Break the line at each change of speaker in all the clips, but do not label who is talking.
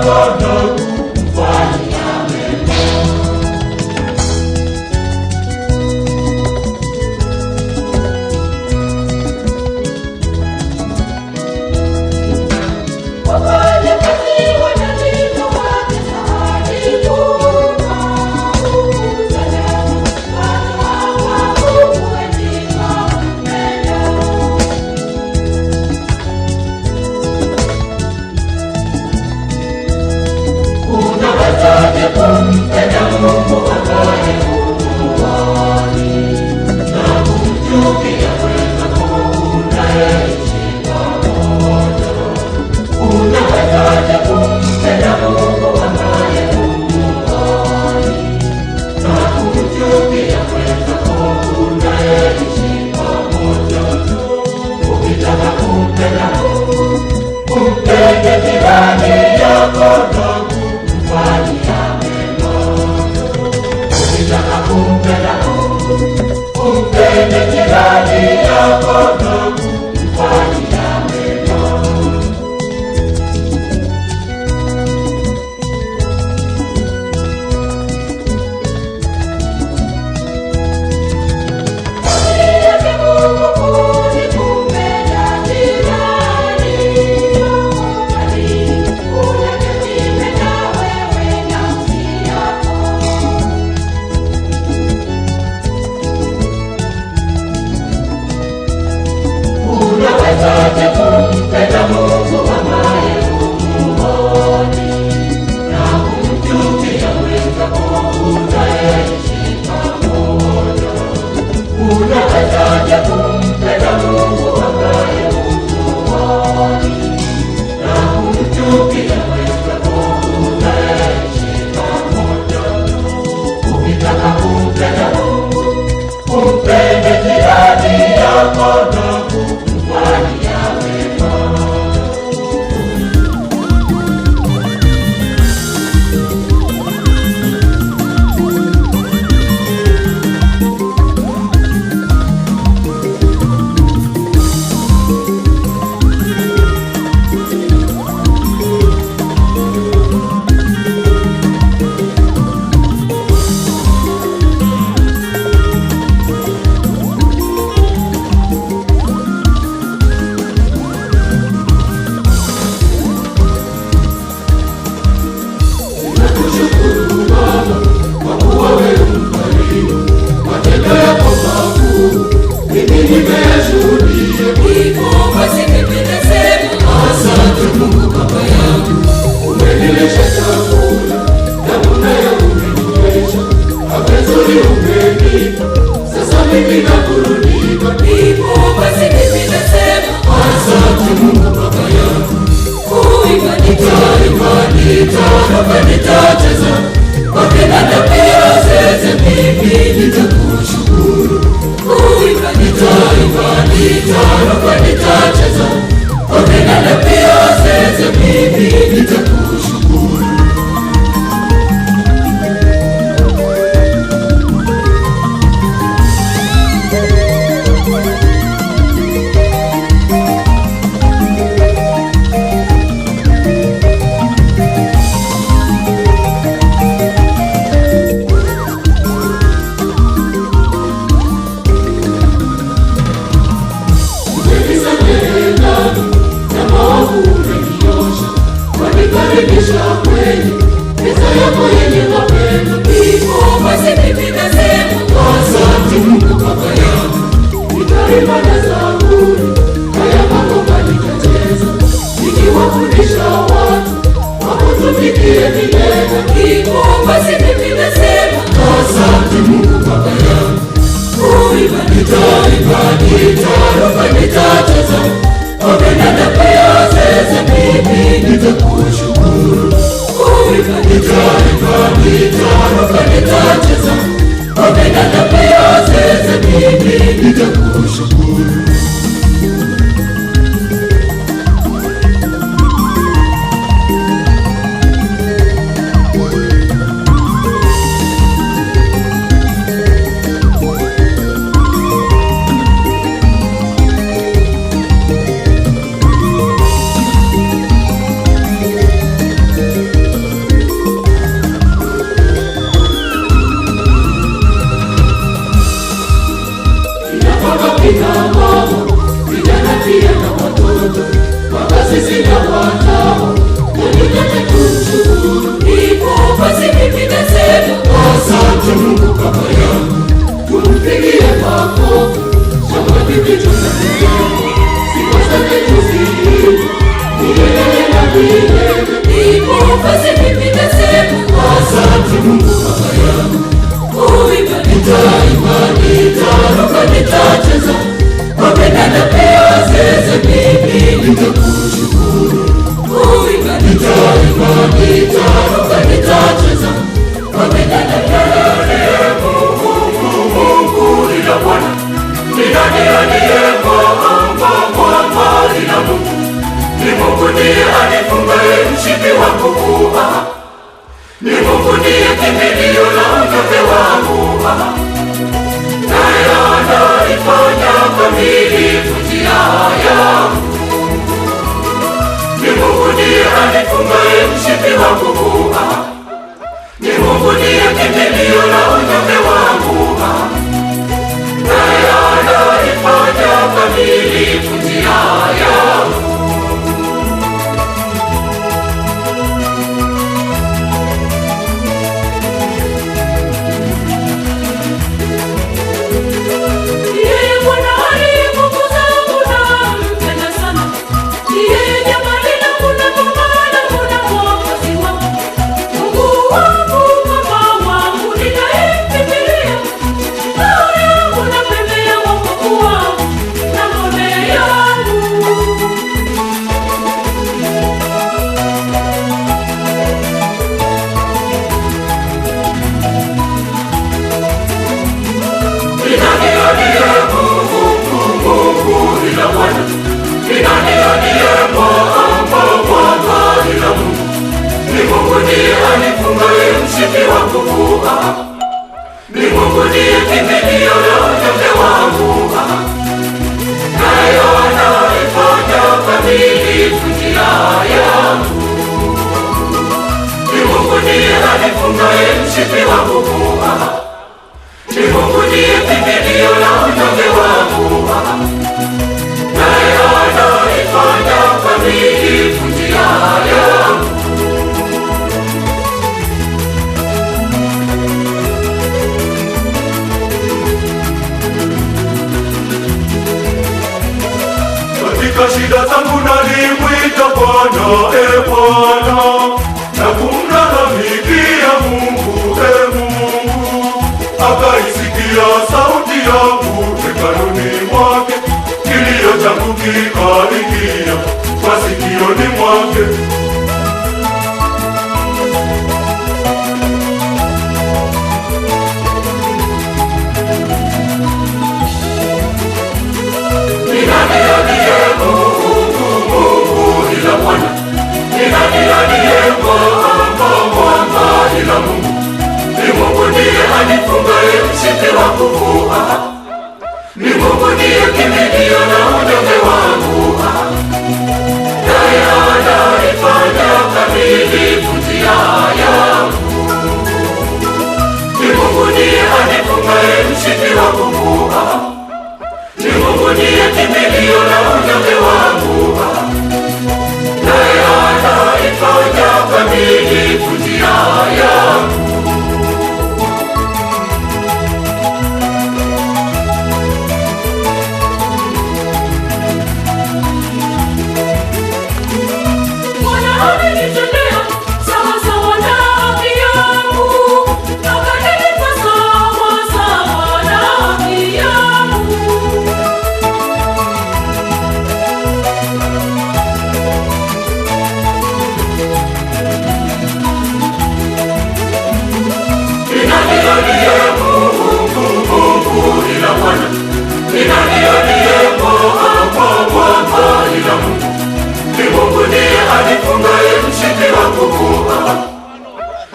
yako na kumfanyia mema. Unawezaje kumpenda Mungu ambaye humuoni na kumchukia mwenzako unayeishi pamoja? Unawezaje kumpenda Mungu ambaye humuoni na kumchukia mwenzako unayeishi pamoja? Ukitaka kumpenda Mungu, umpende jirani yako na kumfanyia mema. Ukitaka kumpenda Mungu, umpende jirani yako na kumfanyia mema. Unawezaje kumpenda Mungu ambaye humuoni na kumchukia mwenzako unayeishi pamoja? Unawezaje kumpenda Mungu ambaye humuoni na kumchukia mwenzako unayeishi pamoja? Ukitaka kumpenda Mungu, umpende jirani yako na kumfanyia mema.
Nakushukuru Baba kwa kuwa wewe mkarimu, matendo yako makuu mimi nimeyashuhudia. Asante Mungu Baba yangu, umenilisha chakula damu nayo umeninywesha, afya nzuri umenipa, sasa mimi naburudika. Asante Mungu Baba yangu, nitaimba, nitaruka, nitacheza kwa kinanda pia zeze, mimi nitakushukuru. Nitaimba, nitaruka, nitacheza kwa kinanda pia zeze, mimi nitakushukuru. Umenisamehe dhambi na maovu umeniosha, wanikaribisha kwenye meza yako yenye mapendo. Asante Mungu Baba yangu, nitaimba na zaburi, haya mangoma nitacheza, nikiwafundisha watu wakutumikie milele. Asante Mungu Baba yangu, nitaimba, nitaruka, nitacheza kwa vinanda pia zeze, mimi nitakushukuru. Nitaimba, nitaruka, nitacheza kwa vinanda pia zeze, mimi nitakushukuru.
kimbilio la unyonge wangu, naye anaifanya kamilifu njia yangu. Ni Mungu ndiye anifungaye mshipi wa nguvu, ni Mungu ndiye kimbilio la unyonge wangu, naye anaifanya kamilifu njia yangu.
Yeye Bwana aliye nguvu zangu nampenda sana. Yeye jabali langu na boma langu na mwokozi wangu. Mungu wangu, Baba wangu ninayemkimbilia. Ngao yangu na pembe ya wokovu wangu na ngome yangu.
Ni nani aliye Mungu, Mungu ila Bwana? Ni nani aliye Mwamba, Mwamba ila Mungu? Ni Mungu ndiye anifungaye mshipi wa nguvu, ni Mungu ndiye kimbilio la unyonge wangu, naye anaifanya kamilifu njia yangu. Ni Mungu ndiye anifungaye mshipi wa nguvu, ni Mungu ndiye kimbilio la unyonge wangu, naye anaifanya kamilifu njia yangu.
Katika shida zangu nalimwita Bwana, e Bwana, na kumlalamikia Mungu, e Mungu. Akaisikia sauti yangu hekaluni mwake, kilio changu kikaingia masikioni mwake.
Ni nani aliye Mungu, Mungu ila Bwana? Ni nani aliye Mwamba, Mwamba ila Mungu? Ni Mungu ndiye anifungaye mshipi wa nguvu, ni Mungu ndiye kimbilio la unyonge wangu, naye anaifanya kamilifu njia yangu. Ni Mungu ndiye anifungaye mshipi wa nguvu, ni Mungu ndiye kimbilio la unyonge wangu, naye anaifanya kamilifu njia yangu.
Bwana amenitendea sawa sawa na haki yangu, akanilipa sawa sawa na haki yangu.
Ni nani aliye Mungu, Mungu ila Bwana? Ni nani aliye Mwamba, Mwamba ila Mungu? Ni Mungu ndiye anifungaye mshipi wa nguvu,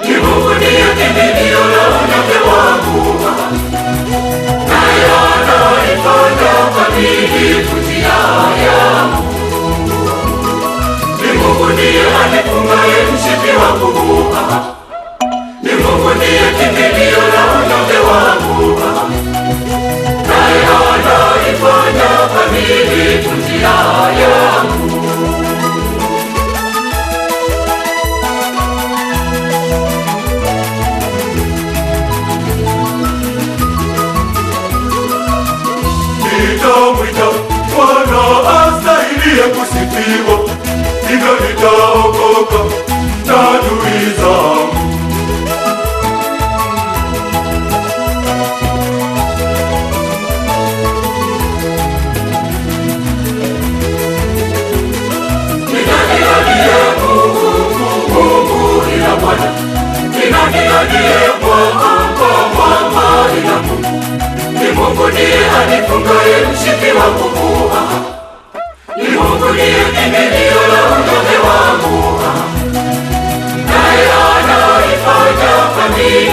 ni Mungu ndiye kimbilio la unyonge wangu, naye anaifanya kamilifu njia yangu. Ni Mungu ndiye anifungaye mshipi wa nguvu, ni Mungu ndiye kimbilio la unyonge wangu, naye anaifanya kamilifu njia yangu.
Nitamwita Bwana astahiliye kusifiwa, hivyo nitaokoka na adui zangu.
Ni nani aliye Mungu, Mungu ila Bwana? Ni nani aliye Mwamba, Mwamba ila Mungu? Ni Mungu ndiye anifungaye mshipi wa nguvu, ni Mungu ndiye kimbilio la unyonge wangu, naye anaifanya kamili.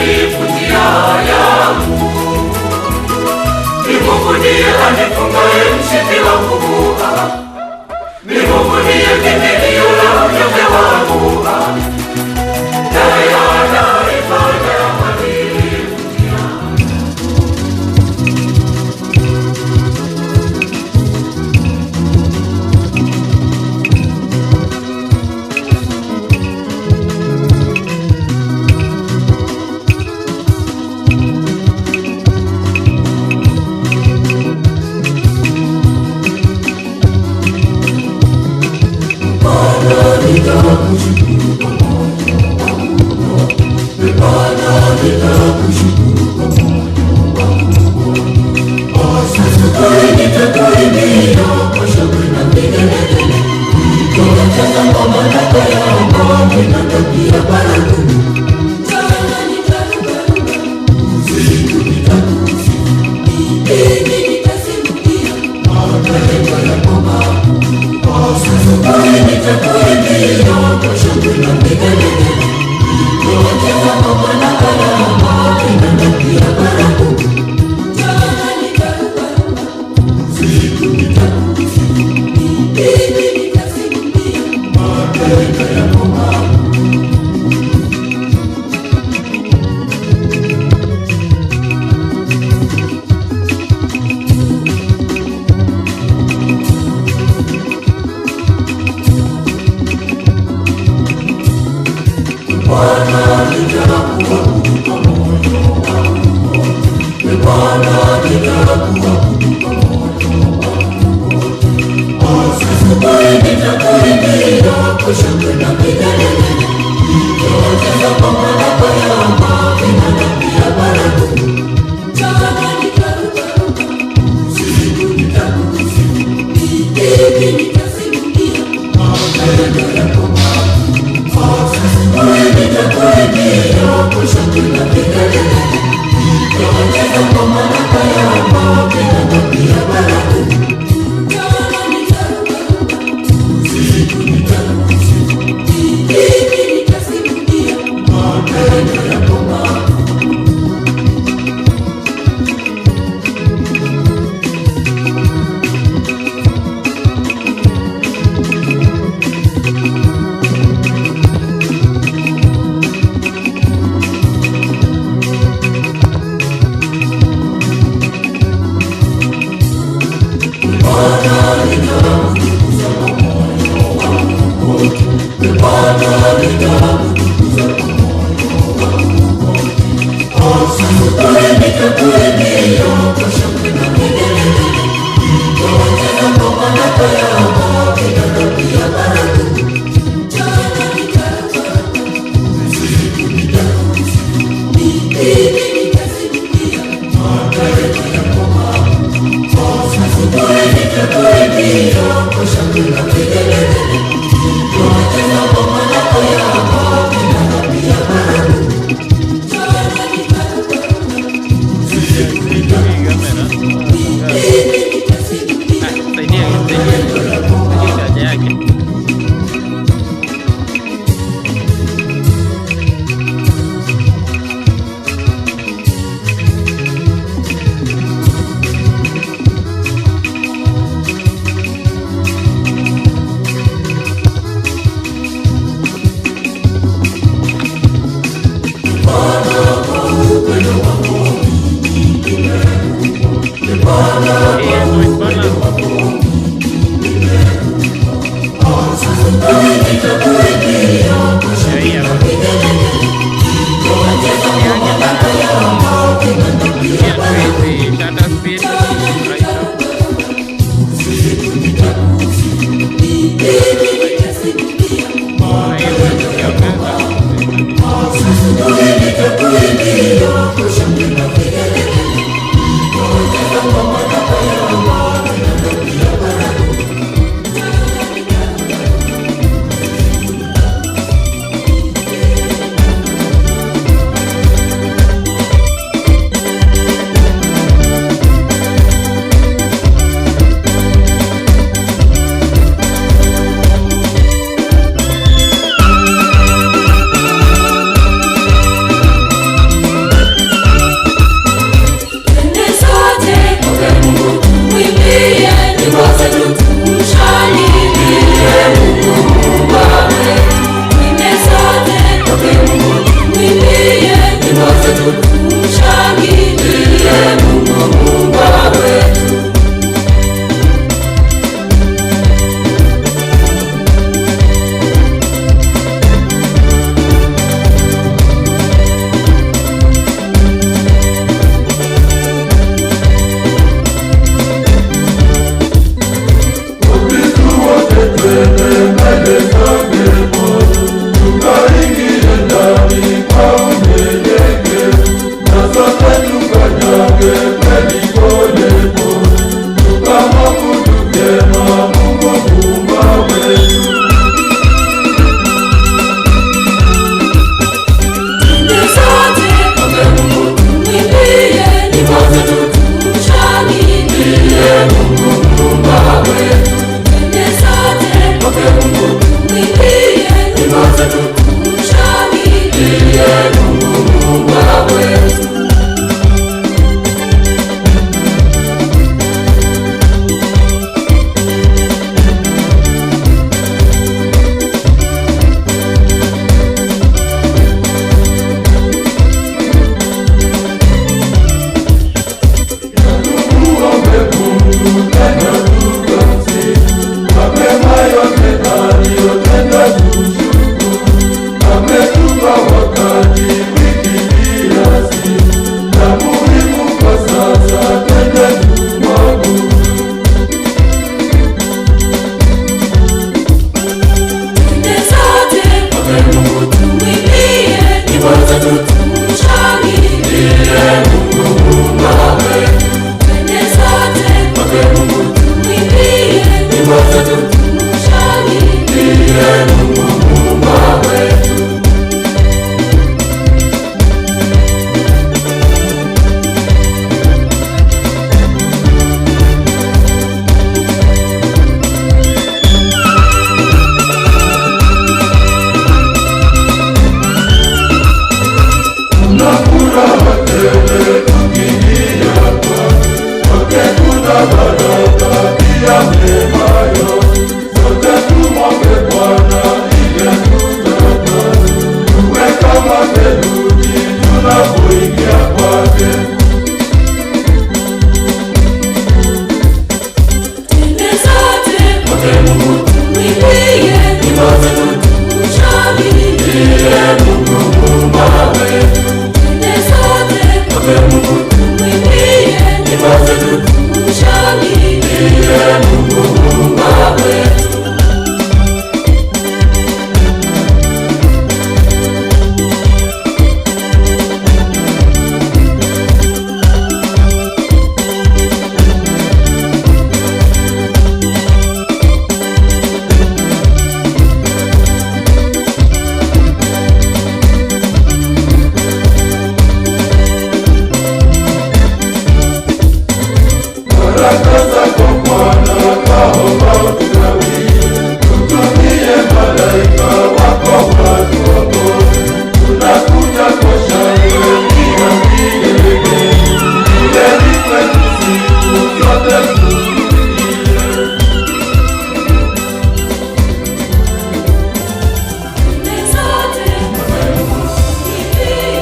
ndiye anifungaye mshipi wa nguvu. Ni Mungu ndiye kimbilio la unyonge wangu. Naye anaifanya fadhili. Nyimbo zetu tumshangilie Mungu Muumba wetu.
Twende sote
Kwake Mungu
tumwimbie,
nyimbo zetu
tumshangilie
Mungu Muumba wetu.
Twende sote
Kwake Mungu
tumwimbie,
nyimbo zetu
tumshangilie
Mungu Muumba wetu.
Twende sote tumwimbie,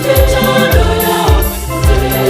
Michano yao.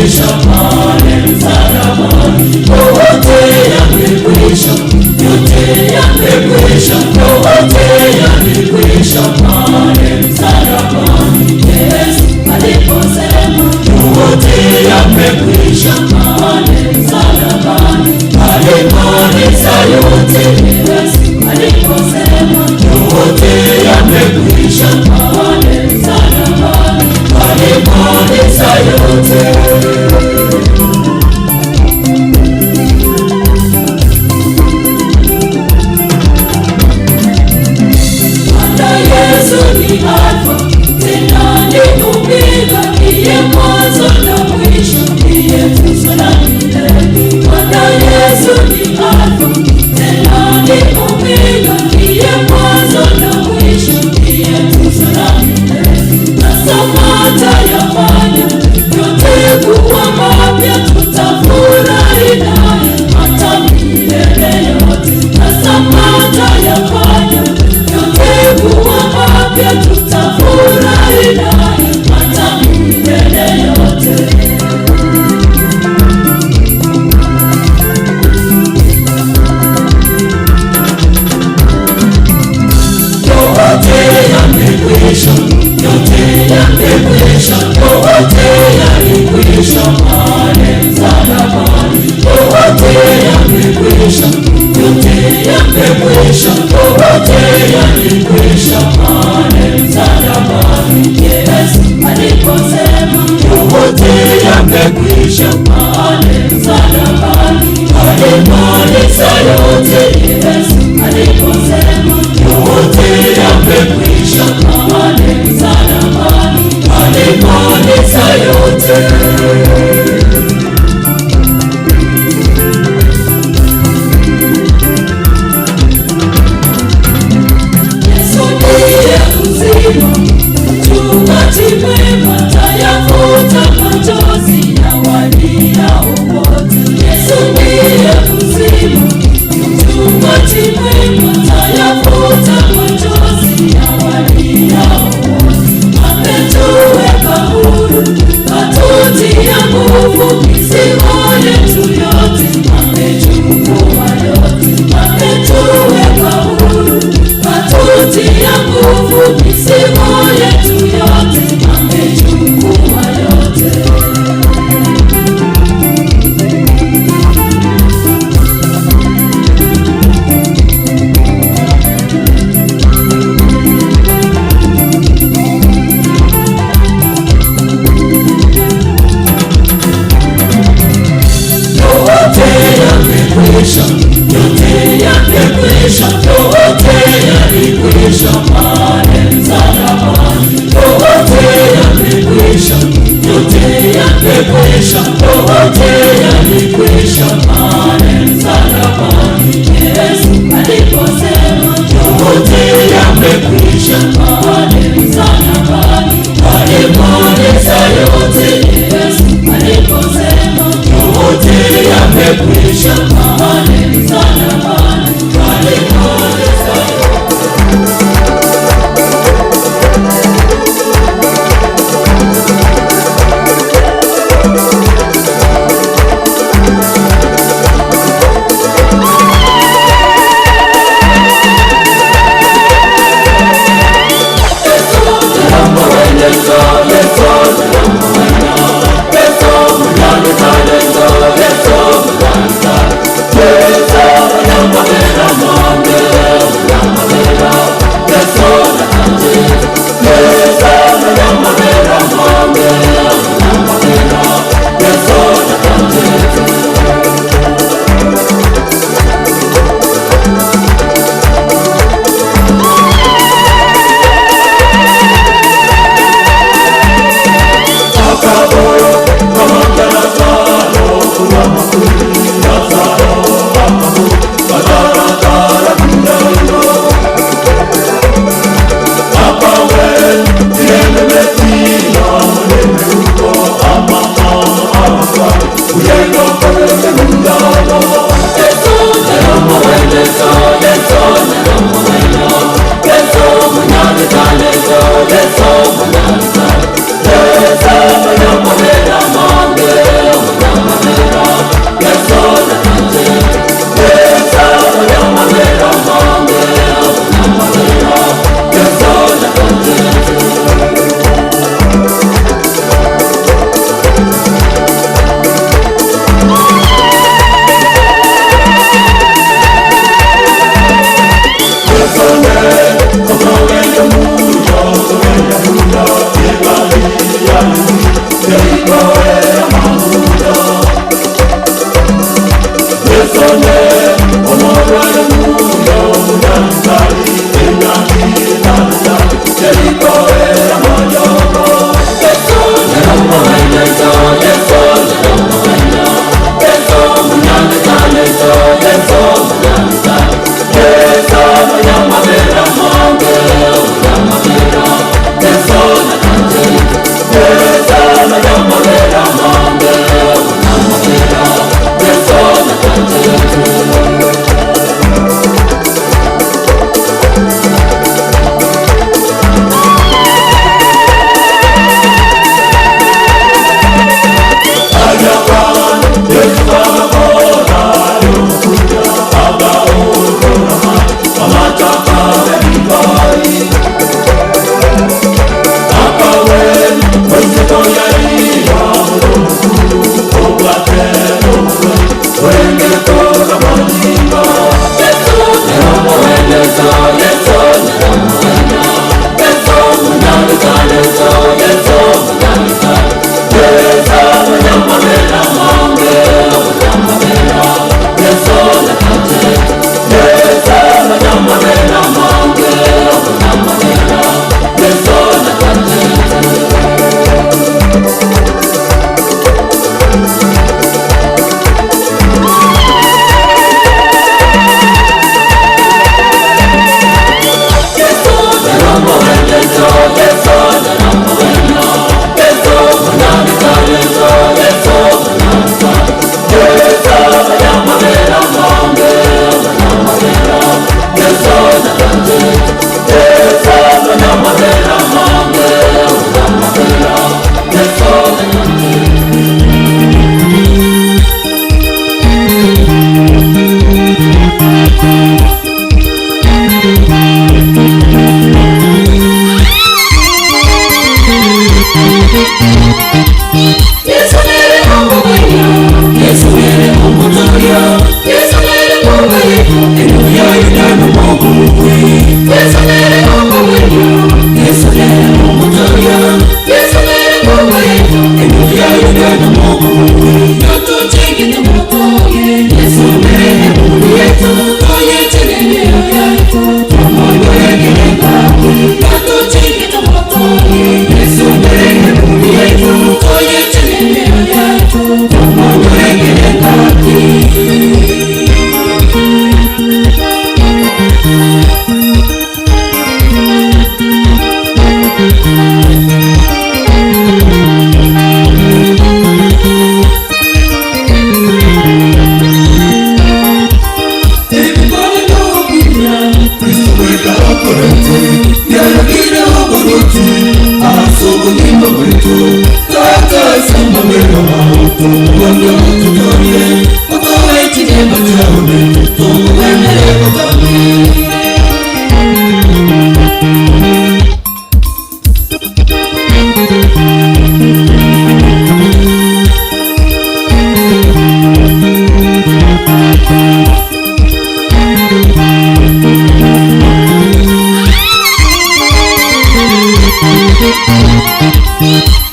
yamekwisha pale msalabani, yote yamekwisha, yote yamekwisha, yote yamekwisha pale msalabani. Yesu aliposema yote yamekwisha pale msalabani, alimaliza yote. Yesu aliposema yote yamekwisha pale msalabani, alimaliza yote. Bwana Yesu ni Alfa tena ni Omega, ndiye mwanzo na mwisho, ndiye tuzo la milele. Bwana Yesu ni Alfa tena ni Omega, ndiye mwanzo na mwisho, ndiye tuzo la milele. Tazama atayafanya yote kuwa mapya, tutafurahi naye hata milele yote. Tazama atayafanya yote kuwa mapya, tutafurahi naye hata milele yote. Yote yamekwisha, yote yamekwisha, yote yalikwisha pale msalabani. Yote yamekwisha, yote yamekwisha, yote yalikwisha pale msalabani. Yesu aliposema yote yamekwisha pale msalabani, alimaliza yote. Yesu aliposema yote yamekwisha pale msalabani, alimaliza yote. Yesu ndiye uzima, mchungaji mwema, tayafuta machozi ya waliao wote. Yesu ndiye uzima, mchungaji mwema, tayafuta machozi ya waliao wote. Ametuweka huru, katutia nguvu, mizigo yetu yote amechukua yote. Ametuweka huru, katutia nguvu, mizigo yetu yote amechukua yote. Yote yamekwisha, yote yamekwisha, yote yalikwisha pale msalabani. Yote yamekwisha, yote yamekwisha, yote yalikwisha pale msalabani. Yesu aliposema yote yamekwisha pale msalabani, alimaliza yote. Yesu aliposema yote yamekwisha pale msalabani, alimaliza yote.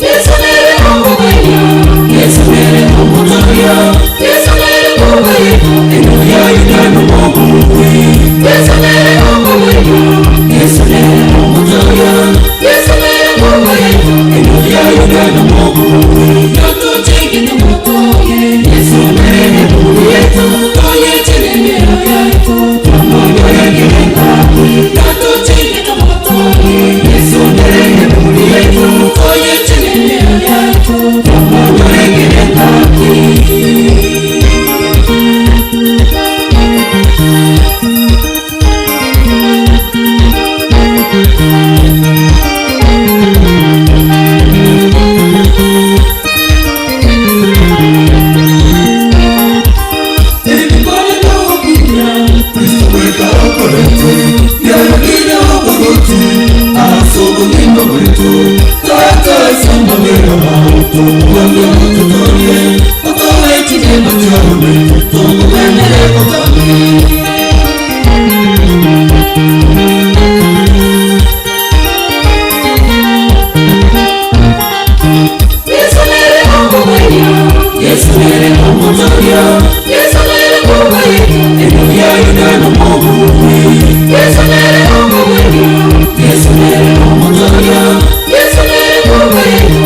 Yesu nere omugenyo, Yesu nere omutoria, Yesu nere omugenyo, Yesu nere omugenyo, Yesu nere omutoria, Yesu nere omugenyo, Natucheke tumutoye, Yesu nere nuru yetu, toye chini mioyo yetu, Natucheke tumutoye, Yesu nere nuru yetu, toye chini mioyo yetu, Yesu nere omugenyo, Yesu nere omutoria, Yesu nere omugenyo, Yesu nere omugenyo, Yesu nere omutoria, Yesu nere omugenyo,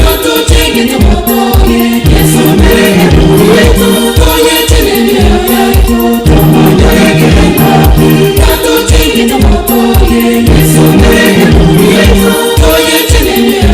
Natucheke tumutoye, Yesu nere nuru yetu, toye chini mioyo yetu, Natucheke tumutoye, Yesu nere nuru yetu, toye chini mioyo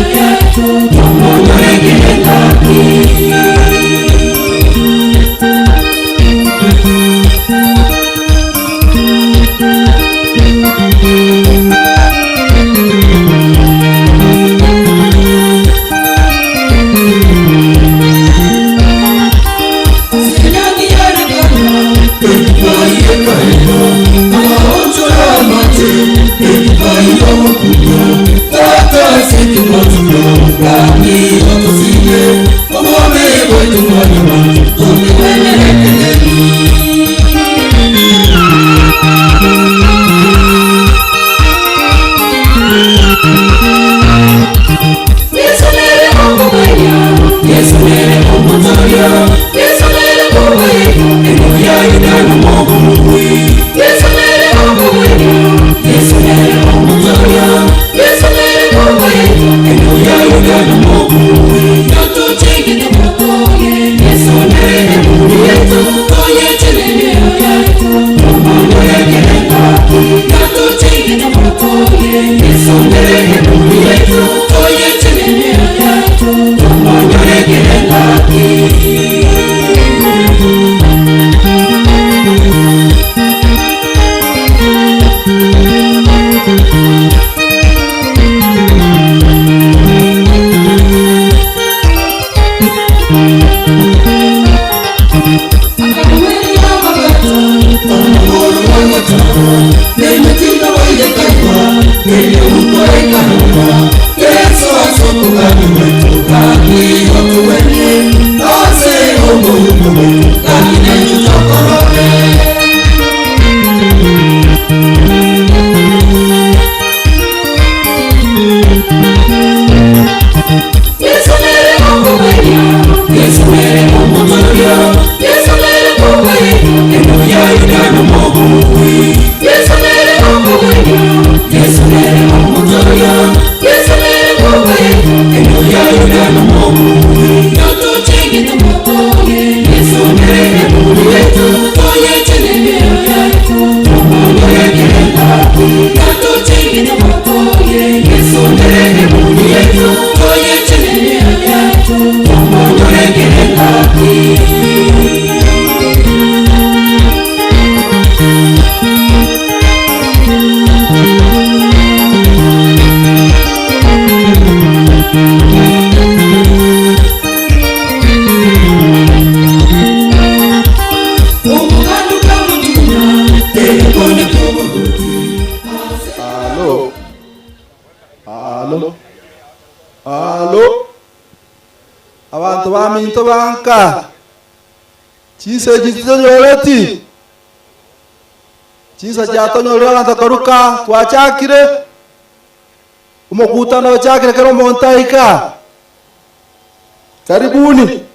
yetu, Yesu nere omugenyo, Yesu nere omutoria, Yesu nere omugenyo, Yesu nere omugenyo, Yesu nere omutoria, Yesu nere omugenyo, Natucheke tumutoye, Yesu nere nuru yetu, toye chini mioyo yetu, Natucheke tumutoye, Yesu nere nuru yetu, toye chini mioyo yetu, Yesu nere omugenyo, Yesu nere omutoria, Yesu nere omugenyo, Yesu nere omugenyo, Yesu nere omutoria, Yesu nere omugenyo, Natucheke tumutoye, Yesu nere nuru yetu, toye chini mioyo yetu, Natucheke tumutoye, Yesu nere nuru yetu, toye chini mioyo yetu,
Alo. Alo. Alo. Abanto baminto banka. Chinsa echi titonyoreti. Chinsa chiatonyorire abanto koruka twachakire. Omokutano ochakire kera omonto aika. Karibuni.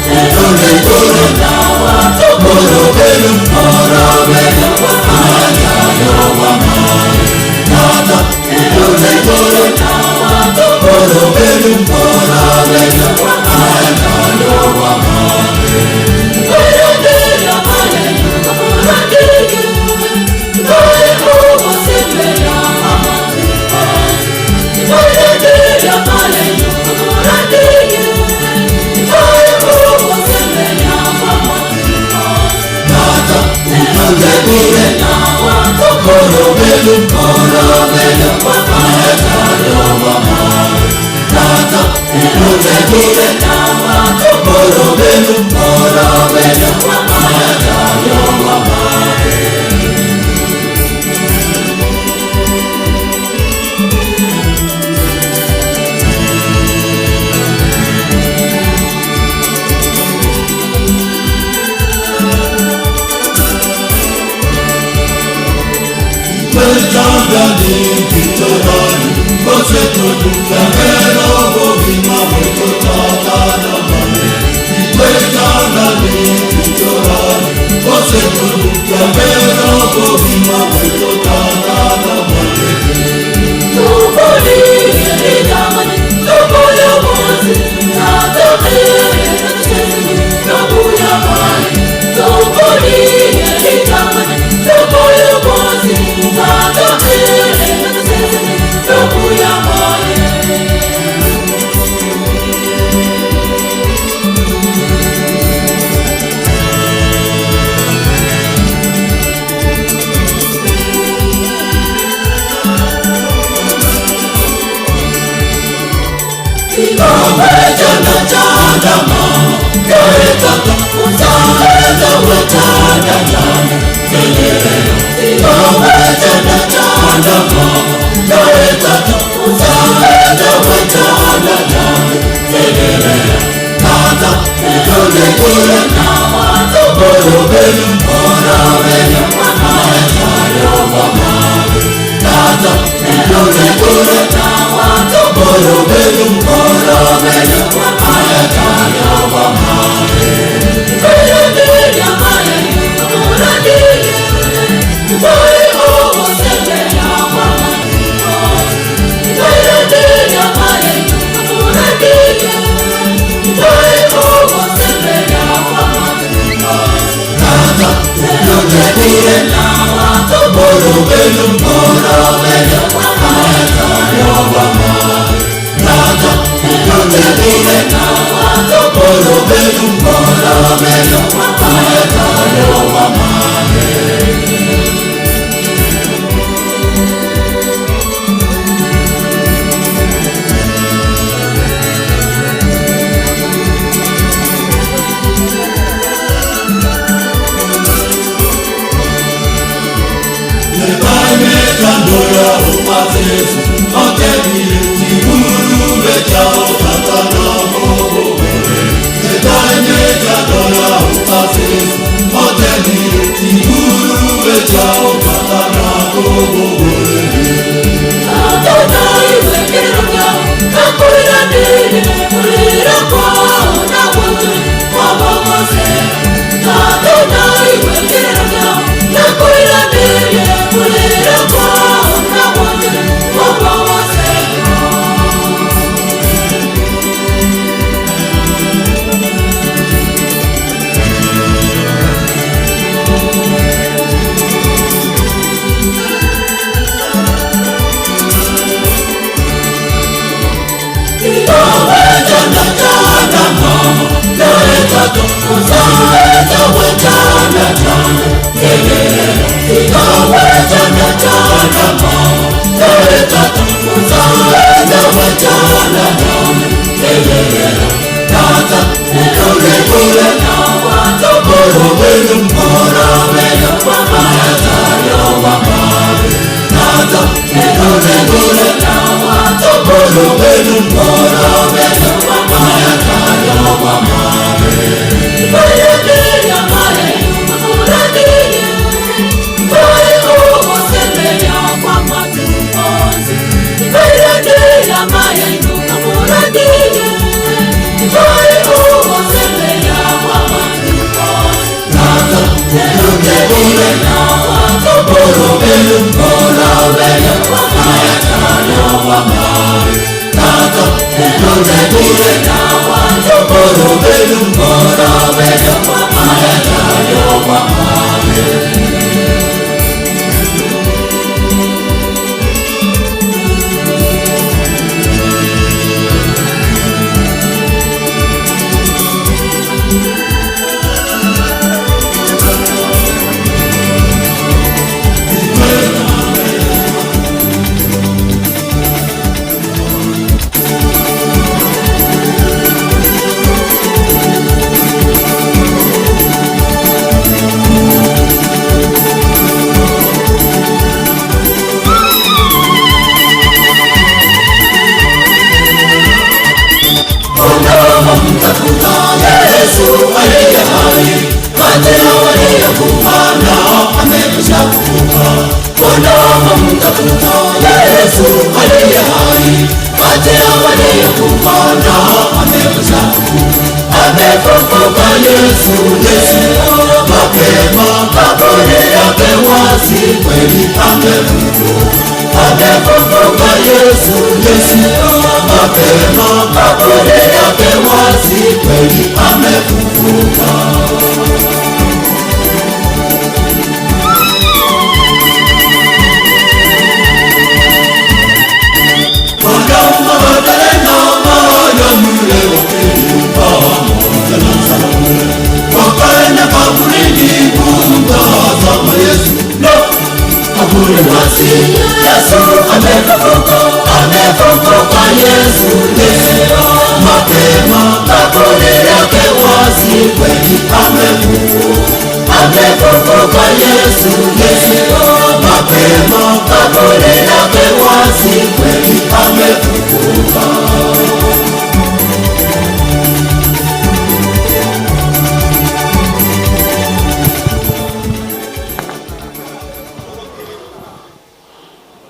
Yeah.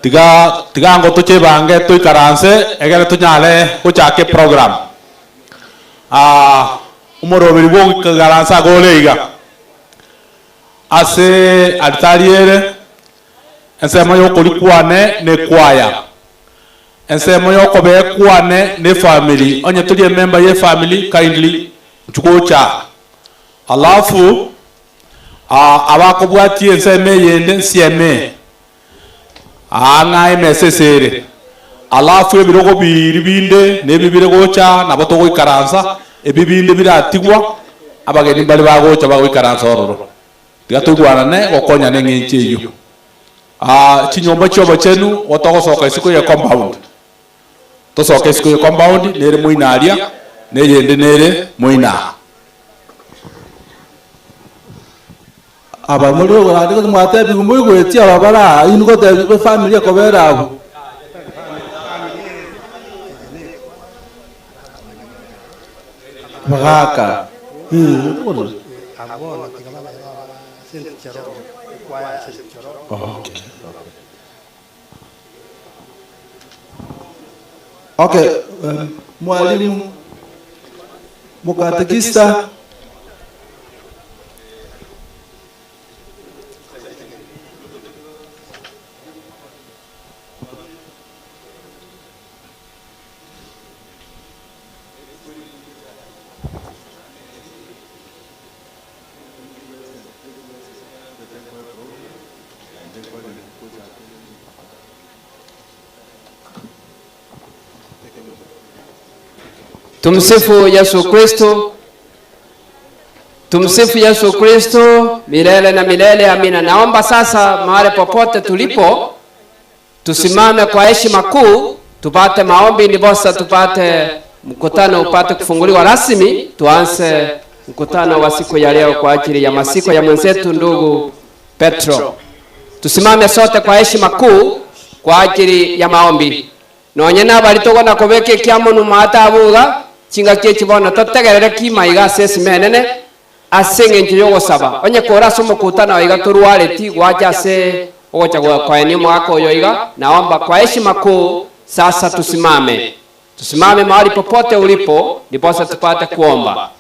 Tiga tiga tochebange toikaranse egere tonyare gochaka eprogram. Ah, omoroberi bwa ogoikaransa iga ore iga. Ase altari ere, ensemo ya okoria kwane na ekwaya, ensemo ya okobea kwane na efamiri, onye tori emember ya efamiri kindly inchu gocha. Alafu abakobwatia ensemo eyende nsieme aa ng'a emesa ase ere. Alafu ebirogo biiri binde na ebi bire gocha nabo togoikaransa, ebi binde biratigwa, abageni mbare bagocha bagoikaransa ororo. Tiga toigwanane gokonyana eng'encho eyio. Chinyomba chi'obochenu igo togosoka isiko ye compound. Tosoke isiko ye compound nere moino aria, na eyende nere moino aa.
Aba more okorande gose mwatebigwe moigweti aba bare aa inwe gotebigwa efamiri ekobera abwo. Bagaka Okay. Okay, mwalimu mukatekista
Tumsifu Yesu Kristo. Tumsifu Yesu Kristo milele na milele, amina. Naomba sasa mahali popote tulipo tusimame kwa heshima kuu, tupate maombi, ndiposa tupate mkutano upate kufunguliwa rasmi. Tuanze mkutano wa siku ya leo kwa ajili ya masiko ya mwenzetu ndugu Petro. Tusimame sote kwa heshima kuu kwa ajili ya maombi. Nonye nabari togona kobeka ekiamonu maate abuga chingaki echi bono totegerere kima iga ase esima enene ase eng'encho yogosaba. Onye kore ase omokutano iga torwareti gwacha ase ogocha koenia omogaka oyo iga, naomba kwa heshima kuu sasa tusimame. Tusimame mahali popote ulipo ndiposa tupate kuomba.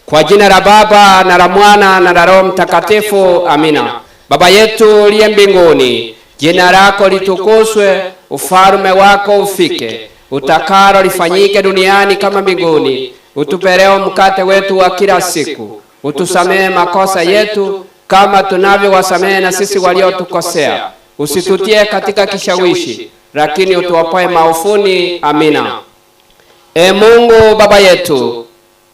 Kwa jina la Baba na la Mwana na la Roho Mtakatifu, amina. Baba yetu uliye mbinguni, jina lako litukuzwe, ufalme wako ufike, utakalo lifanyike duniani kama mbinguni. Utupe leo mkate wetu wa kila siku, utusamehe makosa yetu kama tunavyowasamehe na sisi waliotukosea, usitutie katika kishawishi, lakini utuopoe maofuni. Amina. E Mungu Baba yetu,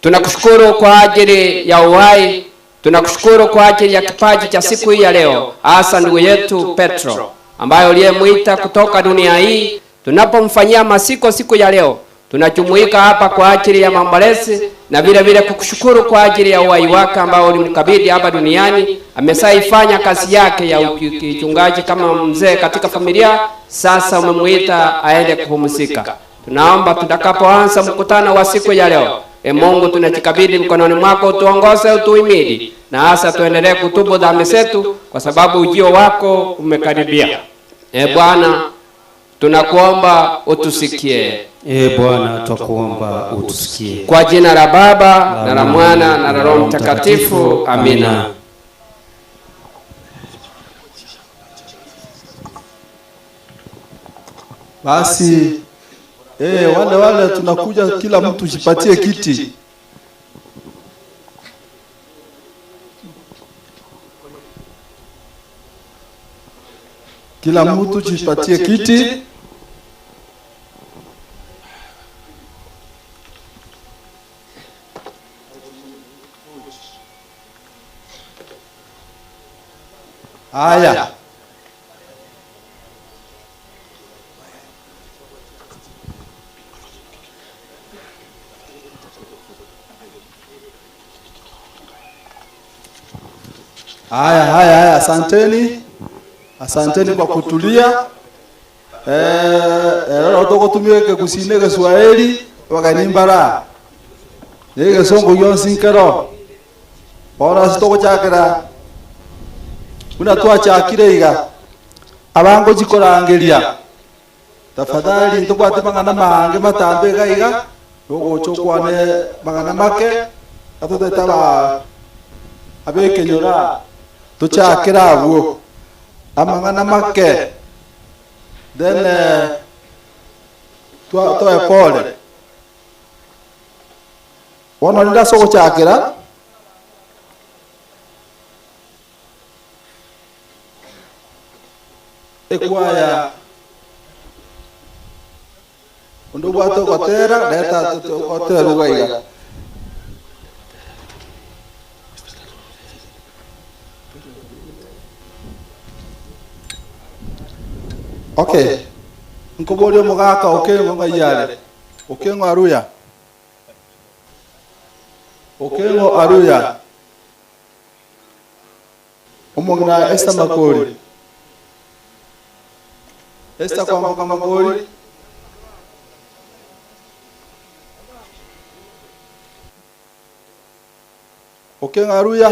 tunakushukuru kwa ajili ya uhai, tunakushukuru kwa ajili ya kipaji cha siku hii ya leo, hasa ndugu yetu Petro ambaye uliyemwita kutoka dunia hii. Tunapomfanyia masiko siku ya leo, tunajumuika hapa kwa ajili ya maombolezi na vile vile kukushukuru kwa ajili ya uhai wake ambao ulimkabidhi hapa duniani. Amesaifanya kazi yake ya kichungaji kama mzee katika familia, sasa umemuita aende kupumzika. Tunaomba tutakapoanza mkutano wa siku ya leo, e Mungu, tunajikabidhi mkononi mwako, utuongoze, utuhimidi, na hasa tuendelee kutubu dhambi zetu, kwa sababu ujio wako umekaribia. E Bwana, tunakuomba utusikie.
E Bwana, twakuomba utusikie.
Kwa jina la Baba na la Mwana na la Roho Mtakatifu, amina.
Basi eh, wale wale tunakuja, kila mtu jipatie kiti. Kila mtu jipatie kiti. Haya. Haya, haya, haya, asanteni, asanteni kwa kutulia. Eh, togotumia ekegusii Kiswahili wakanimbara negesongo gionsi nkero bono ase togochakera buna twachakire iga abango chikorangeria tafadhali ntobwate mang'ana mange matambe iga iga nogocha okwane mang'ana make atotete aba abekenyora tochakere abwo amang'ana make then eh, toe pole bono rinde ase ogochakera ekwaya onde obwate ogotera reta otera iga iga. Okay, nkoboria omogaka Okengo ng'ai are? Okengo Aruya, Okengo Aruya, omong'ina Esther Makori, Esther kwamboka Makori. Okengo Aruya.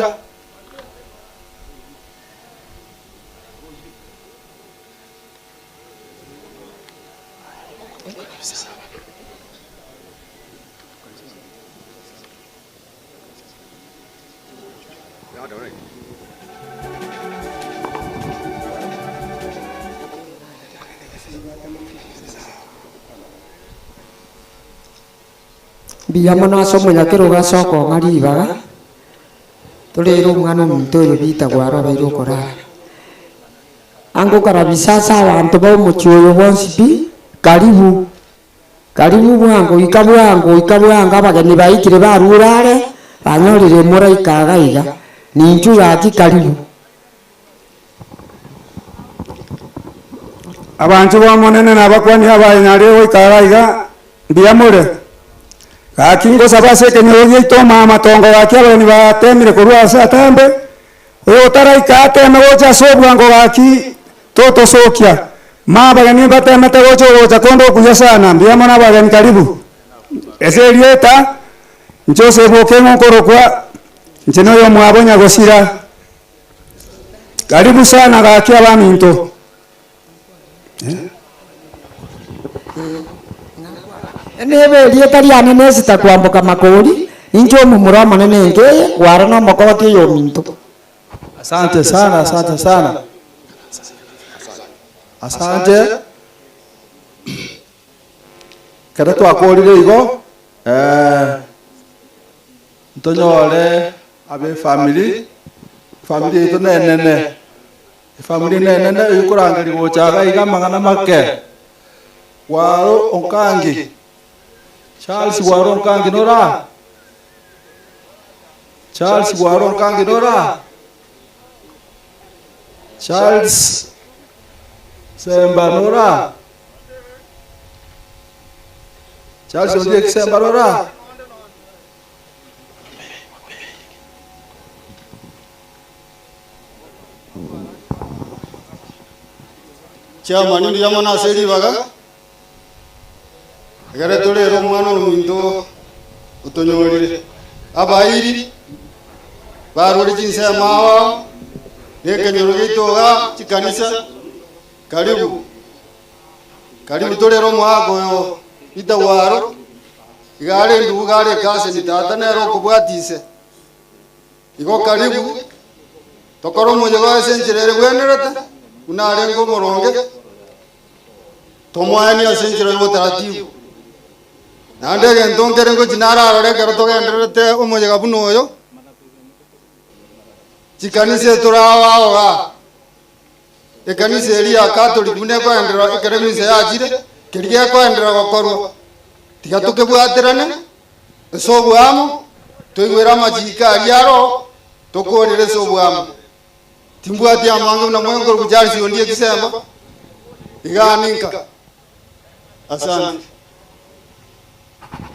Mbuya mono ase omonyakerogo ase okong'a ribaga, torere omwana omonto oyo bitagwa arobeire okorara. Ango karabisa ase abanto ba omochie oyo bonsi pi, karibu, karibu bwango ika bwango ika bwango abageni baikire barure are, banyorire moraika iga iga, ninchu gaki karibu.
Abanto b'Omonene na abakuani abaye goika iga iga, mbuya more. Gaki ngosaba ase ekenyoro giaito omamatongo gaki abageni batemire korwa ase atambe, oyo otaraika ateme gocha ase obwango gaki totosokia. Ma abageni batemete gocha ogocha konde okuya sana, mbuya mono abageni karibu. Ase erieta, inche ose bwoke nkorokwa, inche noyo omwabo nyagosira. Karibu sana gaki abaminto.
Nebe erieta riane nesita kwamboka makori, Ninche omomura omonene enka eye, gware nomokogoti oyominto.
Asante sana, asante sana. Asante. Ekero twakorire igo, eh, ntonyore abe efamiri, efamiri yaito nenene, efamiri nenene eywo korangeria gocha iga iga amang'ana make. Gwaro Onkangi, Charles Gwaro Onkangi nora? Charles Gwaro Onkangi nora? Charles Semba nora? Charles Ondieki Semba nora?
Chairman mbuya mono ase ribaga, ekere torere omwana ominto otonyorire. Abairi barure chinsemo ao ao, na ekenyoro giaito igaa, chikanisa, karibu. Karibu torere omoaka oyo Peter Waro, iga are endugu iga are ecousin tata nere okobwatia ise. Igo karibu tokore omoyega ase enchera ere egwenerete, buna arenge omoronge, tomoenie ase enchera y'obotaratibu. Naende egento nkere ngochia nararore ekero togendererete omoyega buna oyo, chikanisa etore ao ao igaa, ekanisa eria ya Catholic buna ekoenderera ekero emisa yachire, keria gekoenderera gokorwa, tiga tokebwaterane. Ase oboamo toigwere amachiiko aria aroo, tokoorere ase oboamo. Timbwati amange buna mwenkorokwa Charles Ondie Kisemba, igaa ninka. Asante.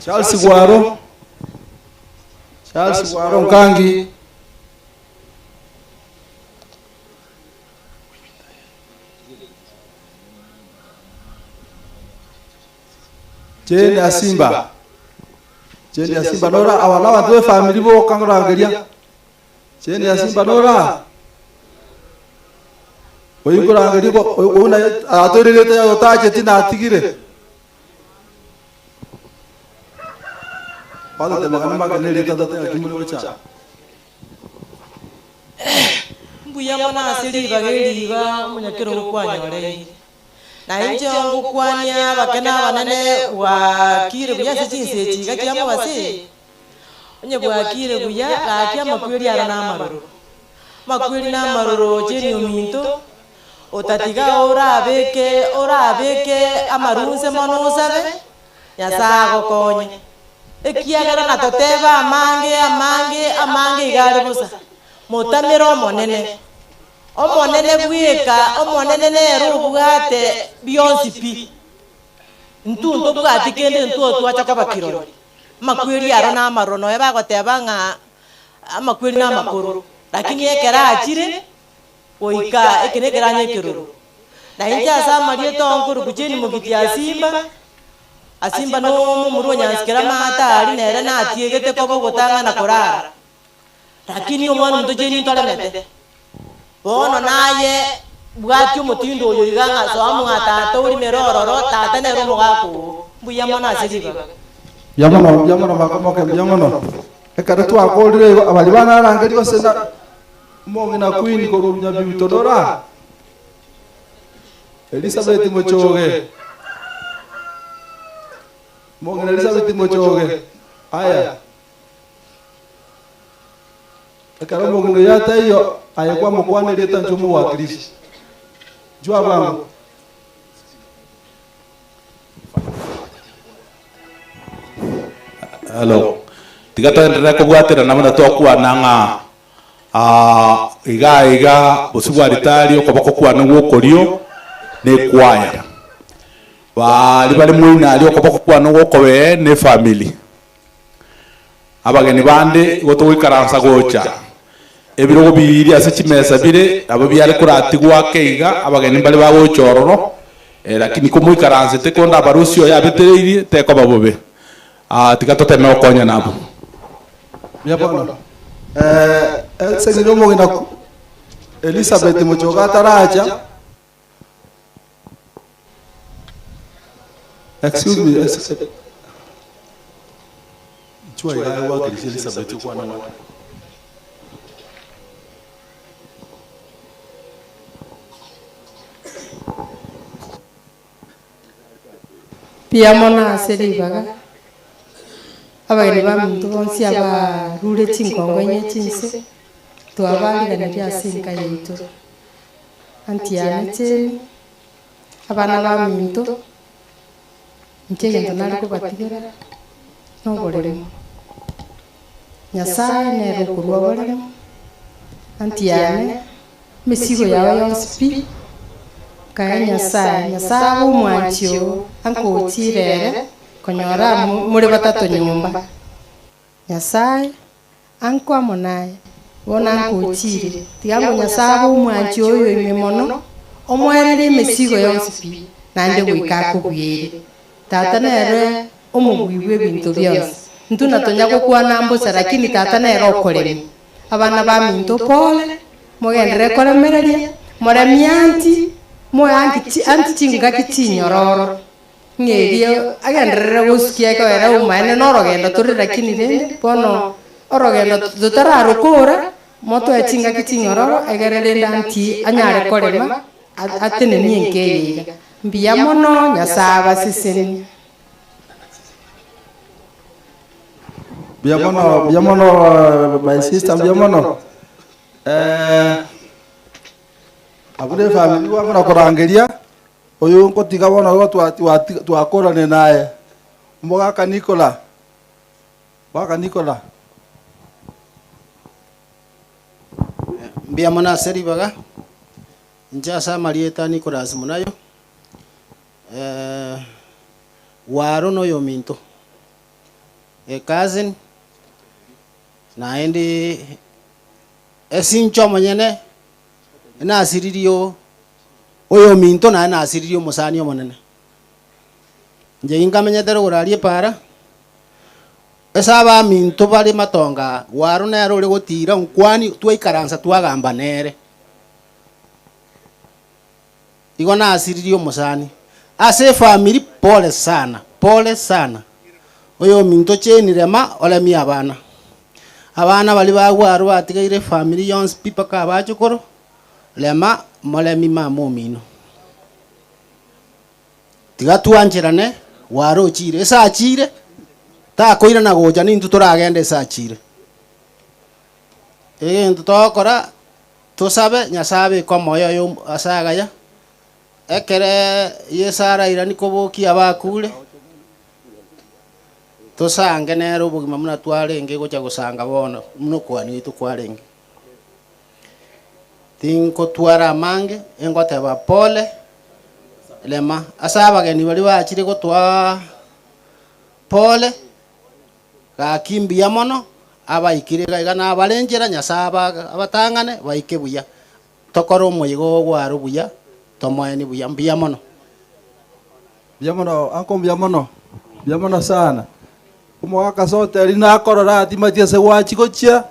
Charles Gwaro, Charles Gwaro Nkangi. Jane Asimba. Jane Asimba nora aba nabanto b'efamiri boka nkorangeria. Jane Asimba nora oyo nkorangeria oyo naye atoirerete otacheti natigire. Batete magana make nerita tata ng'aki more gocha.
Mbuya mono ase ribaga eri iga omonyakerogo kwanyoreire. Na inche ngokwania abake na abanene bwakire buya ase chinsa echi iga chiamobasee, onye bwakire buya, gaki amakweri aro namaroro. Amakweri namaroro ocheni ominto, otatiga orabeke orabeke amarunse mono osabe, Nyasae agokonye. Ekiagera natotebe amange amange amange iga are bosa, motamere Omonene. Omonene bweka, Omonene nere obwate bionsi pi. Intwe ntobwati kende intwe twacha koba kirori. Amakweri aro namaroro nonya bagoteba ng'a amakweri namakoro, lakini ekero achire goika eke nekeranya ekeroro. Na inche ase amarieta oo nkorokwa Jane Mogiti Asimba, Asimba nomomura o Nyansikera Maate aria nere natiegete koba ogotang'ana korara. Lakini omwana omonto cheni ntoremete. Bono naye bwatia omotindo oyo iga ng'a soa mwa tata orimere ororo, tata nere omogaka oo. Mbuya mono ase ribaga.
Mbuya mono, mbuya mono bakomoke, mbuya mono. Ekero twakorire igo, abaria banarangeria gose na omong'ina Queen korwa Nyabiuto nora? Elizabeth Mochoge. Omong'ina Elizabeth Mochoge. Aya. Ekero omong'ina oyio ataiyo, aye kwamokwana erieta inche omowakilishi. Inchuo bwango.
Hello. Tiga toenderere kobwaterana buna twakwana ng'a ah, iga iga bosio bwa ritari okoboko kwane gwokorio na ekwaya. Baria bare moino aria okoboko kwane gwokobee na efamiri. Abageni bande igo togoikaransa gocha, ebirogo biria ase chimesa bire nabo biare koratigwa ake iga, abageni mbare bagocha ororo, lakini komoikaransete konde abarusia oyo abetereirie, tekoba bobe. Tiga toteme gokonyana abwo.
Mbuya bono. Ase eng'encho omogeni Elizabeth Mochoge ataracha. Excuse me,
Chua iga gwakirisha Elizabeth okwana ng'ana.
Mbuya mono ase ribaga, abageni baminto bonsi abarure chinkongo inye chinse, twabariganirie ase enka yaito. Aunty yane Jane, abana baminto, inche egento nare kobatigera, na oboremu. Nyasaye nere okorua oboremu, Aunty yane, emesigo yao yonsi pi, kae Nyasaye, Nyasaye abe omwanchi oo, ankochire ere, konyora amo more batato nyomba. Nyasaye, anko amo naye, bono ankochire, tiga ng'o Nyasaye abe omwanchi oyo ime mono, omoerere emesigo yonsi pi, naende goika akobuere. Tata nere omobui bw'ebinto bionsi. Intwe natonya gokwana mbosa, lakini Tata nere okoremia. Abana baminto pole, mogenderere koremereria, moremie anti, moe anti anti chingaki chinyororo, ng'a erio agenderere gosukia ekero omaene na orogendo tore lakini rende bono orogendo totararokora, motoe chingaki chinyororo egere rende anti anyare korema atenenie enka eye iga. Mbuya mono, Nyasae abasesenie.
Mbuya mono, mbuya mono my sister, mbuya mono. Eh, abwo ne family gwamana korangeria, oyo nkotiga bono igo twa- twati- twakorane naye. Omogaka Nicola, omogaka Nicola.
Mbuya mono ase ribaga, inche ase amarieta Nicholas Munayo, Waro na oyominto, a cousin, naende esinche omonyene nasiririe oyominto naende nasiririe omosani omonene. Inche inkamenyete rogoro aria epaara, ase abaminto bare matongo aa, Waro nere ore gotiira nkwani twaikaransa twagamba nere. Igo nasiririe omosani ase efamiri pole sana pole sana oyominto Jane rema oremie abana abana baria bagwarwa batigaire efamiri yonsi pi mpaka abachokoro rema moremi mama omino tiga twancherane gwarochire ase achire takoirana gocha nintwe toragende ase achire egento togokora. Tosabe Nyasae abeke omoyo oye ase agaya, ekere Yeso arairanie kobokia abakure, tosange nere obogima buna twarenge gocha gosanga bono, buna okoania gwaito kwarenge. Tinkotwara amange, engoteba pole, rema ase abageni baria bachire gotoa pole. Gaki mbuya mono, abaikire iga iga nabare nchera, Nyasae abatang'ane baike buya, tokore omoyega oo gware buya, tomoenie buya. Mbuya mono.
Mbuya mono uncle mbuya mono, mbuya mono sana. Omogaka Soteri nakorora atimati ase gwachi gochia,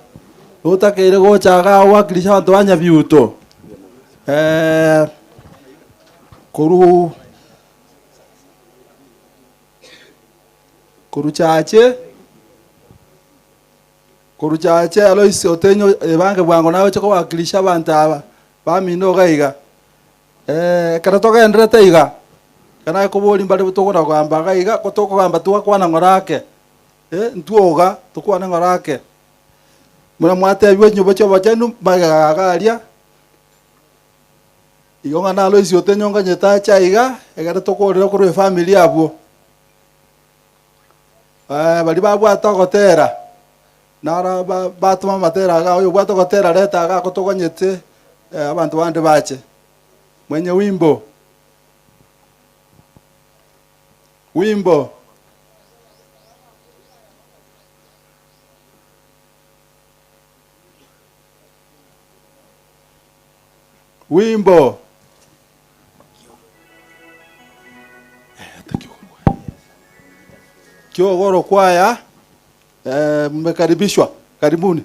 otakeire gocha igaa owakilishe abanto ba Nyabiuto. Korwa. Korwa chache, korwa chache Alois Otenyo ebange bwango nagocha kowakilisha abanto aba bamino iga iga. Ekero togenderete iga, ekero nakoboria mbare tokona kogamba iga iga, ko tokogamba twakwana ng'ora ake, ntwoga tokwane ng'ora ake. Buna mwatebiwa chinyomba chia obochenu magega iga aria, igo ng'a na Alois Otenyo nganyete ache aiga, ekero tokorera korwa efamiri abwo. Baria babwate ogotera, naro batoma amatera iga, oyobwate ogotera reta iga toganyete abanto bande bache. Mwenye wimbo, wimbo. Wimbo. Kiogoro kwaya mmekaribishwa, karibuni.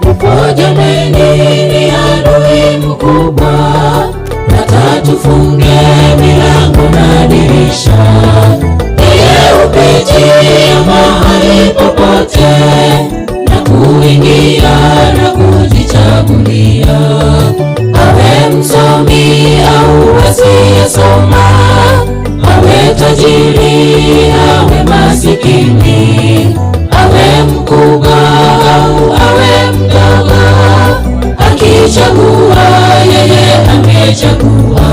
Kifo jameni ni adui mkubwa, hata tufunge milango na dirisha. Yeye hupitia mahali popote na kuingia na kujichagulia, awe msomi au asiyesoma, awe tajiri awe masikini, awe mkubwa au awe mdogo, akichagua yeye amechagua.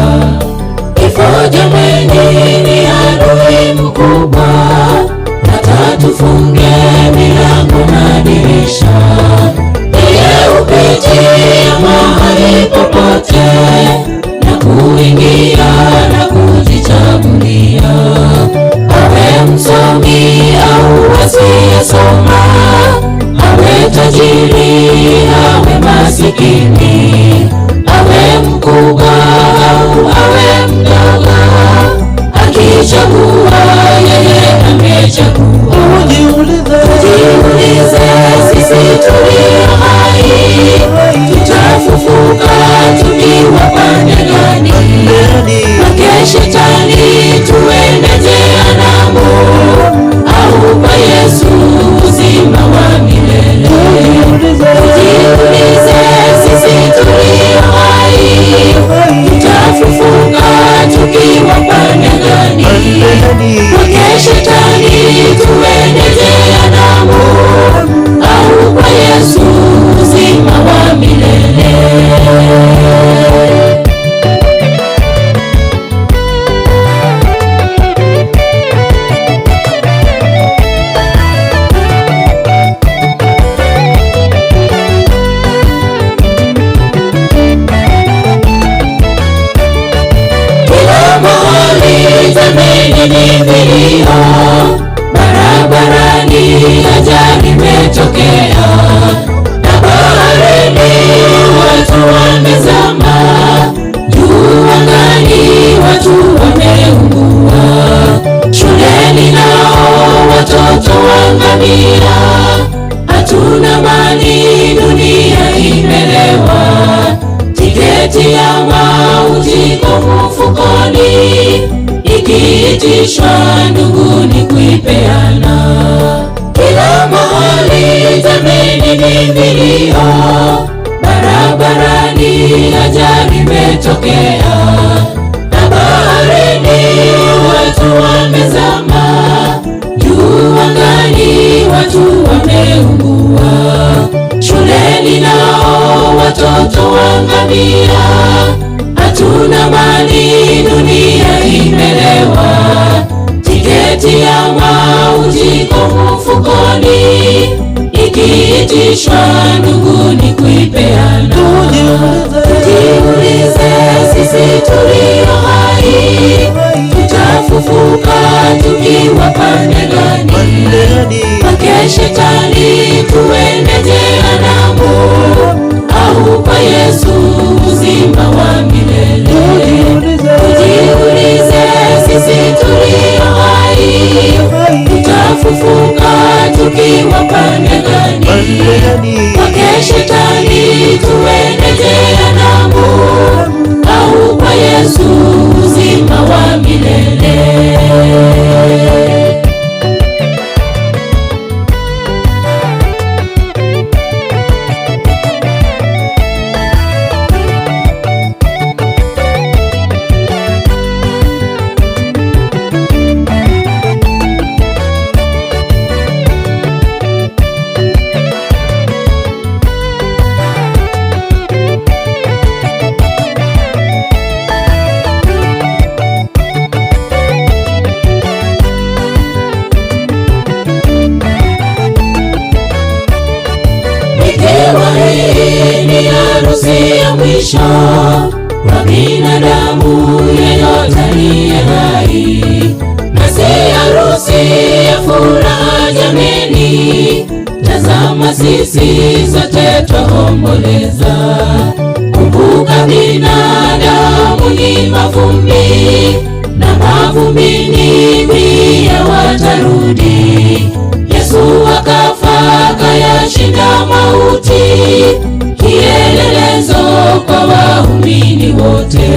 Kifo jameni ni adui mkubwa, hata tufunge milango na dirisha. Yeye hupitia mahali popote na kuingia na kujichagulia, awe msomi au asiyesoma, awe tajiri awe masikini, awe mkubwa au awe mdogo, akichagua yeye amechagua. Tujiulize sisi tulio hai, tutafufuka tukiwa pande gani? Kwake shetani tuende jehanamu, au kwa Yesu uzima wa milele? Tujiulize sisi tulio hai, tutafufuka tukiwa pande gani? Kwake shetani tuende jehanamu, au kwa Yesu uzima wa milele? Kila mahali jameni ni vilio, barabarani ajali imetokea, na baharini watu wamezama, juu angani watu wameungua, shuleni nao watoto wangamia, hatuna mali, dunia imelewa tiketi ya mauti iko mfukoni, ikiitishwa ndugu ni kuipeana. Kila mahali jameni ni vilio, barabarani ajali imetokea, na baharini watu wamezama, juu angani watu wameungua, shuleni nao watoto wangamia, hatuna mali, dunia imelewa, tiketi ya mauti iko mfukoni, ikiitishwa ndugu ni kuipeana. Tujiulize sisi tulio hai, tutafufuka tukiwa pande gani? Kwake shetani tuende jehanamu, au kwa Yesu uzima wa milele? Tujiulize sisi tulio hai, tutafufuka tukiwa pande gani? Kwake shetani tuende jehanamu, au kwa Yesu uzima wa milele? mwisho kwa binadamu yeyote aliye hai, na si harusi ya furaha jameni. Tazama sisi sote twaomboleza. Kumbuka binadamu ni mavumbi, na mavumbini pia watarudi. Yesu akafa akayashinda mauti, kielelezo kwa waumini wote.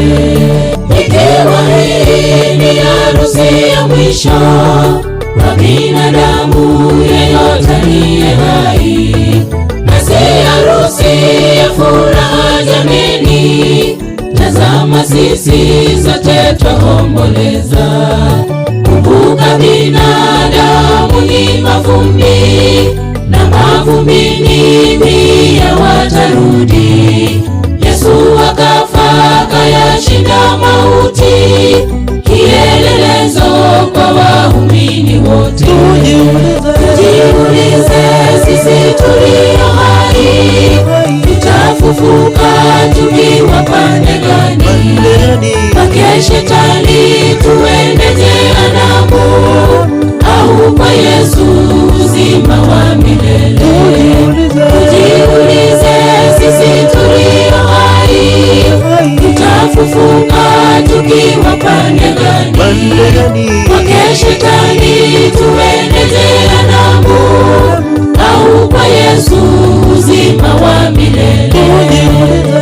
Ikiwa hii ni harusi ya mwisho kwa binadamu yeyote aliye hai, na si harusi ya furaha jameni. Tazama sisi sote twaomboleza. Kumbuka binadamu ni mavumbi, na mavumbini pia watarudi. Yesu akafa akayashinda mauti, kielelezo kwa waumini wote. Tujiulize sisi tulio hai, tutafufuka tukiwa pande gani? Kwake Shetani tuende jehanamu, au kwa Yesu uzima wa milele? Tujiulize sisi tulio hai, tutafufuka tukiwa pande gani? Kwake Shetani tuende jehanamu, au kwa Yesu uzima wa milele?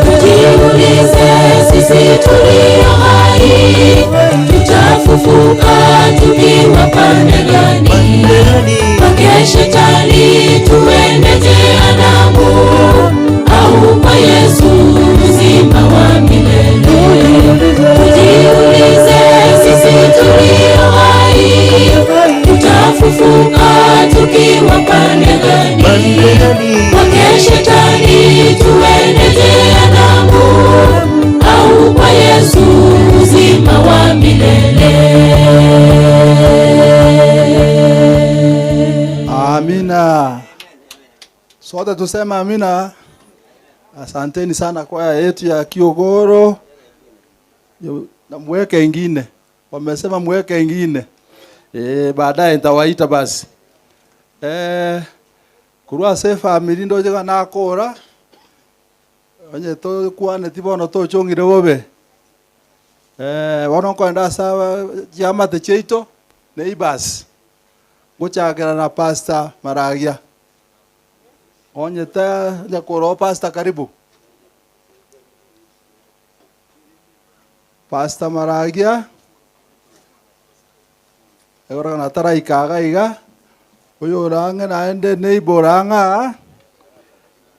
Tujiulize sisi tulio hai, tutafufuka tukiwa pande gani? Kwake Shetani tuende jehanamu, au kwa Yesu uzima wa milele? Tujiulize sisi tulio hai, tutafufuka tukiwa pande gani? Kwake Shetani tuende jehanamu, au kwa Yesu uzima wa milele.
Amina. Sote tuseme amina. Asanteni sana kwaya yetu ya Kiogoro. Na mweke ingine. Wamesema mweke ingine. Eh, baadaye nitawaita basi. Eh, kurwa se family ndoje nakora. Onye to kwane tibono to chongire bobe. Eh, bono kwenda sawa chiamate chiaito neighbors. Gochakera na Pastor Maragia. Onye ta nyakoro Pastor karibu. Pastor Maragia. Egora na taraikaga iga. Oyo orange naende neighbor orang'a.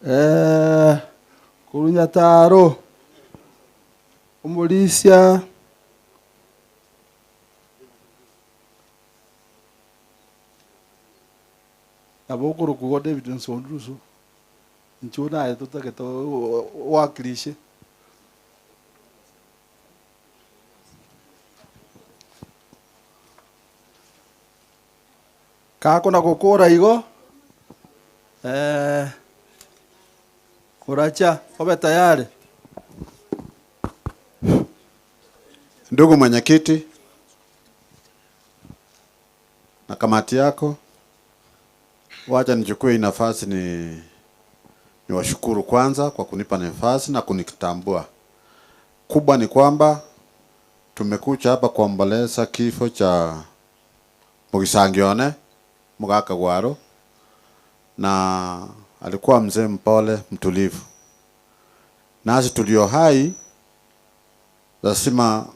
Eh, kurunyataro. Omulisia. Nabo okurukugo David Nsondurusu. Inchuo naye totagete owakilishe. Kako na gukura igo eh kuracha obe tayari.
Ndugu mwenyekiti na kamati yako, wacha nichukue hii nafasi ni niwashukuru kwanza kwa kunipa nafasi na kunitambua. Kubwa ni kwamba tumekuja hapa kuomboleza kifo cha Mugisangione Mugaka Gwaro, na alikuwa mzee mpole mtulivu. Nasi tulio hai lazima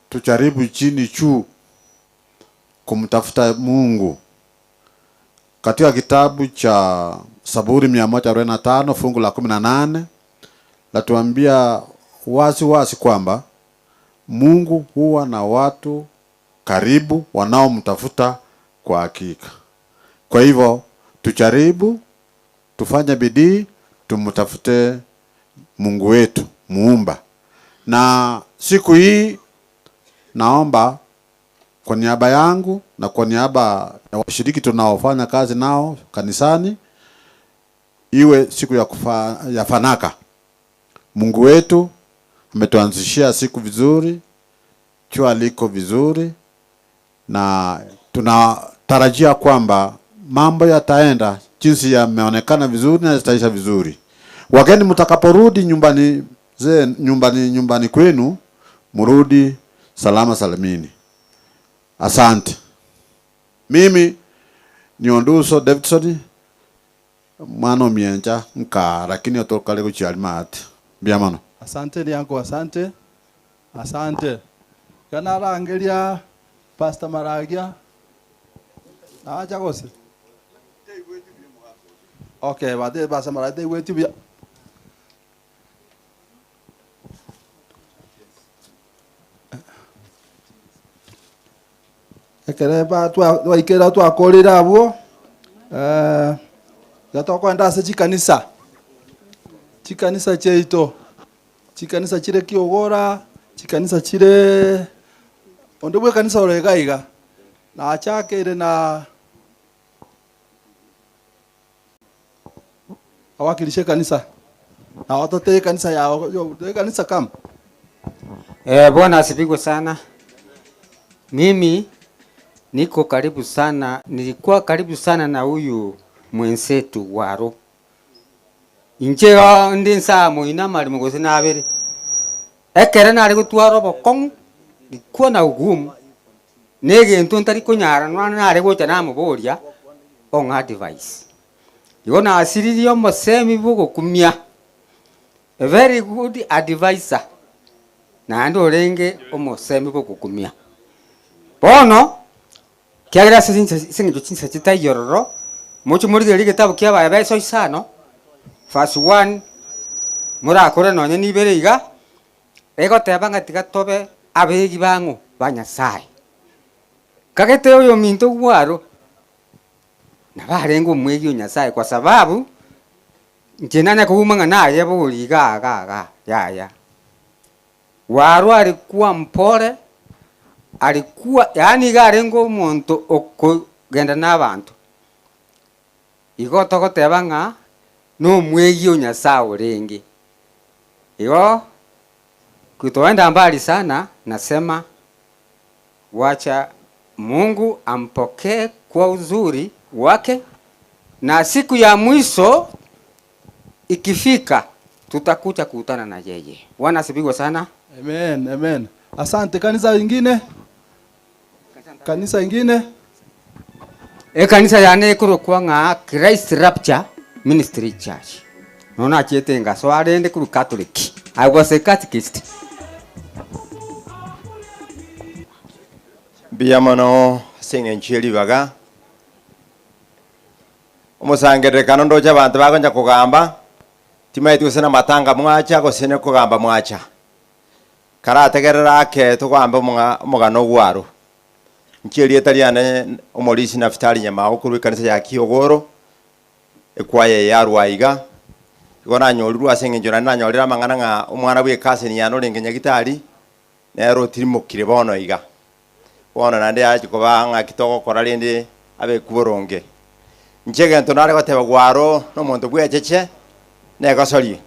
tujaribu chini juu kumtafuta Mungu. Katika kitabu cha Saburi 145 fungu la 18 latuambia wazi wazi kwamba Mungu huwa na watu karibu wanaomtafuta kwa hakika. Kwa hivyo tujaribu, tufanye bidii, tumtafute Mungu wetu muumba. Na siku hii naomba kwa niaba yangu na kwa niaba ya washiriki tunaofanya kazi nao kanisani, iwe siku ya, kufa, ya fanaka. Mungu wetu ametuanzishia siku vizuri, jua liko vizuri, na tunatarajia kwamba mambo yataenda jinsi yameonekana vizuri na yataisha vizuri. Wageni mtakaporudi nyumbani ze, nyumbani nyumbani kwenu, mrudi salama salimini. Asante. Mimi ni Onduso Davidson mwana omiencha nkaa lakini otokale guchiari maate mbuya mono.
Asante ni yangu, asante. Asante. Kana rangeria Pastor Maragia. Acha gose. Okay, bate Pastor Maragia wetu bia. Ekere ba twa twaikera twakorera abwo. Eh, gatokwenda ase chikanisa. Chikanisa chiaito. Chikanisa chire kiogora, chikanisa chire onde bwe kanisa ore iga iga. Nachakire na awakilishe kanisa. Na watote kanisa yao, yo kanisa kam.
Bwana asipigwe sana. Mimi niko karibu sana, nilikuwa karibu sana na huyu mwenzetu Waro. Inche ndi nsaa moina mari mugose nabere. Ekere nare gotwara obokong'u, nikuwa na ugumu. Negento ntari konyara nwana nare gocha namoboria ong'a advice. Igo nasiririe omosemi bogokumia. A very good advisor. Naende orenge omosemi bogokumia. Bono kiagera ase ase eng'encho chinsa chitaiyo ororo, moche morigererie egetabu kia Abaefeso isano, verse 1, morakore nonye na ibere iga, egoteba ng'a tiga tobe abegi bang'o ba Nyasaye. Kagete oyominto gwaro, nabo arenge omwegi o Nyasaye kwa sababu, inche nanya kouma ng'a naye bori iga iga iga, yaya. Gwaro alikuwa mpore, alikuwa yaani iga arenge omonto okogenda na abanto. Igo togoteba ng'a na omwegi o Nyasaye orenge. Igo kutoenda mbali sana, nasema wacha Mungu ampokee kwa uzuri wake, na siku ya mwisho ikifika tutakuja kukutana na yeye. Bwana asifiwe sana.
Amen, amen. Asante. Kanisa ingine? Kanisa ingine?
Ekanisa yane ekorokwa ng'a Christ Rapture Ministry Church. Nonya nachiete ngasoa rende korwa Catholic. I was a catechist.
Mbuya mono ase eng'encho ye ribaga. Omosangererekano ndoche abanto bagocha kogamba, timaeti gose namatanga mwacha gose nokogamba mwacha. Karategerere ake togambe omong'a omogano ogwaro. Inche erieta riane Omorisi Nafutali Nyamao korwa ekanisa ya Kiogoro, ekwaya eye yarwa aiga. Igo nanyorirwe ase eng'encho naende nanyorire amang'ana ng'a omwana bwa ecousin yane orenge Nyagitari, nere otirimokire bono iga. Bono naende yachia koba ng'aki togokora rende abekwe boronge. Inche egento nare goteba gwaro nomonto bw'echeche, negosorie.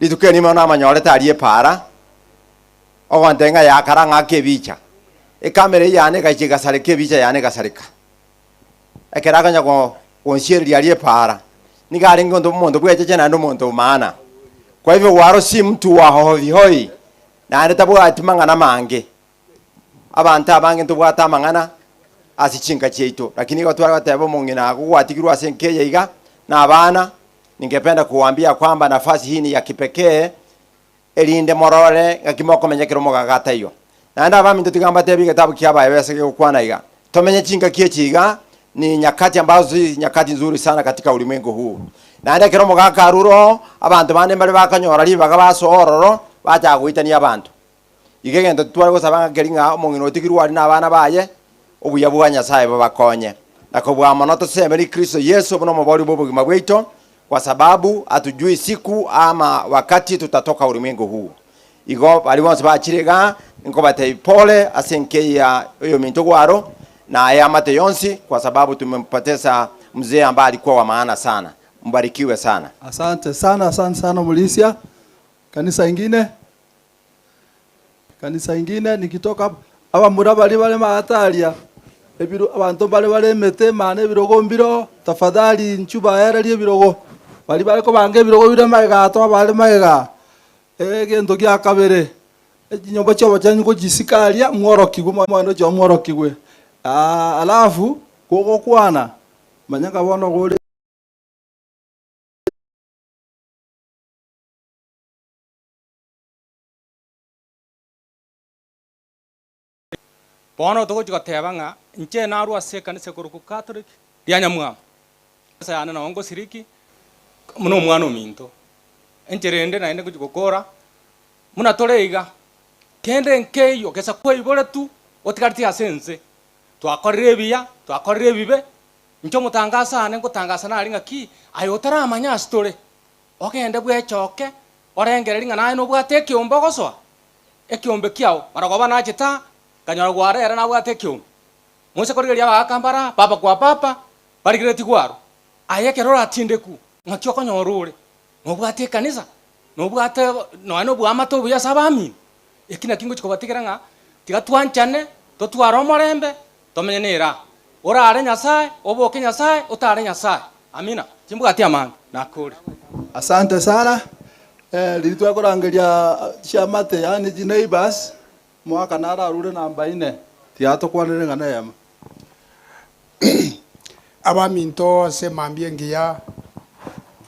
Rituko erimo namonyorete aria epaara, ogontebia ng'a yakara ng'ake ebicha. Ekamera eyio yane egachia egasareka ebicha yane egasareka. Ekero akonya gonsiereria aria epaara, nigo arenge onto omonto bw'echeche naende omonto o maana. Kwa hivyo gwaro si mtu wa hohoihoi, naende tabwati mang'ana mange. Abanto abange ntobwate amang'ana ase chinka chiaito, lakini igo tware goteba omong'ina ago gwatigirwe ase enka eye iga na abana, ningependa kuwaambia kwamba nafasi hii ni ya kipekee erinde morore ng'aki mokomenya ekero omogaka ataiyo. Naende abaminto tiga mbatebie egetabu kia Abaefeso gegokwana iga, Tomenye chingaki echi iga, ni nyakati ambazo si nyakati nzuri sana katika ulimwengu huu. Naende ekero omogaka arure oo, abanto bande mbare bakonyora ribaga basoa ororo, bachaka goitania abanto. Iga egento titware gosaba ng'a keri ng'a omong'ina otigirwe aria nabana baye, obuya bwa Nyasae bobakonye. Na kobua mono tosemerie Kristo Yeso buna omobori bw'obogima bwaito, kwa sababu hatujui siku ama wakati tutatoka ulimwengu huu. Igo baria bonsi bachire igaa, nkobatebia pole ase enka eye ya oyominto gwaro, na eamate yonsi, kwa sababu tumempoteza mzee ambaye alikuwa wa maana sana. Mbarikiwe sana.
Asante sana, asante sana Omorisia. Kanisa ingine, kanisa ingine nikitoka hapo abamura bari bare maataria ebiro abanto bare bare emete emana ebirogo mbiro tafadhali nchu baererie ebirogo bari bare kobanga ebirogo bire magega to bare magega egento gia kabere echinyomba chiabo ngochisikaria mworokigwe mwano chio mworokigwe Ah, alafu gogokwana manya bono gore
Bono togochi goteba ng'a inche narwa ase ekanisa ekoroku Catholic ria Nyamwama. Ase yane nabo ngosiriki buna omwana ominto. Enchera ende naende ngochi gokora, buna tore iga, kende nkeiyo gesa kwaiboretwe otigareti ase ense, twakorire ebiya, twakorire ebibe, inche omotangaso ane ngotangasa nare ng'aki, aye otaramanya ase tore, ogende bwechoke, orengereria ng'a naye nobwate ekeombe ogosoa, ekeombe kiago, marogoba nachete aa, nkanyora gware ere nabwate ekeombe. Mose korigereria abagaka mbare aa, papa kwa papa, barigereretie gwaro. Aye ekero oratindeku, ng'aki okonyora ore? Nobwate ekanisa, nobwate nonya na oboamate obuya ase abamino. Eki naki ngochia kobatigera ng'a, tiga twanchane, totware omorembe, tomenye na eraha. Orare Nyasaye, oboke Nyasaye, otare Nyasaye. Amina. Timbwati amange, nakore.
Asante sana eh, riria twakorangeria chiamate yaani chi neighbors mwaka nararure namba ine tiga tokwanere ng'a neyemo.
Abaminto ase emambia engiya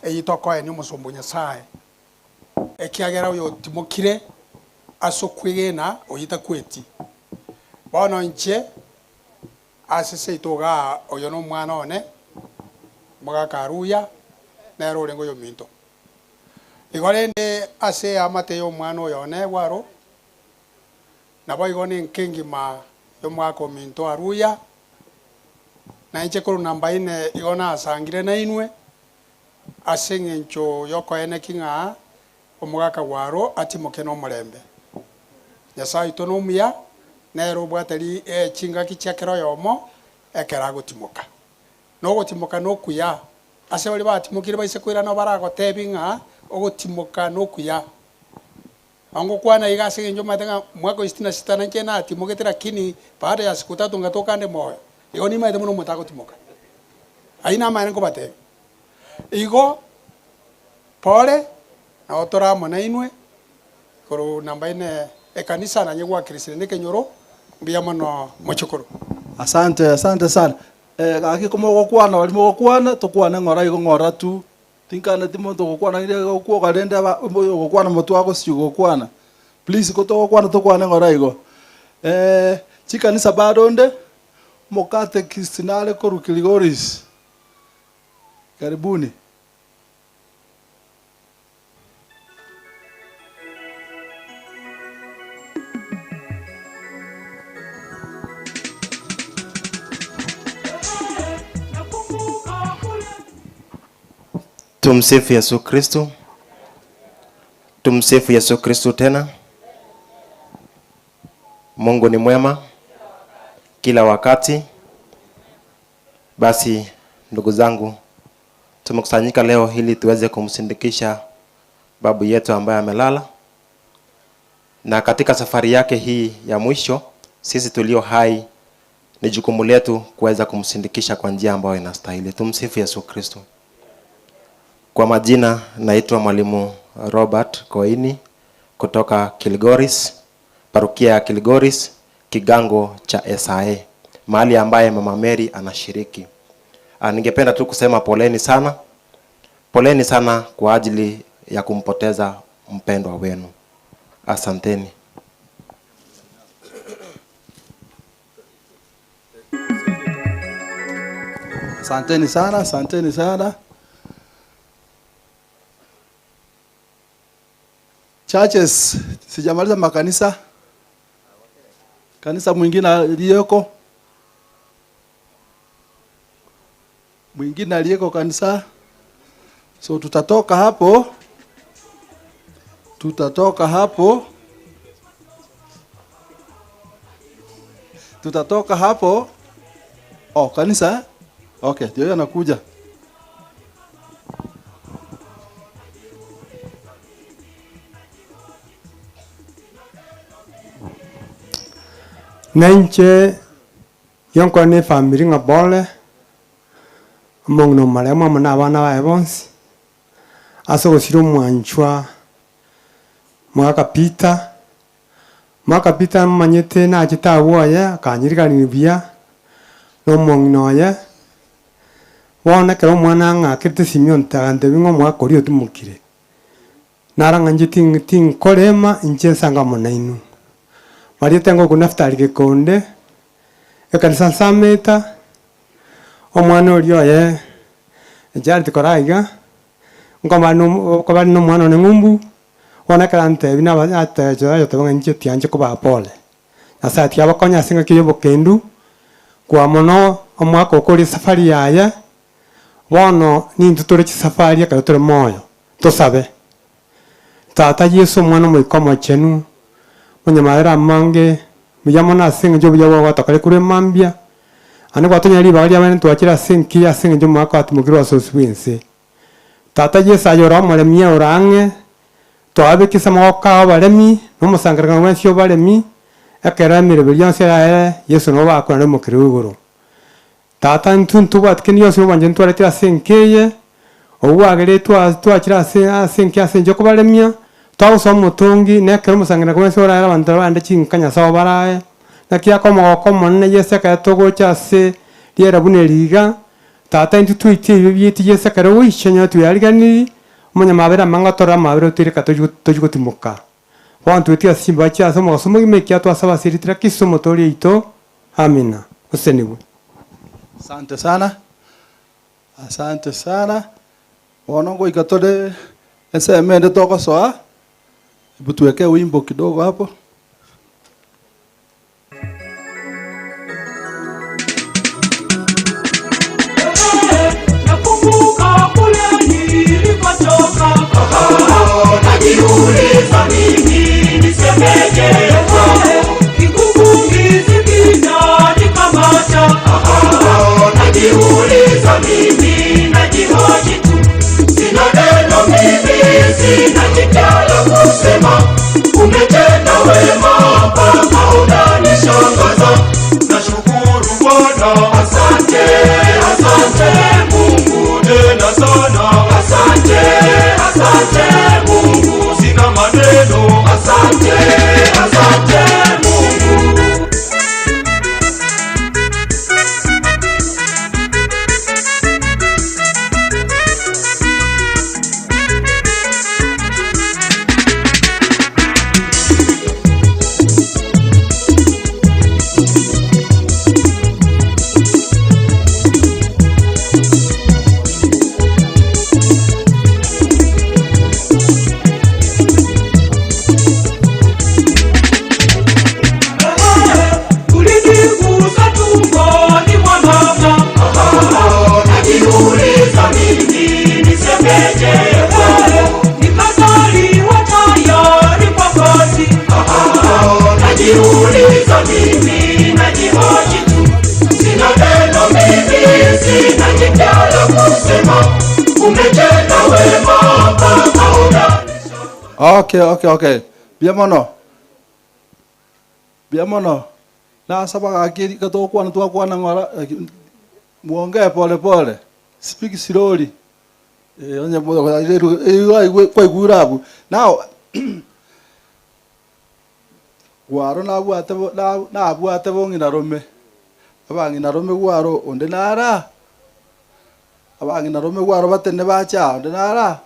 eyio tokoenia omosomba o Nyasae, ekiagera oyotimokire ase okwegena oyio takweti. Bono inche ase seito igaa oyo nomwana one, omogaka Aruya, nere orenge oyominto. Igo rende ase eamate y'omwana oyo one bwaro, naboigo nenka engima y'omogaka ominto Aruya, na inche korwa namba ine igo nasangire nainwe, ase engencho y'okoeneki ng'a omogaka bwaro atimoke nomorembe. Nyasae oito nomuya, nere obwate ri chingaki chia kera oyomo ekero agotimoka. Na ogotimoka nokuya, ase baria batimokire baise koirana baragotebi ng'a ogotimoka nokuya. Nabo ngokwana iga ase eng'encho omanyete ng'a mwaka o sitini na sita nainche natimogete lakini baada ya siku tatu ngatoka nde moyo. Igo nimanyete buna omonto agotimoka. Ayio namaene nkobatebia. Igo pore, nabo tore amo nainwe, korwa namba ine ekanisa nanye gwakirisire na ekenyoro, mbuya mono mochokoro.
Asante, asante sana. Eh, gaki komogokwana baria mogokwana, tokwane ng'ora igo ng'ora tu. Tinkaneti monto ogokwana riria gokwoka rende aba oyo ogokwana motwe agosiu gokwana. Please ko togokwana tokwane ng'ora igo. Eh, chikanisa bado onde, omokatekist nare korwa Kilgoris. Karibuni.
Tumsifu Yesu Kristo. Tumsifu Yesu Kristo tena. Mungu ni mwema kila wakati. Basi ndugu zangu, tumekusanyika leo ili tuweze kumsindikisha babu yetu ambaye amelala, na katika safari yake hii ya mwisho, sisi tulio hai ni jukumu letu kuweza kumsindikisha kwa njia ambayo inastahili. Tumsifu Yesu Kristo. Kwa majina naitwa Mwalimu Robert Koini kutoka Kilgoris, parokia ya Kilgoris, kigango cha SAA, mahali ambaye Mama Mary anashiriki. Ah, Ningependa tu kusema poleni sana, poleni sana kwa ajili ya kumpoteza mpendwa wenu. Asanteni.
Asanteni sana, asanteni sana. Churches, sijamaliza makanisa. Kanisa mwingine aliyeko, mwingine aliyeko kanisa. So tutatoka hapo, tutatoka hapo, tutatoka hapo. Oh, kanisa. Okay, ndio hiyo anakuja.
Na inche gionkore na efamiri ng'a pole, omong'ina omoremu amo na abana baye bonsi, ase ogosira omwanchwa Mwaka Peter, Mwaka Peter momanyete nachete abwo oye akanyiriganiria buya, na omong'ina oye, bono ekero omwana ang'akerete esimi onte agantebia ng'a omwaka oria otimokire. Naro ng'a inche tin tinkorema inche nsange amo nainwe. Mariete ngokwa Naftali gekonde, ekanisa nsameta, omwana oria oye Jared kora iga, nkoba no nkoba na omwana one ng'umbu, bono ekero antebi naba atecha agoteba ng'a inche tianche kobaa pole. Nyasaye tiga abakonye ase engaki ya obokendu, kwa mono omwaka okore esafari yaye, Bono nintwe tore chisafari ekero tore moyo, tosabe. Tata Yeso Omwana Omoika Omochenu, Omonyamarera amange, mbuya mono ase eng'encho obuya bwao gwatokorire korwa emambia, naende gwatonyora ribaga riabene twachire ase enkiya ase eng'encho omogaka gwatimokirwe ase obosio bw'ense. Tata Yeso aye ore omoremia ore ang'e, twabekia ase amagoko ao abaremi, na omosangererekano bwensi obaremi, ekero emeroberio yonsi eraere, Yeso nabo bakwana omokere o igoro. Tata, intwe ntobwati kende gionsi obwanchani ntwaretire ase enka eye, obwo bwagerire twa twachire ase ase enka ase inche kobaremia, twagosoa omotongi, na ekero omosangererekano bwensi oraere abanto baria barende chinka Nyasae obarae, naki ake omogoko omonene Yeso ekero togocha ase riera buna eri iga, Tata intwe twaitie ebibe biaito Yeso ekero ogoicha onye tweariganiri, omonyamabera amange otorore amabera otoire reka tochi tochi gotimoka. Bono twetie ase chimbaga chia ase omogaso omogima ekiagera twasaba ase erieta ria Kristo Omotoori oito. Amina. Osesenigwe.
Asante sana, asante sana. Bono ngoika tore ensemo ende togosoa, hebu tuweke wimbo kidogo hapo.
Nakumbuka kule nilikotoka, najiuliza mimi nisemeje, kigugumizi kinanikamata, najiuliza mimi najihoji tu, sina neno mimi, sina jipya la kusema, umetenda wema mpaka unanishangaza. Nashukuru Bwana, asante, asante Mungu tena sana, asante, asante Mungu, sina maneno, asante, asante Mungu. Ulinigusa tumboni mwa mama, najiuliza mimi nisemeje, nikazaliwa tayari kwa kazi, najiuliza mimi najihoji tu, sina neno mimi, sina jipya la kusema, umetenda wema mpaka una
Okay, okay, okay. Mbuya mono. Mbuya mono. Nasaba gaki rika togokwana twakwana ng'ora lakini muongee pole pole. Speak slowly. Eh, onye kwaigure abwo. Now, gwaro nabwate bo na nabwate bong'ina rome. Abang'ina rome gwaro onde nara? Abang'ina rome gwaro batene bache aa onde nara?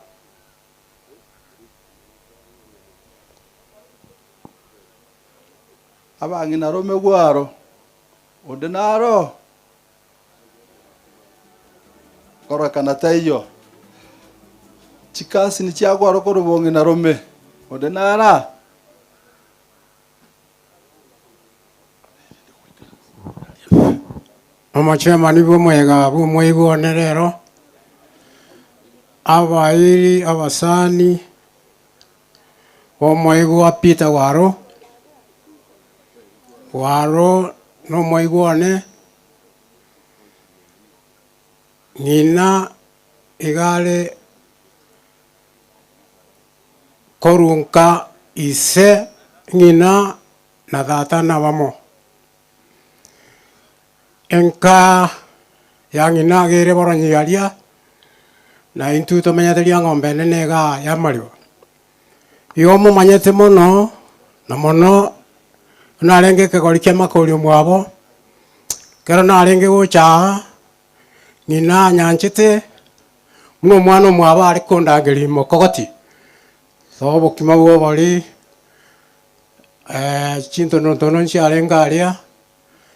Abang'ina rome gwaro, onde naro? Kororekana taiyo. Chikasini chia gwaro korwa bong'ina rome, onde nara?
Omochemani bw'omoyega bw'omoigwa one rero, abairi abasani b'omoigwa Peter Waro, Waro nomoigwa one, ng'ina iga are korwa nka ise, ng'ina na tata nabamo. Enka ya ng'ina iga ere boronyi aria, na intwe tomenyete riang'ombe enene igaa ya amariba. Igo momanyete mono, na mono, narenge ekegori kia makori omwabo, ekero narenge gocha aa, ng'ina anyanchete, buna omwana omwabo are kondangeria mokogoti, so obokima bwa obori, chintonotono nchiarenge aria,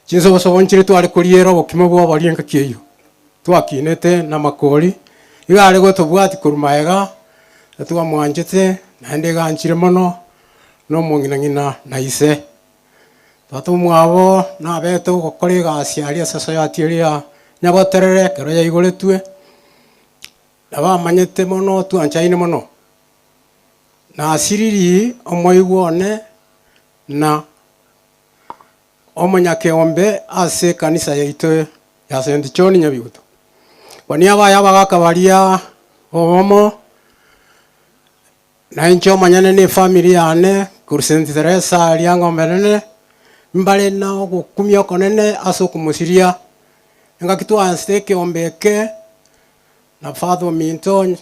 Chinsobosobo nchire tware koriera obokima bwa obori engaki eyio twakinete namakori, iga are gotobwatia korwa magega, na twamwanchete, naende iga anchire mono na omong'ina-ng'ina na ise. Tata omwabo nabete ogokora egasi aria ase society eria ya Nyaboterere ekero yaigoretwe, nabo amanyete mono twanchaine mono. Nasiriri omoigwa one na. Omonyakeombe ase ekanisa yaito ya St. John Nyabiguto. Kwania abaye abagaka baria obomo, na inche omonyene na efamiri yane korwa St. Teresa Riang'ombe Nene, mbare na ogokumia okonene ase okomosiria. Engaki twaansete ekeombe eke na father ominto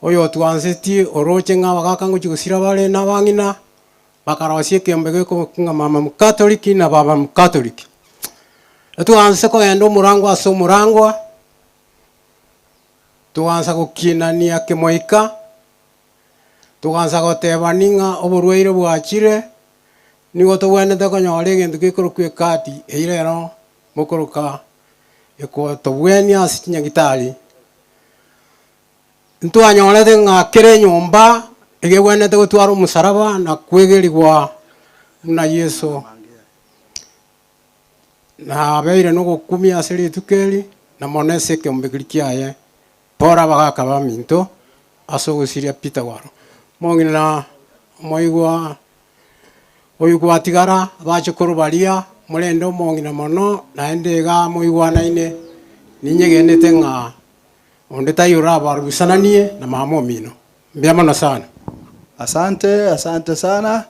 oyotwansetie oroche ng'a abagaka ngochia gosira bare na abang'ina. Bakarosia ekeombe gekobokwa ng'a Mama Mokatoliki na Baba Mokatoliki. Twaansa kogenda omorangwa ase omorangwa, twaansa gokinania kemoika, twaansa gotebani ng'a oborwaire bwachire, nigo tobwenerete konyora egento gekorokwa ekadi eyio rero mokoroka ekotobwenia ase chinyagitari. Ntwanyorete ng'a kera enyomba egegwenerete gotwara omosaraba na kwegerigwa buna Yeso nabeire nogokumia ase rituko eri, na mono ase ekeombe keria kiaye. Pore abagaka baminto ase ogosiria Peter gwaro. Mong'ina omoigwa oyo gwatigara abachokoro baria, morende omong'ina mono, naende iga moigwanaine, ninyegenete ng'a Onde taiyo orabarusananie na mama omino. Mbuya mono sana.
Asante, asante sana.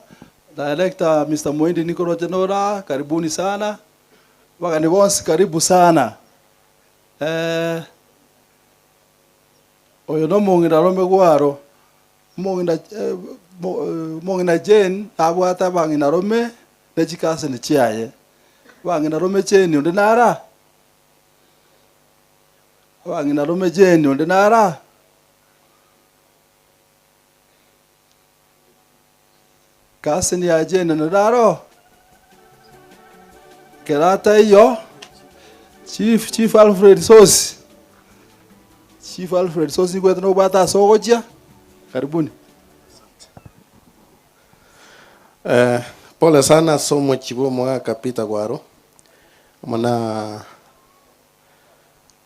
Director Mister Muhindi nikoroche nora, karibuni sana. Abageni bonsi karibu sana. Eh, oyo nomong'ina rome gwaro, omong'ina eh, mo- eh, omong'ina Jane nabwate abang'ina rome ne chikaseni chiaye. Abang'ina rome Jane onde nara? Abang'ina rome Jane onde nara? Cousin ya Jane onde naro? Ekero ataiyo, Chief, Chief Alfred Sosi, Chief Alfred Sosi nikwete nobwate ase ogochia, karibuni.
Eh, pole sana ase omochie bwa omogaka Peter Gwaro, amo na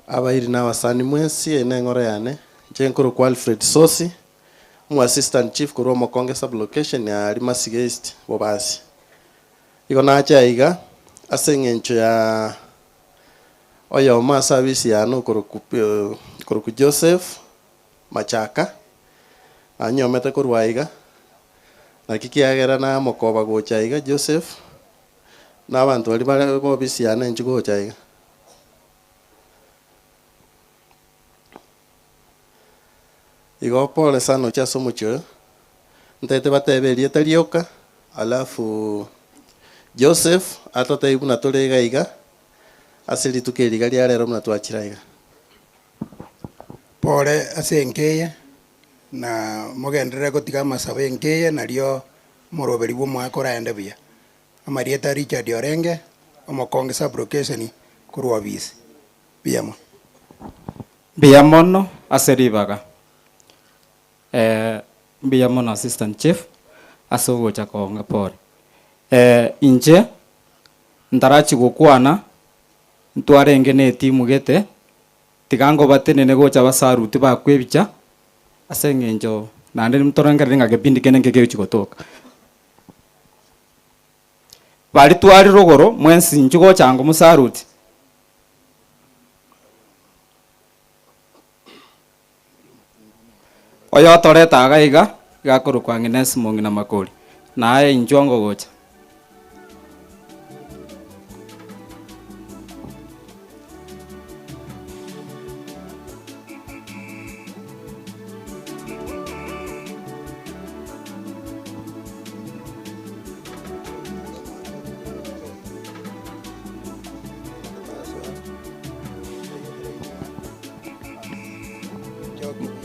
Abairi na abasani mwensi, eye neng'oro yane, inche nkorokwa Alfred Sosi, omo assistant chief korwa Omokonge sub-location ya Rimasiga East, Bobasi. Igo nache aiga ase eng'encho ya oyomo ase abisi yane okorokwa okorokwa Joseph Machaka, nanyomete korwa aiga, naki kiagera namokoba gocha aiga Joseph, na abanto baria bare b'obisi yane inche gocha aiga. Igo pole sana oche ase omochie oyo, ntaete batebe erieta rioka, alafu Joseph atotebie buna tore iga iga, ase rituko eri iga ria rero buna twachire aiga.
Pole ase enka eye, na mogenderere gotiga amasabo enka eye nario omoroberi bwa omwaka oraende buya. Amarieta Richard Orenge, omokonge sub-location korwa obisi. Mbuya mono.
Mbuya mono ase ribaga. Mbuya mono Assistant Chief ase ogocha kong'a pore. Inche ntarachia gokwana ntwarenge ne etimu gete, tiga ngobatenene gocha basaruti bakwe ebicha ase eng'encho naende ntorengereri ng'a kepindi kende nkegechi gotoka. Baria tware rogoro mwensi inchuo gocha ango mosaruti. Oyotoreta iga iga, iga akorokwa Agnes mong'ina Makori, naye inchuo ango gocha.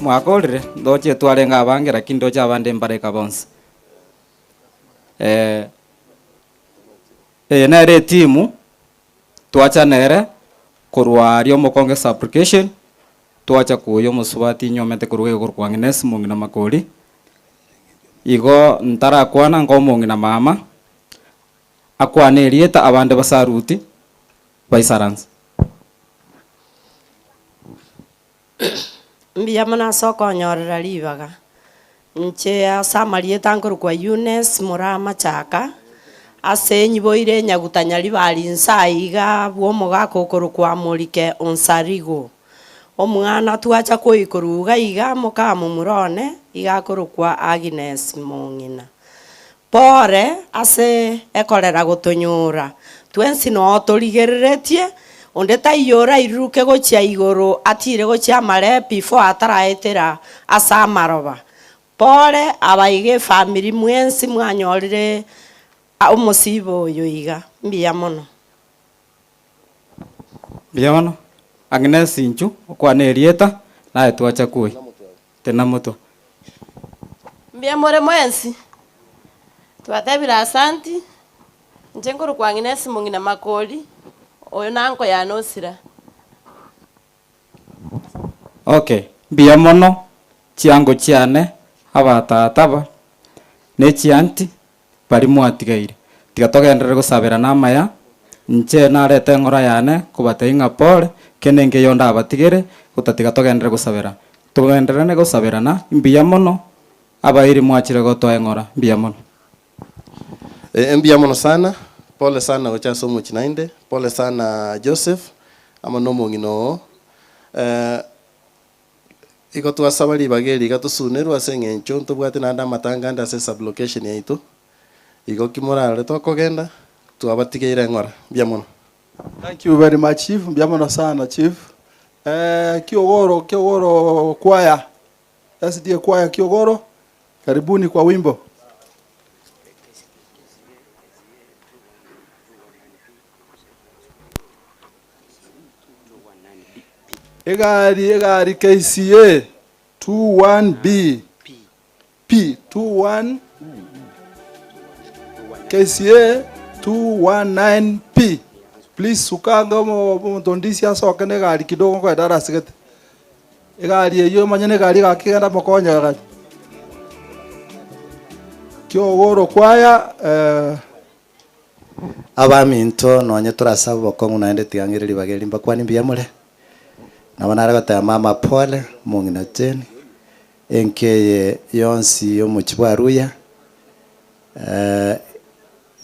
Mwakorire, ndoche twarenge abange lakini ndoche abande mbareka bonsi. Eh, eye nere etimu twacha nere korwa aria Omokonge sub-location, twacha koyia omosubati nyomete korwa igoro kwa Agnes mong'ina Makori, igo ntarakwana nka omong'ina mama, akwane erieta abande basaruti baisaranse.
Mbuya mono ase okonyorera ribaga, inche ase amarieta nkorokwa Eunice Moraa Machaka, ase nyiboire Nyaguta Nyaribari inse iga bwa omogaka okorokwa Morike Onsarigo. Omwana twacha koikorwa iga iga moka momura one, iga akorokwa Agnes Mong'ina. Pore ase ekorera gotonyora, twensi noo torigereretie, onde taiyo orairuruke gochia igoro atire gochia amare before ataraetera ase amaroba. Pore abaiga efamiri mwensi mwanyorire omosiba oyo iga. Mbuya mono.
Mbuya mono, Agnes inchu okwane erieta naye twacha kwoyia. Tinamotwa.
Mbuya more mwensi, twatebire asanti, inche nkorokwa Agnes Mong'ina Makori, oyo na uncle yane Osira.
Okay, mbuya mono chiango chiane, abatata aba, ne chianti, baria mwatigaire. Tiga togenderere gosaberana amaya, inche narete eng'ora yane kobatebia ng'a pole, kende nkeiyo ndabatigere, gotatiga togenderere gosaberana. Togendererane gosaberana, mbuya mono, abairi mwachire gotoa eng'ora, mbuya mono.
Eh, mbuya mono sana, pole sana gocha ase omochie naende, pole sana Joseph, amo na omong'ina oo. Eh, Igo twasaba ribaga eri iga tosunerwe ase eng'encho ntobwate naende amatanga ande ase esublocation yaito. Igo ki morarore tokogenda, twabatigeire eng'ora. Mbuya mono.
Thank you very much chief, mbuya mono sana chief. Eh, Kiogoro, Kiogoro kwaya, SDA kwaya Kiogoro, karibuni kwa wimbo. Egari egari KCA 21B P 21 KCA 219P please sukanga omonto ndisi asoke na egari kidogo nkoenda arasigete egari eywo omanye na egari egakegenda mokonye egari Kiogoro kwaya eh.
Abaminto, nonye torasabe obokong'u naende tiga ng'ire ribaga eri mbakwanie mbuya more. Nabo nare goteba mama pole, omong'ina Jane, enka eye yonsi y'omochie bwa Luhya,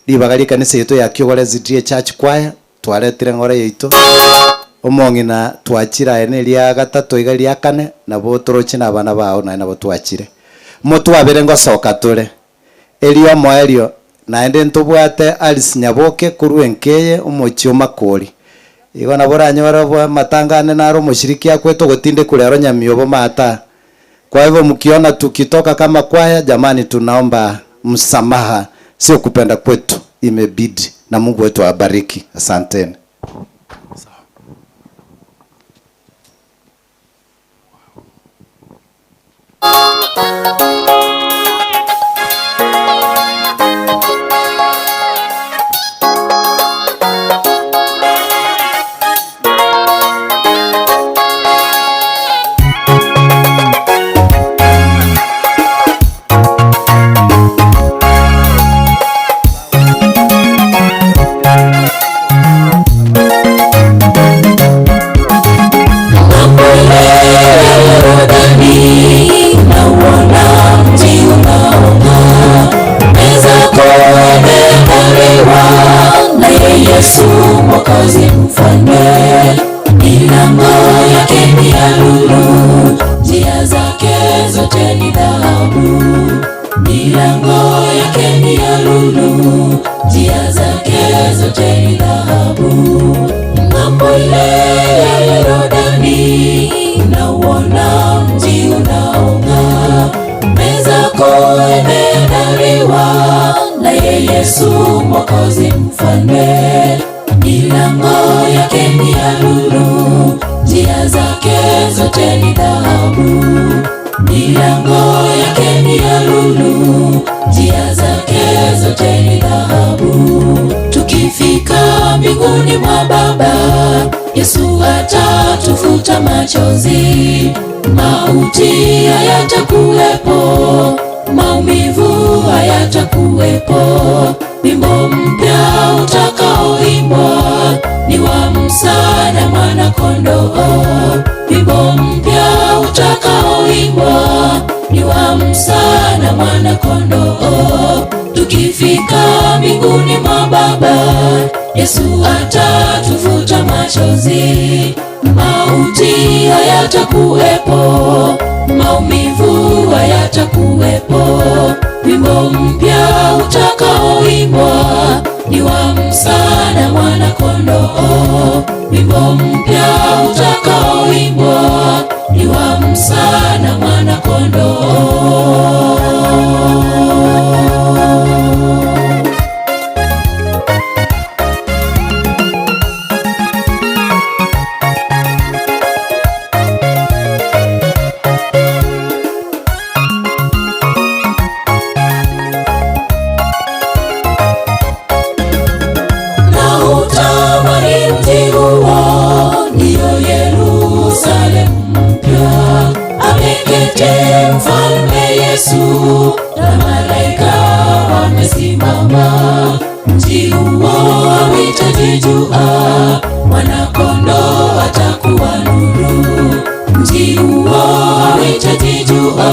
ribaga ri'ekanisa yaito ya Kiogora SDA Church Choir, twaretire eng'ora yaito, omong'ina twachire aye na eria gatato iga ria kane, nabo toroche na abana bao naende nabo twachire. Motwabere ngosoka tore. Erio omoerio, naende ntobwate Alice Nyaboke korwa enka eye, omochie o Makori. Igo nabo oranyore amatanga ane naro omoshiriki akwete ogotindekwa rero nyamiobo maata. Kwa hivyo mkiona tukitoka kama kwaya, jamani tunaomba msamaha, sio kupenda kwetu, imebidi na Mungu wetu awabariki. Asanteni.
Yesu Mwokozi mfalme, milango yake ni ya lulu, njia zake zote ni dhahabu. Milango yake ni ya lulu, njia zake zote ni dhahabu. Ng'ambo ile ya Yordani, nauona mji unaong'aa, meza kuu imeandaliwa naye Yesu Mwokozi mfalme, milango yake ni ya lulu. njia zake zote ni dhahabu, milango yake ni ya lulu, njia zake zote ni dhahabu. Tukifika mbinguni mwa Baba, Yesu atatufuta machozi, mauti hayatakuwepo, maumivu hayatakuwepo, wimbo mpya utakaoimbwa ni wa Musa na mwana-kondoo. Wimbo mpya utakaoimbwa ni wa Musa na mwana-kondoo. Tukifika mbinguni mwa Baba, Yesu atatufuta machozi, mauti hayatakuwepo, maumivu hayatakuwepo, wimbo mpya utakaoimbwa ni wa Musa na mwana-kondoo. Wimbo mpya utakaoimbwa ni wa Musa na mwana-kondoo. Na utamani mji huo, ndiyo Yerusalemu mpya. Ameketi mfalme Yesu na malaika wamesimama. Mji huo hauhitaji jua, mwana-kondoo atakuwa nuru. Mji huo hauhitaji jua,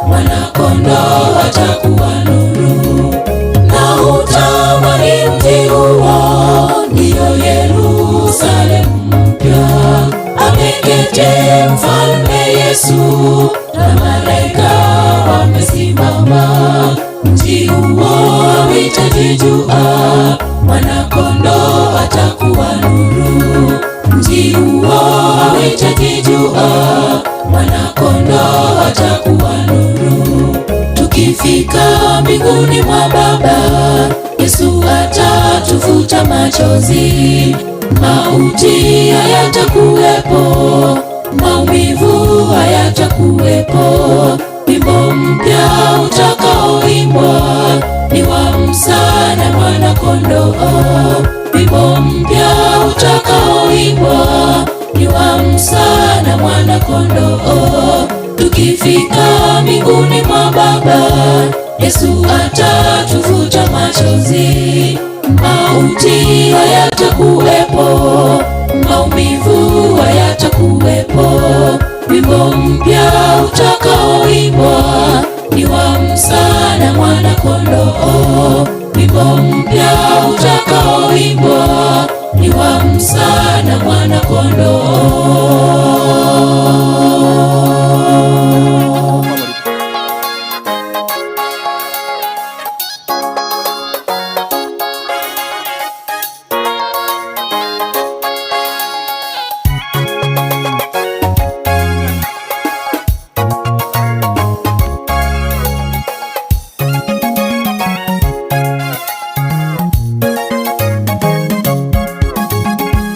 mwana-kondoo atakuwa nuru. Na utamani mji huo, ndiyo Yerusalemu mpya. Ameketi mfalme Yesu na malaika wamesimama. Mji huo hauhitaji jua, mwana-kondoo atakuwa nuru. Mji huo hauhitaji jua, mwana-kondoo atakuwa nuru. Tukifika mbinguni mwa Baba, Yesu atatufuta machozi, mauti hayatakuwepo, maumivu hayatakuwepo, wimbo mpya utakaoimbwa ni wa Musa na mwana-kondoo. Wimbo mpya utakaoimbwa ni wa Musa na mwana-kondoo. Tukifika mbinguni mwa Baba, Yesu atatufuta machozi, mauti hayatakuwepo, maumivu hayatakuwepo, wimbo mpya utakaoimbwa ni wa Musa na mwana-kondoo. Wimbo mpya utakaoimbwa ni wa Musa na mwana-kondoo.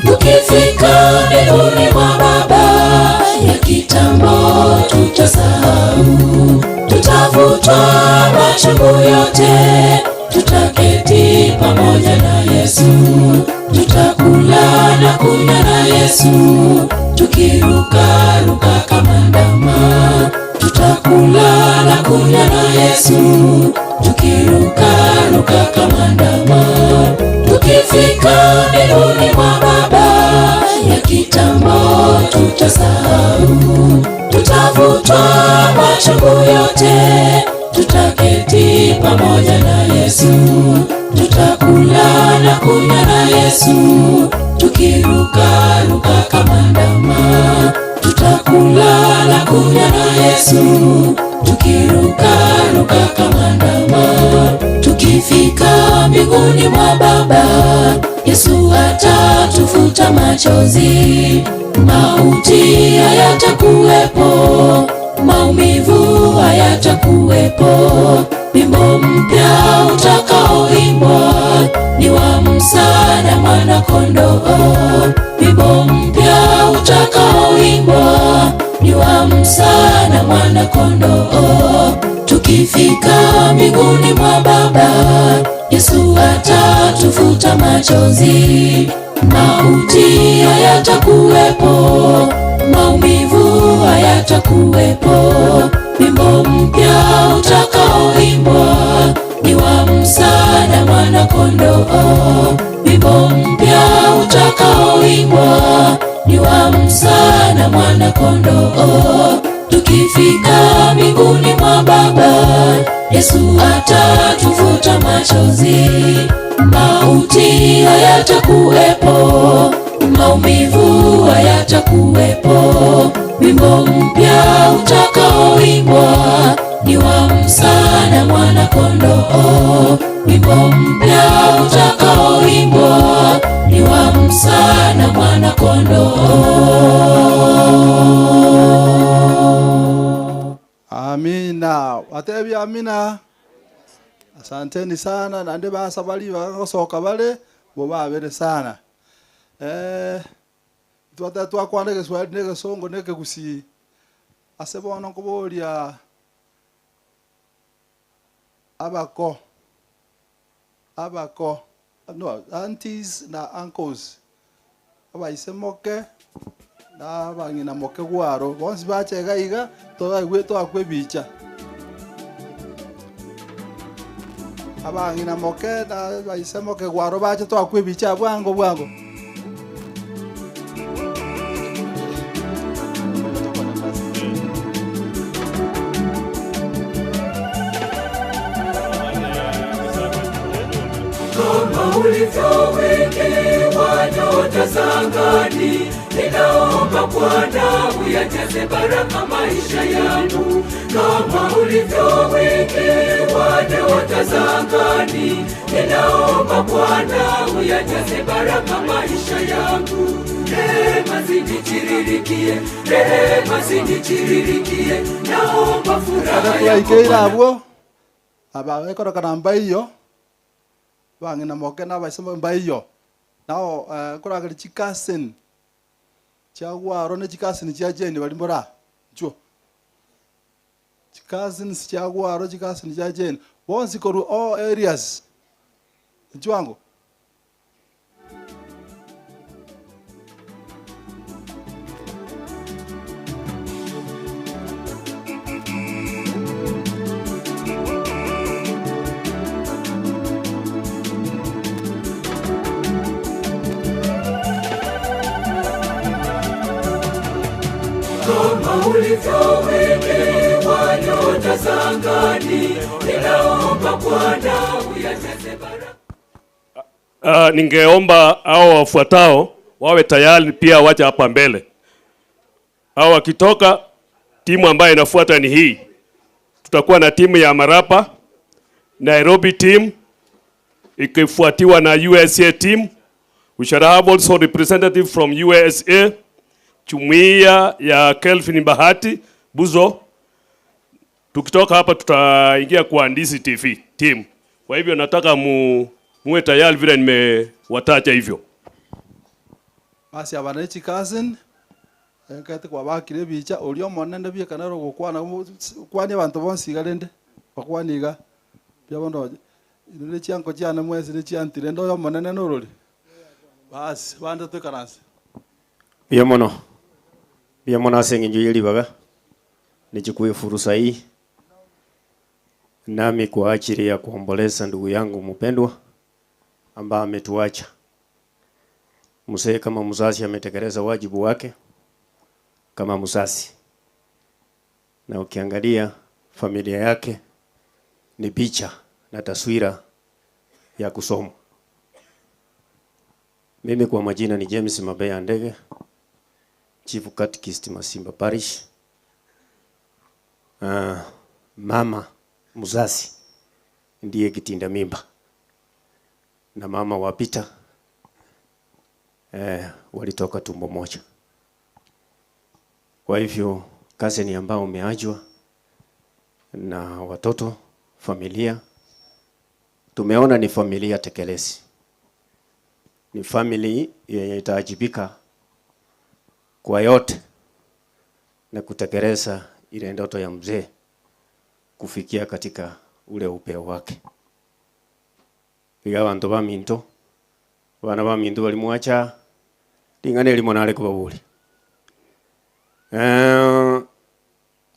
Tukifika mbinguni mwa Baba, ya kitambo tutasahau, tutavutwa machungu yote, tutaketi pamoja na Yesu, tutakula na kunywa na Yesu, tukirukaruka kama ndama, tutakula na kunywa na Yesu, tukirukaruka kama ndama. Tukifika mbinguni mwa Baba, ya kitambo tutasahau, tutavutwa machungu yote, tutaketi pamoja na Yesu, tutakula na kunywa na Yesu, tukirukaruka kama ndama, tutakula na kunywa na Yesu, tukirukaruka kama ndama. Tukifika mbinguni mwa Baba, Yesu atatufuta machozi, mauti hayatakuwepo, maumivu hayatakuwepo, wimbo mpya utakaoimbwa ni wa Musa na mwana-kondoo, wimbo mpya utakaoimbwa mwana kondoo. Tukifika mbinguni mwa Baba, Yesu atatufuta machozi. Mauti hayatakuwepo, maumivu hayatakuwepo. Wimbo mpya utakaoimbwa ni wa msaada mwana kondoo. Wimbo mpya utakaoimbwa ni wa msaada mwana kondoo. Tukifika mbinguni mwa Baba, Yesu atatufuta machozi. Mauti hayatakuwepo, maumivu hayatakuwepo. Wimbo mpya utakaoimbwa ni wa msana mwana kondoo. Wimbo mpya utakaoimbwa ni wa msana mwana kondoo.
Amina. Watebi amina. Asanteni sana nande basa bali bagagosoka bale bo babere sana. Eh twata twakwana Kiswahili ne Kisongo ne Kigusii ase bono nkoboria abako abako no aunties na uncles abaise moke na abang'ina moke gwaro bonsi bachega iga tobaigwe twakwa ebicha abang'ina moke na abaise moke gwaro bache twakwa ebicha bwango bwango.
Kama ulivyowekewa nyota za angani, ninaomba Bwana uyajaze baraka maisha yangu. Kama ulivyowekewa nyota za angani, ninaomba Bwana uyajaze baraka maisha yangu. Rehema zinitiririkie, rehema zinitiririkie, naomba furaha yako
Twaikeire abwo aba ekorokana mbaiyo bang'ina moke na abaise mbaiyo nao eh, korageri chikasin chiagwaro ne chikasin chia Jane bari mbora nchuo chikasins chiagwaro chikasin chia Jane bonsi koru all areas nchwango.
Kama ulivyowekewa nyota za angani, ninaomba Bwana uyajaze baraka.
Ningeomba hao wafuatao wawe tayari pia waje hapa mbele. Hao wakitoka, timu ambayo inafuata ni hii. Tutakuwa na timu ya Marapa, Nairobi team ikifuatiwa na USA team. We shall have also representative from USA, jumuiya ya Kelvin Bahati Buzo. Tukitoka hapa tutaingia kwa Ndizi TV team. Kwa hivyo nataka muwe tayari vile nimewataja hivyo.
Basi aba ne chikasin enkete kwabakire ebicha oria omonene biekana ere ogokwana kwania abanto bonsi iga rende bakwana iga bia bono oche ere chianko chiane mwesi ne chiantire rende oyo omonene norori basi bande toikaranse.
Mbuya mono mbuya mono ase eng'encho ya ribaga nichukue fursa hii nami kwa ajili ya kuomboleza ndugu yangu mpendwa ambaye ametuacha. Mzee kama mzazi ametekeleza wajibu wake kama mzazi, na ukiangalia familia yake ni picha na taswira ya kusoma. Mimi kwa majina ni James Mabeya Ndege, Chief Catechist Masimba Parish. Mama mzazi ndiye kitinda mimba na mama wa Peter walitoka tumbo moja. Kwa hivyo kazi ni ambao umeachwa na watoto, familia. Tumeona ni familia tekelezi, ni family yenye itaajibika kwa yote na kutekeleza ile ndoto ya mzee kufikia katika ule upeo wake. Iga abanto baminto, abana baminto bari mwacha, ring'ana erimo nare kobaboria.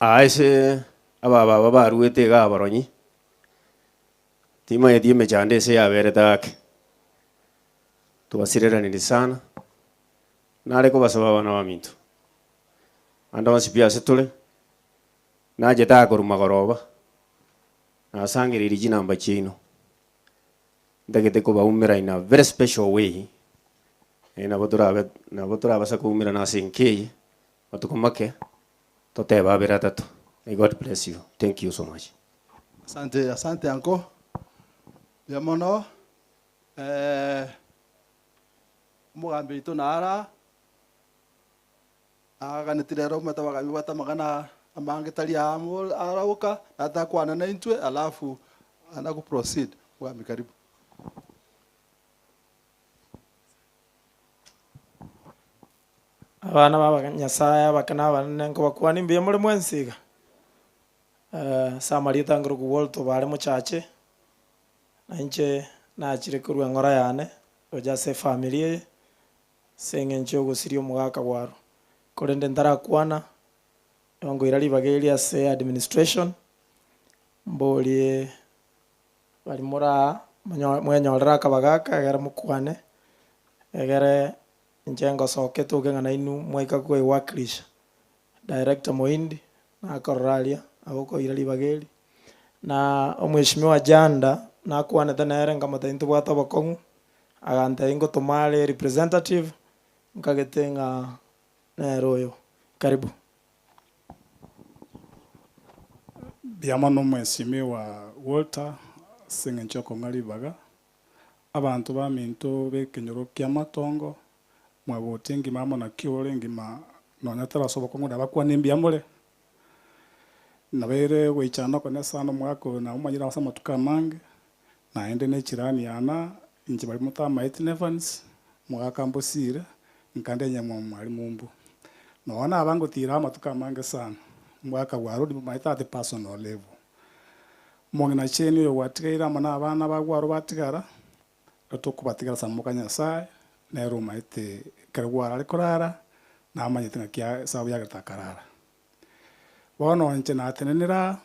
Ase abababa baruete iga abaronyi, timanyeti emechando ase yaberete ake, twasireranire sana, nare kobasaba abana baminto, ande onsi pi ase tore, nachete aa korwa magoroba, nasangereiri chinamba chiaino, ntagete kobaumera in a very special way, nabo torabe nabo torabasa koumerana ase enka eye, matuko make, totebe abere atato. May God bless you. Thank you so much.
Asante, asante anko. Mbuya mono. Eh, omogambi oito nara aganeti rero omanyete abagambi babwate amang'ana amange tari amo arauka natakwana na intwe alafu anago proceed. Omogambi karibu.
Abana ba Nyasaye abake na abanene nkobakwania mbuya more mwensi iga? Ase amarieta nkorokwa Walter Obare Mochache, na inche nachire korwa eng'ora yane, gocha ase efamiri eye, ase eng'encho ya ogosiria omogaka bwaro. Korende ntarakwana, nigo nkoira ribaga eria ase administration, mborie baria more aa, monyo mwenyorere akabagaka egere mokwane, egere inche ngosoke toke ng'a nainwe mwaika koewakilisha. Director Moindi, nakorora aria, nabo okoira ribaga eri, na omweshimiwa Janda, nakwanete nere nkamotebia ntobwate obokong'u, agantebia ngotoma are representative, nkagete ng'a nere oyo. Karibu.
Mbuya mono omweshimiwa Walter ase eng'encho yokong'a ribaga. Abanto baminto b'ekenyoro ki'amatongo, mwagotia engima amo naki ore engima nonya tari ase obokong'u nabakwane mbuya more. Nabeire goichana okone sana omwaka oyo naomanyire ase amatuko amange, naende na echirani yana, inche baria motamaeti na Evans, omogaka mbosire, nkande enyamwamu aria mumbu. Nonya naba ngotira amatuko amange sana, omwaka bwarure maete at personal level. Omong'ina Jane oyo gwatigaire amo na abana bagwo aro batigara, tokobatigera ase amaboko a Nyasaye, nere omaete ekero gwarare korara, namanyete ng'aki esabu yagerete akarara. Bono inche natenenera aa,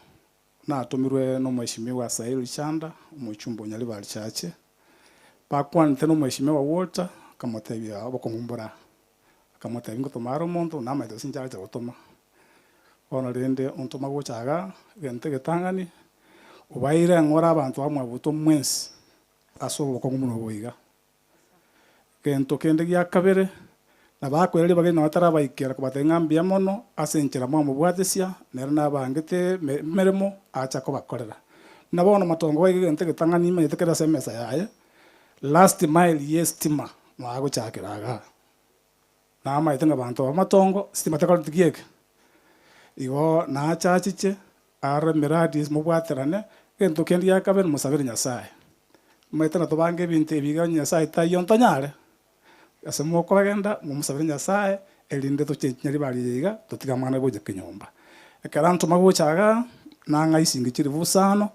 natomirwe na omweshimiwa Sail Chanda, omochumba o Nyaribari Church, bakwanete na omweshimiwa Walter, akamotebia obokong'u mbore aa, akamotebia ngotoma are omonto, namanyete gose inche arache gotoma. Bono rende ontoma gocha igaa, egento egetang'ani, obaeire eng'ora abanto bamwabuto mwensi, ase obokong'u buna obo iga. Gento kende gia kabere, nabakoira ribaga eri nonya tarabaikera kobatebia ng'a mbuya mono ase enchera mwamobwatesia, nere nabangete emeremo acha kobakorera. Buna bono matongo iga egento egetang'ani nimanyete kere ase emesa yaye, last mile y'estima nonya agochakera igaa. Namaete ng'a banto ba matongo, sitima tekoreti ki eke? Igo nache achiche, arore emiradi ase mobwaterane, egento kende gia kabere mosabere Nyasaye. Omanyete natobange ebinto ebi iga onye Nyasaye taiyo ntonyare, ase mokogenda momosabere Nyasaye, erinde tochenchie ribari eye iga, totige amang'ana gocha kenyomba. Ekero antoma gocha igaa, nang'a isingi chilifu isano,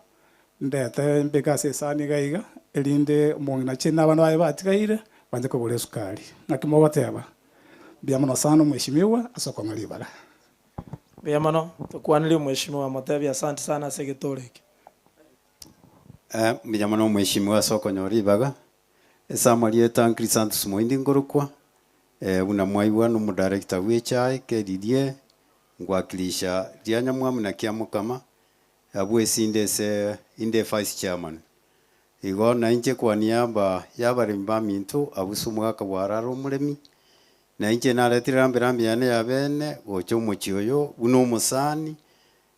ndete mbeke ase esani iga iga, erinde omong'ina achie na abana baye batigaire, banche kogora esukari. Naki mogoteba? Mbuya mono sana omweshimiwa ase okong'a ribaga.
Mbuya mono, tokwanerie omweshimiwa motebie asante sana ase egetoro eke.
Mbuya mono omweshimiwa ase okonyora ribaga, ase amarieta Chrysanthus Moindi nkorokwa, buna mwaigwa na omodirector bwa echae keririe, ngwakilisha ria Nyamwamu na Kiamokama, abwo esinde ase inde vice chairman. Igo nainche kwa niaba ya abaremi baminto abwo ase omogaka bwarare omoremi, nainche naretire rambirambi yane ya bene gocha omochie oyo buna omosani,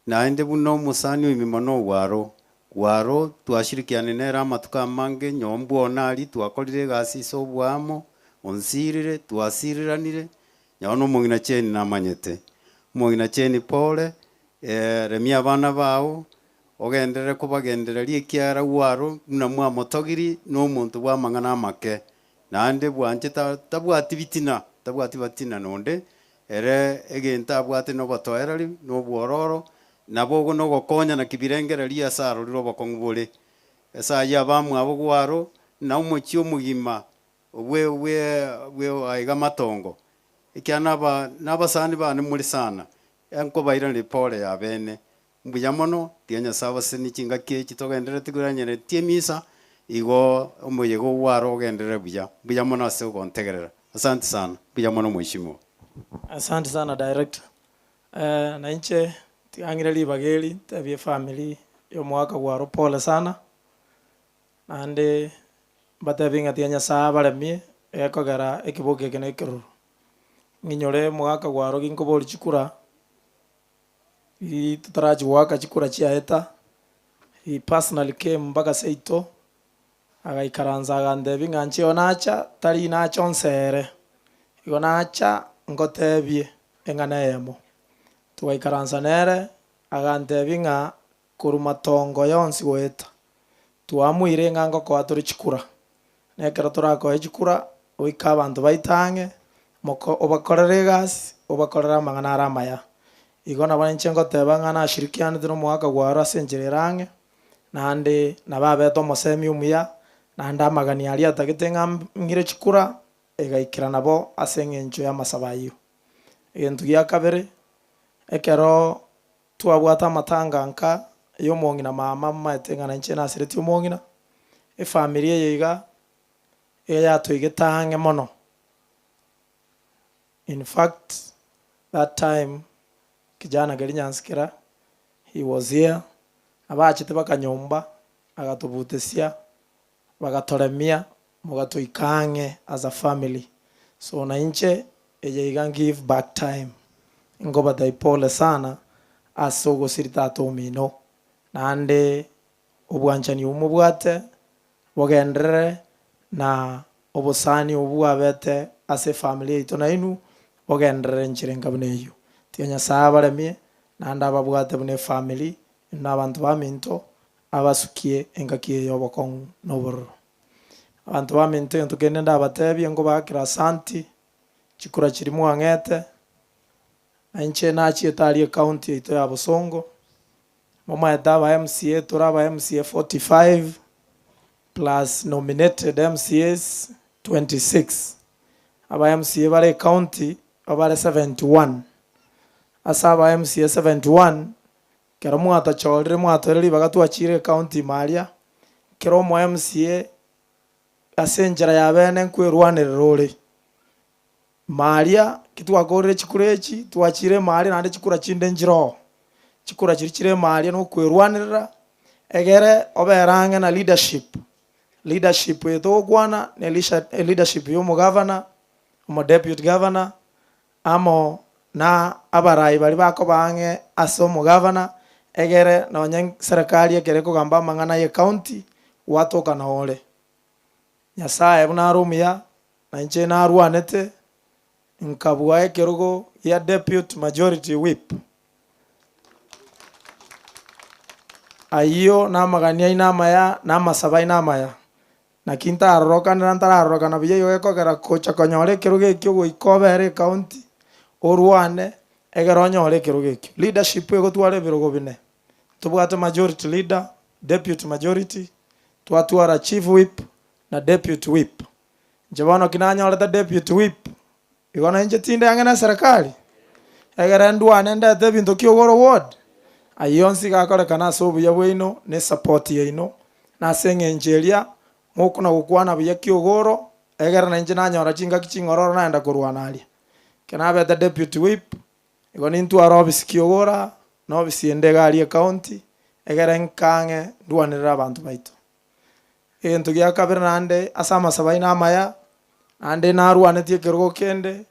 Naende buna omosani oimimo nogwaro, gwaro twashirikianire nere amatuko amange, nyomba one aria twakorire egasi ase oboamo, onsirire, twasiriranire, nyawe na omong'ina Jane namanyete. Omong'ina Jane pore, remia abana bao, ogenderere kobagendereria ekiagera gwaro buna mwamotogiri na omonto bw'amang'ana amake, naende bwanchete tabwati bitina, tabwati batina nonde, Ere egento abwate nobotoereri, na obwororo, nabo ogo nogokonyana kibirengererio ase arorire obokong'u bore. Ase ayio abamwabo gwaro, na omochie omogima bwe bwe bwe aiga matongo, ekiagera naba nabasani bane more sana, nkobairaneria pole y'abeene. Mbuya mono, tiga Nyasae abasesenie chingaki echi togendererete koiranyeretie emisa, igo omoyega ogo aro ogenderere buya. Mbuya mono ase ogontegerera. Asante sana. Mbuya mono mheshimiwa.
Asante sana director. Eh, na inche tiga ng'ire ribaga eri ntebie efamiri ya omogaka gwaro pole sana, naende mbatebie ng'a tiga Nyasaye abaremie egekogera ekeboki eke na ekeroro. Ng'inyore omogaka gwaro ginkoboria chikura, Riria totarachia goaka chikura chiaeta, he personally came mpaka seito, agaikaransa agantebia ng'a inche igo nacha, tari nacha onsere, igo nacha ngotebie eng'ana eyemo. Togaikaransa nere, agantebia ng'a korwa matongo yonsi goeta, twamoire ng'a ngokoa tore chikura, na ekero torakoe chikura, goika abanto baito ang'e, moko obakorere egasi, obakorere amang'ana are amaya. Igo nabo inche ngoteba ng'a nashirikianete na omogaka gwaro ase enchera ere ang'e, naende nabo abete omosemi omuya, naende amagani aria atagete ng'a ng'ire chikura, egaikera nabo ase eng'encho y'amasabo ayio. Egento gia kabere, ekero Twabwate amatanga nka y'omong'ina mama momaete ng'a nainche naseretie omong'ina, efamiri eye iga iga yatoigete ang'e mono. In fact that time kijana keria Nyansikera he was here, abachete bakanyomba agatobutesia bagatoremia mogatoika ang'e as a family so nainche eye iga give back time nkobatai pole sana ase ogosiri tata omino naende obwanchani obwo mobwate bogenderere na obosani obwo bwabete ase efamily yaito nainwe bogenderere enchera enka buna eyio. Tiga Nyasaye abaremie naende ababwate buna efamily inwe na abanto baminto abasukie engaki eye y'obokong'u na obororo. Abanto baminto egento kende ndabatebie nkobaakera asanti, chikura chiria mwang'ete, na inche nachiete aria ecounty yaito ya Bosongo, momaete aba MCA tore aba MCA 45 plus nominated MCAs 26, aba MCA bare ecounty babare 71, ase aba MCA 71. Ekero mwatochorire mwatoire ribaga twachiire ecounty ime aria, kera omo MCA ase enchera ya bene nkwerwanerera ore. Ime aria ki twakorire chikura echi, twachiire ime aria naende chikura chinde nchire oo. Chikura chiria chire ime aria na okwerwanerera, egere obere ang'e na leadership. Leadership eye togokwana ne leadership ya omogavana, omodeputy governor, amo na abarai baria bakoba ang'e ase omogavana, egere nonye serikali ekero ekogamba amang'ana y'ecounty, gwatoka noo ore. Nyasaye buna are omuya, na inche narwanete, nkabua ekerogo gia deputy majority whip. Ayio namagani aino amaya, na amasabo aino amaya. Naki ntarorokanera ntararorokana buya igo gekogera gocha konyora ekerogo ekio goika obere ecounty, orwane, egere onyore ekerogo ekio. Leadership egotwara ebirogo bine, ntobwate majority leader, deputy majority, twatwara chief whip na deputy whip. Inche bono ki nanyorete deputy whip, igo na inche tinde ang'e na eserekari, egere ndwane ndete ebinto ki Ogoro ward, ayio onsi iga akorekana ase obuya bwaino na esupport yaino, na ase eng'encho eria mokona gokwana buya ki Ogoro, egere nainche nanyora chingaki ching'ororo naenda korwana aria. Ekero nabete deputy whip, igo nintware ofisi ki Ogoro aa, na ofisi ende iga aria ecounty, egere nkang'e ndwanerere abanto baito. Egento gia kabere naende ase amasabo aino amaya, naende narwanetie ekerogo kende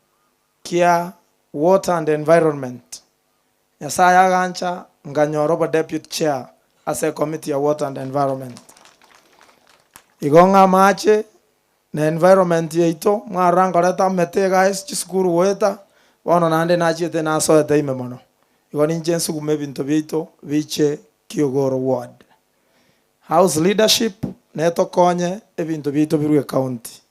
kia water and environment. Nyasaye agancha nkanyora obo deputy chair ase ecommittee ya water and environment. Igo ng'a amache na environment yaito, mwarora nkoreta amete iga ase chisukuru goeta, bono naende nachiete nasoete ime mono. Igo ninche nsugume ebinto biaito biche Kiogoro ward. House leadership netokonye ebinto biaito birwe ecounty.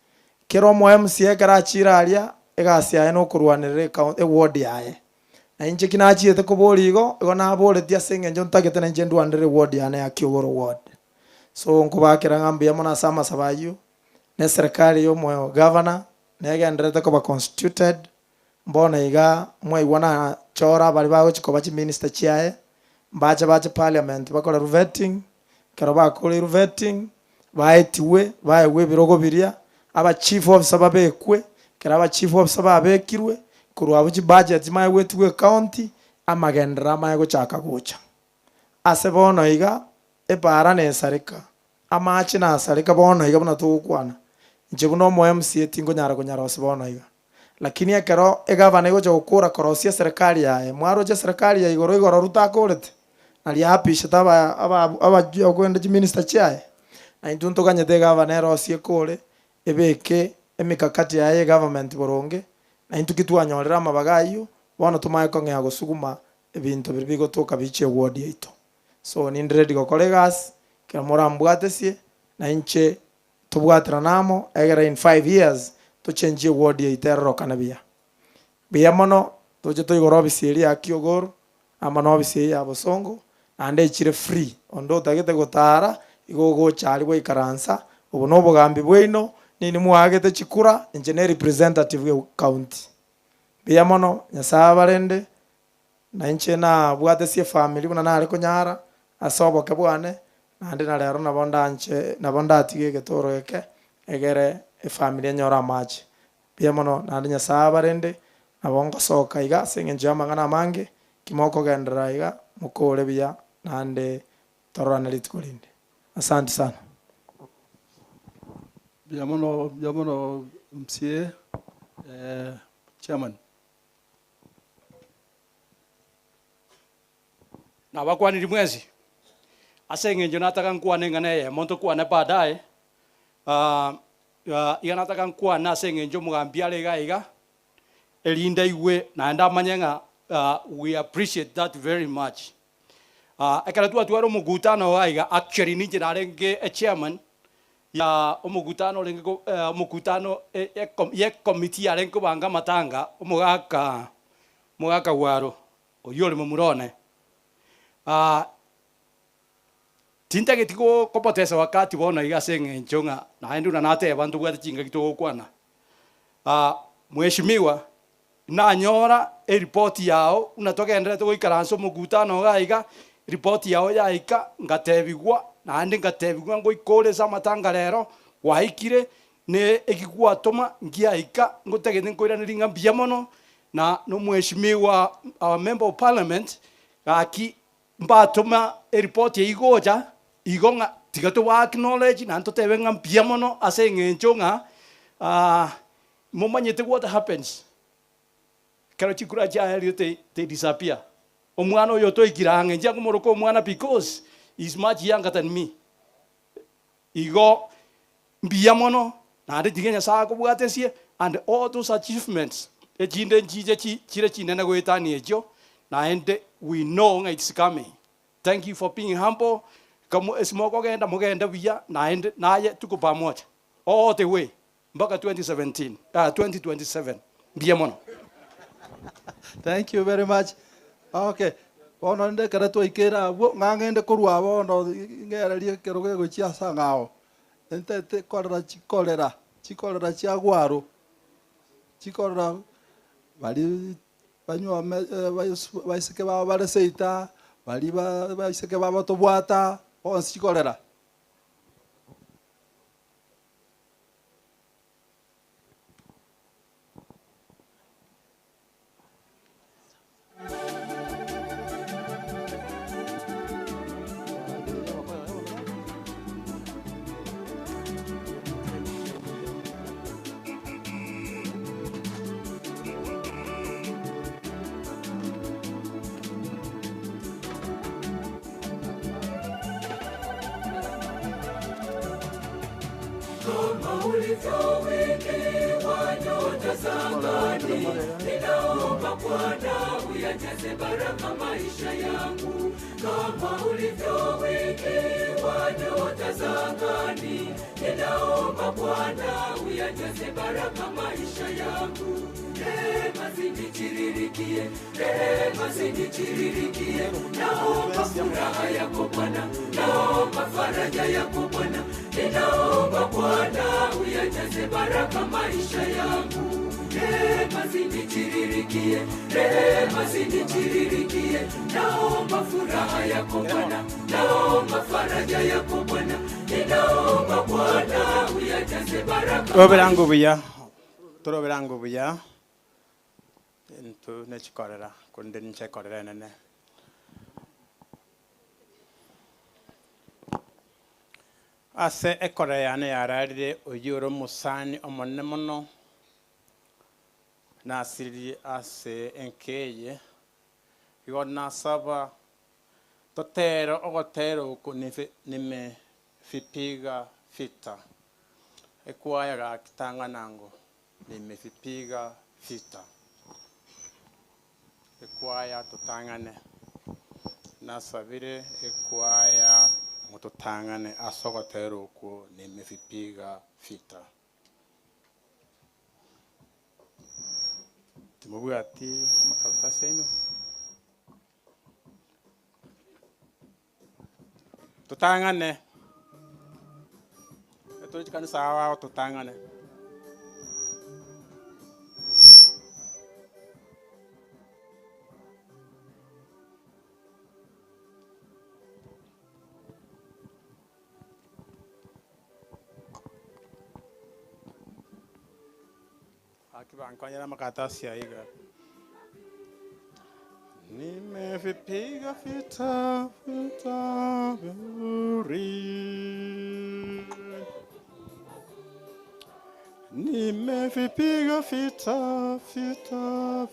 Kera omo MCA ekero achire aria, Egasi yaye na okorwanerera ecount eward yaye. Na inche ki nachiete koboria igo, igo naboretie ase eng'encho ntagete na inche ndwanerere eward yane ya Kiogoro ward. So nkobakera ng'a mbuya mono ase amasabo aywo, na eserekari ya omo governor, negendererete koba constituted, Mbono iga mwaigwa nachora baria bagochia koba chiminister chiaye, mbache bache parliament bakorerwe vetting, ekero bakoreirwe vetting, baetigwe, baegwe ebirogo biria, aba chief officer babekwe, ekero aba chief officer babekirwe, korwa abwo chibudget chimanye goetigwa ecounty, amagenderero amanye gochaka gocha. Ase bono iga, epaara nesareka, amache nasareka bono iga buna togokwana, inche buna omo MCA tinkonyara konyarosia bono iga. Lakini ekero egavana egocha gokora korosia eserekari yaye, mwaroche eserekari ya igoro igoro Ruto akorete? Naria aapishete aba aba abachia kogenda chiminista chiaye. Na intwe ntoganyete egavana erosie ekore, ebeke emikakati yaye ya egovernment boronge, na intwe ki twanyorire amabaga ayio, bono tomanye kong'ea gosuguma ebinto biria bigotoka bichie eward yaito. So ninde ready gokora egasi, ekero morambwatesie, na inche Tobwaterane amo, egere in five years tochenchie eward yaito erorokane buya. Mbuya mono, toche toigore ofisi eria ya Kiogoro, amo na ofisi eye ya Bosongo, naende echire free, onde otagete gotara, igo ogocha aria gwaikaransa, obo na obogambi bwaino, ninwe mwaagete chikura, inche ne representative ya county. Mbuya mono, Nyasaye abarende, Na inche nabwatesie efamiri buna nare konyara ase oboke bwane, naende na rero nabo ndanche nabo ndatige egetoro eke, egere efamiri enyore amache. Mbuya mono, naende Nyasae abarende, nabo ngosoka iga ase eng'encho y'amang'ana amange, ki mokogenderera iga, mokore buya, naende tororane rituko rinde. Asanti sana.
Mbuya mono, mbuya mono MCA, chairman.
Nabakwanirie mwensi, ase eng'encho nataka nkwane eng'ana eyemo ntokwane baadaye, iga nataka nkwane ase eng'encho omogambi are iga iga, erinde aigwe naende amanye ng'a we appreciate that very much. Ekero twatwara omokutano iga iga, actually ninche narenge echairman ya omokutano orenge ko omokutano ye ecommittee yarenge kobanga amatanga, omogaka omogaka Gwaro, oyio ore momura one. Tintageti go kopotesa wakati bono iga ase eng'encho ng'a naende buna nateba ntobwate chingaki togokwana. Mheshimiwa, nanyora eripoti yao buna togendererete goikaransa omokutano iga iga, ripoti yao yaika, ngatebigwa, naende ngatebigwa ngoika ore ase amatanga rero, gwaikire, ne eki gwatoma ngiaika, ngotagete nkoiraneria ng'a mbuya mono, na na omweshimiwa our member of parliament, gaki mbatoma eripoti eyio gocha, igo ng'a tiga toba acknowledge naende totebe ng'a mbuya mono ase eng'encho ng'a momanyete what happens ekero chikura chiaerire they they disappear. Omwana oyo otoikire ang'e, inche nkomoroka omwana because he is much younger than me. Igo mbuya mono, naende tiga Nyasaye akobwatesie and all those achievements echinde nchiche chi chire chinene goetania echio, naende we know ng'a it's coming. Thank you for being humble, kamo ase mokogenda mogende buya naende naye tuko pamoja all the way mpaka 2017 ah 2027. Mbuya mono.
Thank you very much. Okay, bono rende ekero twaikire abwo, ng'a ng'ende korwa bono ng'ererie ekerogo egochia ase ang'ao. Ntete korera chikorera, chikorera chia gwaro, chikorera baria banyuome baiseke babo bare seita, baria ba baiseke babo tobwata, bonsi chikorera.
Kama ulivyowekewa nyota za angani, ninaomba Bwana uyajaze baraka maisha yangu. Kama ulivyowekewa nyota za angani, ninaomba Bwana uyajaze baraka maisha yangu. Rehema zinitiririkie, rehema zinitiririkie. Naomba furaha yako Bwana, naomba faraja yako Bwana, ninaomba Bwana uyajaze baraka maisha yangu. Rehema zinitiririkie, rehema zinitiririkie. Naomba furaha yako Bwana, naomba faraja yako Bwana, ninaomba Bwana uyajaze baraka
Toroberango buya, toroberango buya. Ntu nechikorera, kunde nchekorera nene. Ase ekore yane yararire oyio omusani omonene mono nasiriri ase enkeye igo nasaba totero ogotero oku nimefipiga fita ekwaya gakitanga nango nimefipiga fita ekwaya tutangane nasabire ekwaya mututangane ase ogotera okwo nimefipiga fita timobwati amakaratasi aino tutangane etore chikanisa ao tutangane akibankonyera amakaratasi aiga nimevipiga vita vita vizuri nimevipiga vita vita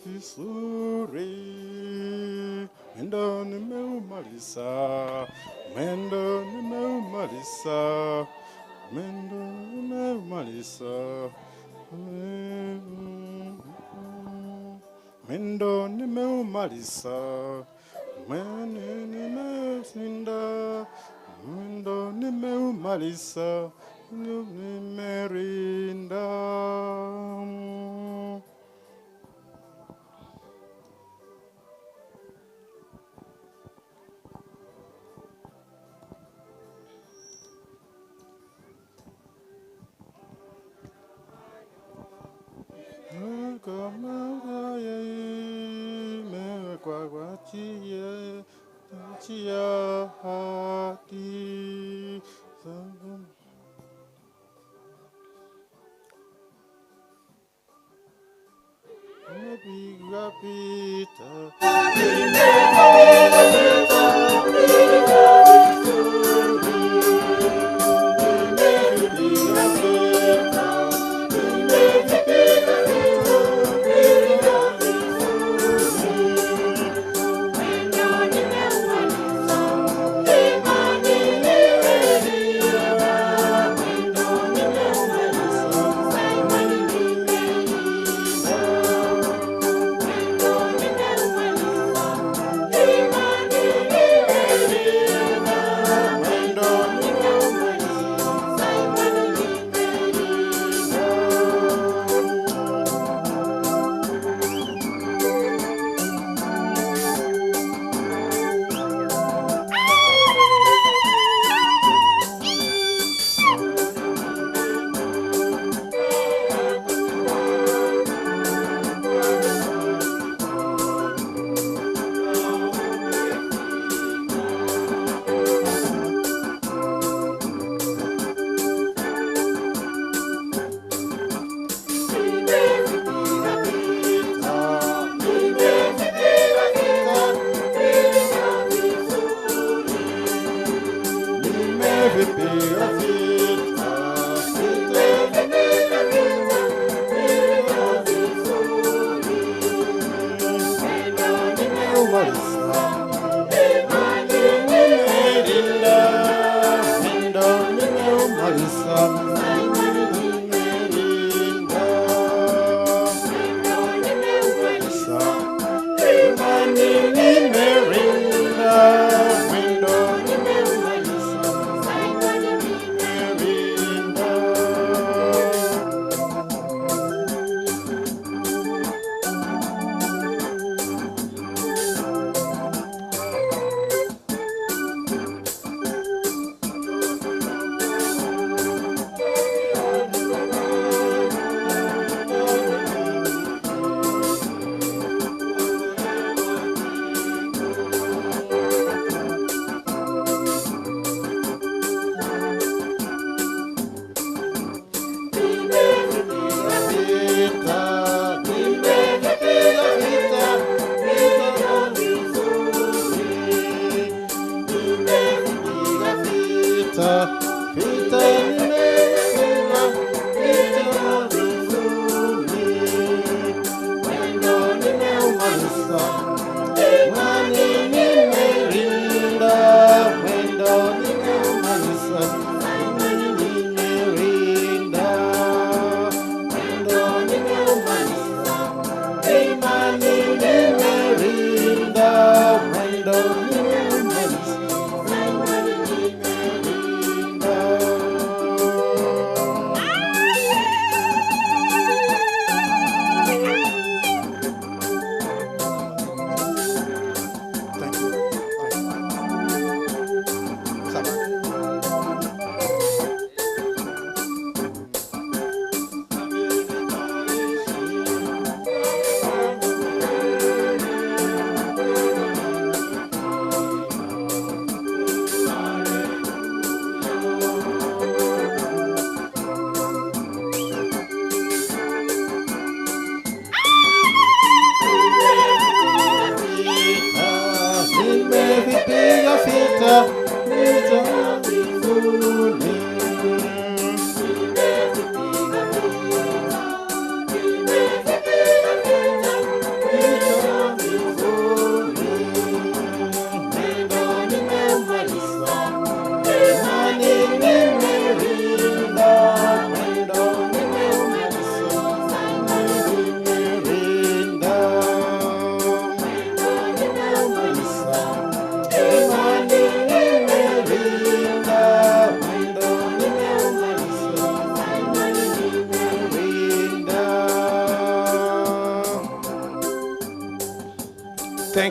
vizuri mwendo nimeumaliza mwendo nimeumaliza mwendo nimeumaliza Mwendo nimeumaliza, mwendo nimeshinda, mwendo nimeumaliza, nimerinda.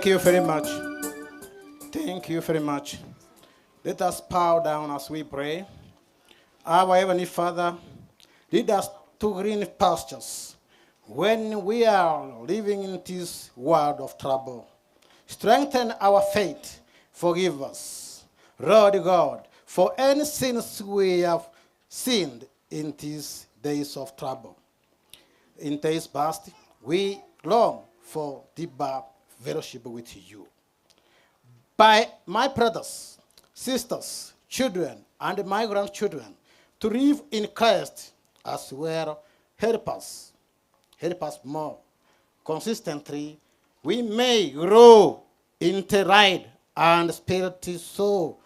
Thank you very much. Thank you very much. Let us bow down as we pray. Our Heavenly Father, lead us to green pastures when we are living in this world of trouble. Strengthen our faith. Forgive us, Lord God, for any sins we have sinned in these days of trouble. In days past, we long for deeper fellowship with you. By my brothers, sisters, children, and my grandchildren, to live in Christ as well, help us. Help us more consistently. We may grow in the right and spirit so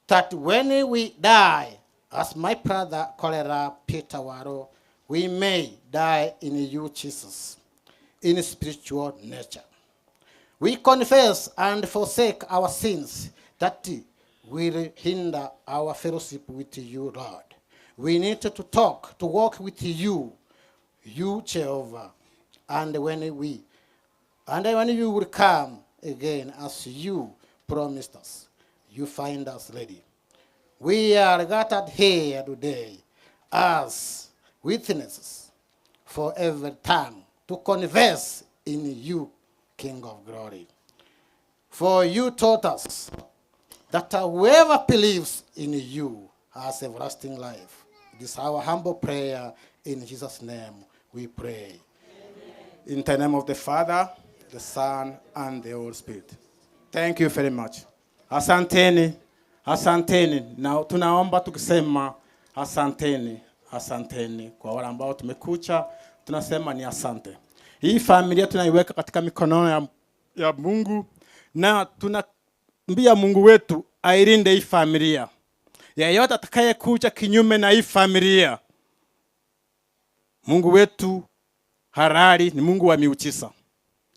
that when we die, as my brother Cholera Peter Waro, we may die in you, Jesus, in spiritual nature. We confess and forsake our sins that will hinder our fellowship with you, Lord. We need to talk, to walk with you, you Jehovah. And when we and when you will come again as you promised us, you find us ready. We are gathered here today as witnesses for every tongue to confess in you, King of glory. For you taught us that whoever believes in you has everlasting life. It is our humble prayer. In Jesus' name we pray. In the name of the Father, the Son, and the Holy Spirit. Thank you very much. Asanteni, asanteni. Na tunaomba tukisema asanteni, asanteni kwa wale ambao tumekucha, tunasema ni asante. Hii familia tunaiweka katika mikono ya Mungu na tunaambia Mungu wetu ailinde hii familia. Yeyote atakayekuja kinyume na hii familia, Mungu wetu harari ni Mungu wa miujiza.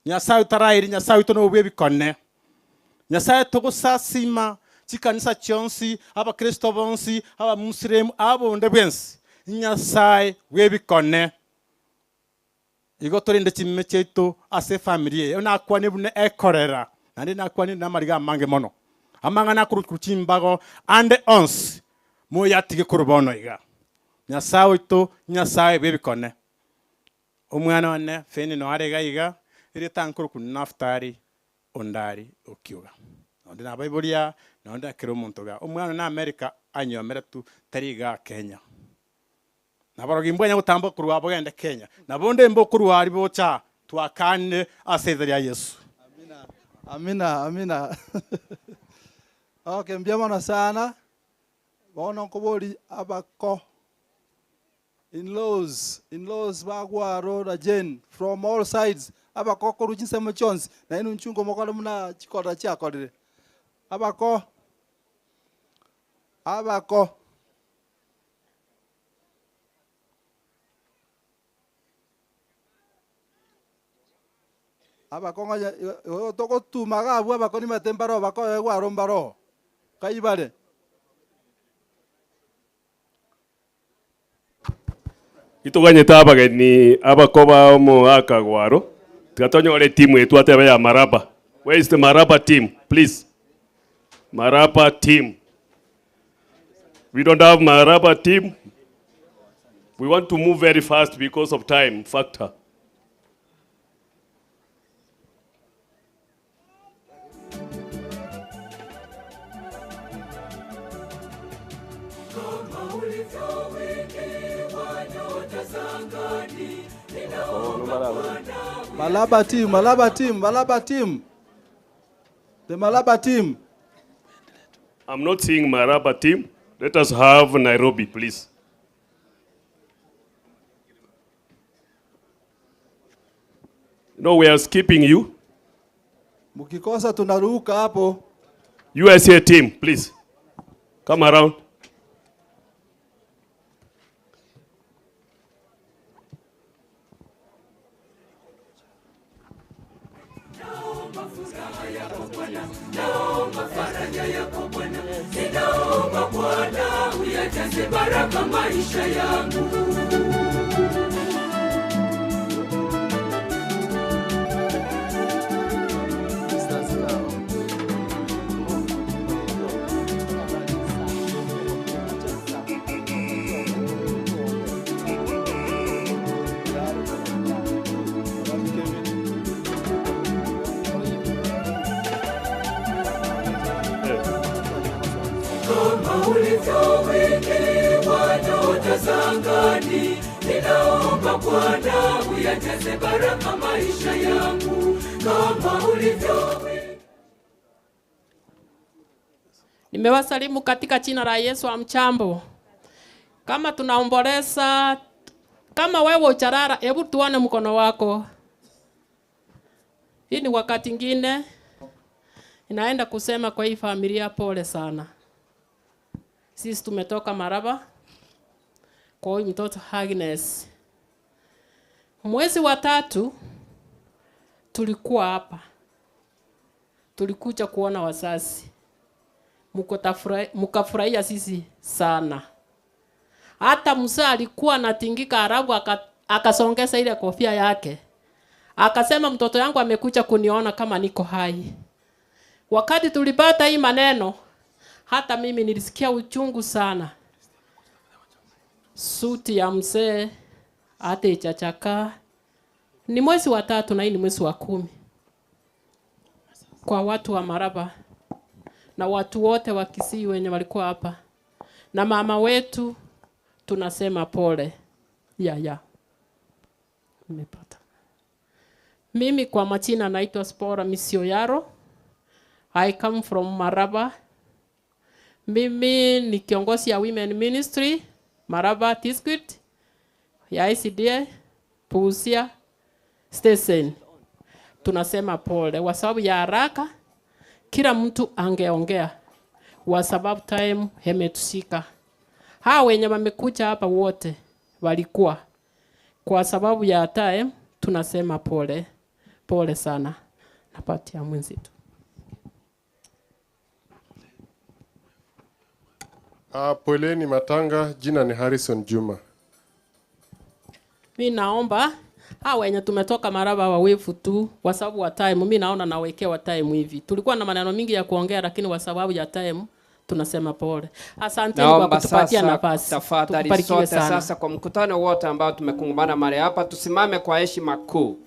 Nyasaye utarairi Nyasaye witu nobwe bikone. Nyasaye tugusasima chikanisa chionsi abakristo bonsi abamusilimu abonde bwensi Nyasaye webikone igo turinde chime chiaitu ase efamiri eye nakwane buna ekorera naende nakwane namariga amange mono amang'ana akorokwa chimbago ande onsi moyatige korwa bono iga Nyasaye oito Nyasaye bwebikone omwana one feni noare iga iga ere tankorokwa Naftali ondari okiuga nonde nabaiboria nonde akere omonto iga omwana na America anyomere tu tari iga Kenya nabarogi mbwenya gotamba korwa abogende Kenya nabonde mbo korwa ari bocha twakane ase itheri ya Yesu.
Amina, amina. Okay, mbia mono sana. Bono nkobori abako. In-laws, in-laws bagwaro na Jane from all sides. Abako koru chinsemo chionsi. Na inu nchungo mokore muna chikora chiakorire. Abako. Abako. Abako ng'a togotumaga abwo abako nimate mbaro bako egwaro mbaro. Kaibare.
Ituganyete abageni abakoba omoaka gwaro tikatonyore timu yetu atebe ya Maraba. Where is the Maraba team? Please. Maraba team. We don't have Maraba team. We want to move very fast because of time factor.
Kama ulivyowekewa nyota za angani, ninaomba Bwana
Malaba team, Malaba team, Malaba team. The Malaba team.
I'm not seeing Maraba team. Let us have Nairobi, please. No, we are skipping you.
Mukikosa tunaruka hapo.
USA team, please. Come around.
Naomba furaha yako Bwana, naomba faraja yako Bwana, ninaomba Bwana uyajaze baraka maisha yangu. Kama ulivyowekewa nyota za angani, ninaomba Bwana uyajaze baraka maisha yangu kama ulivyo
Nimewasalimu katika jina la Yesu. Amchambo. Kama tunaomboleza, kama wewe ucharara, hebu tuone mkono wako. Hii ni wakati ingine inaenda kusema kwa hii familia pole sana. Sisi tumetoka Maraba kwa huyu mtoto Agnes. Mwezi wa tatu tulikuwa hapa, tulikuja kuona wazazi, mkafurahia sisi sana. Hata mzee alikuwa anatingika Arabu akasongeza ile kofia yake, akasema mtoto yangu amekuja kuniona kama niko hai. Wakati tulipata hii maneno, hata mimi nilisikia uchungu sana. Suti ya mzee hata ichachakaa. Ni mwezi wa tatu na hii ni mwezi wa 10 kwa watu wa Maraba na watu wote wa Kisii wenye walikuwa hapa na mama wetu, tunasema pole. Ya ya, nimepata. Mimi kwa majina naitwa Spora Misioyaro. I come from Maraba. Mimi ni kiongozi ya Women Ministry Maraba District ya ICDA Busia Station. Tunasema pole kwa sababu ya haraka, kila mtu angeongea kwa sababu time imetushika. Hawa wenye wamekuja hapa wote walikuwa kwa sababu ya time, tunasema pole pole sana. Napatia mwenzetu.
Poleni Matanga, jina ni Harrison Juma.
Mi naomba hawa wenye tumetoka Maraba wawefu tu kwa sababu wa time. Mi naona nawekewa time hivi. Tulikuwa na maneno mingi ya kuongea, lakini kwa sababu ya time tunasema pole. Asanteni kwa
Naomba
kutupatia
sasa
nafasi.
tafadhali
Tubarikiwe
sote
sana.
sasa kwa mkutano wote ambao tumekungamana mahali hapa, tusimame kwa heshima kuu,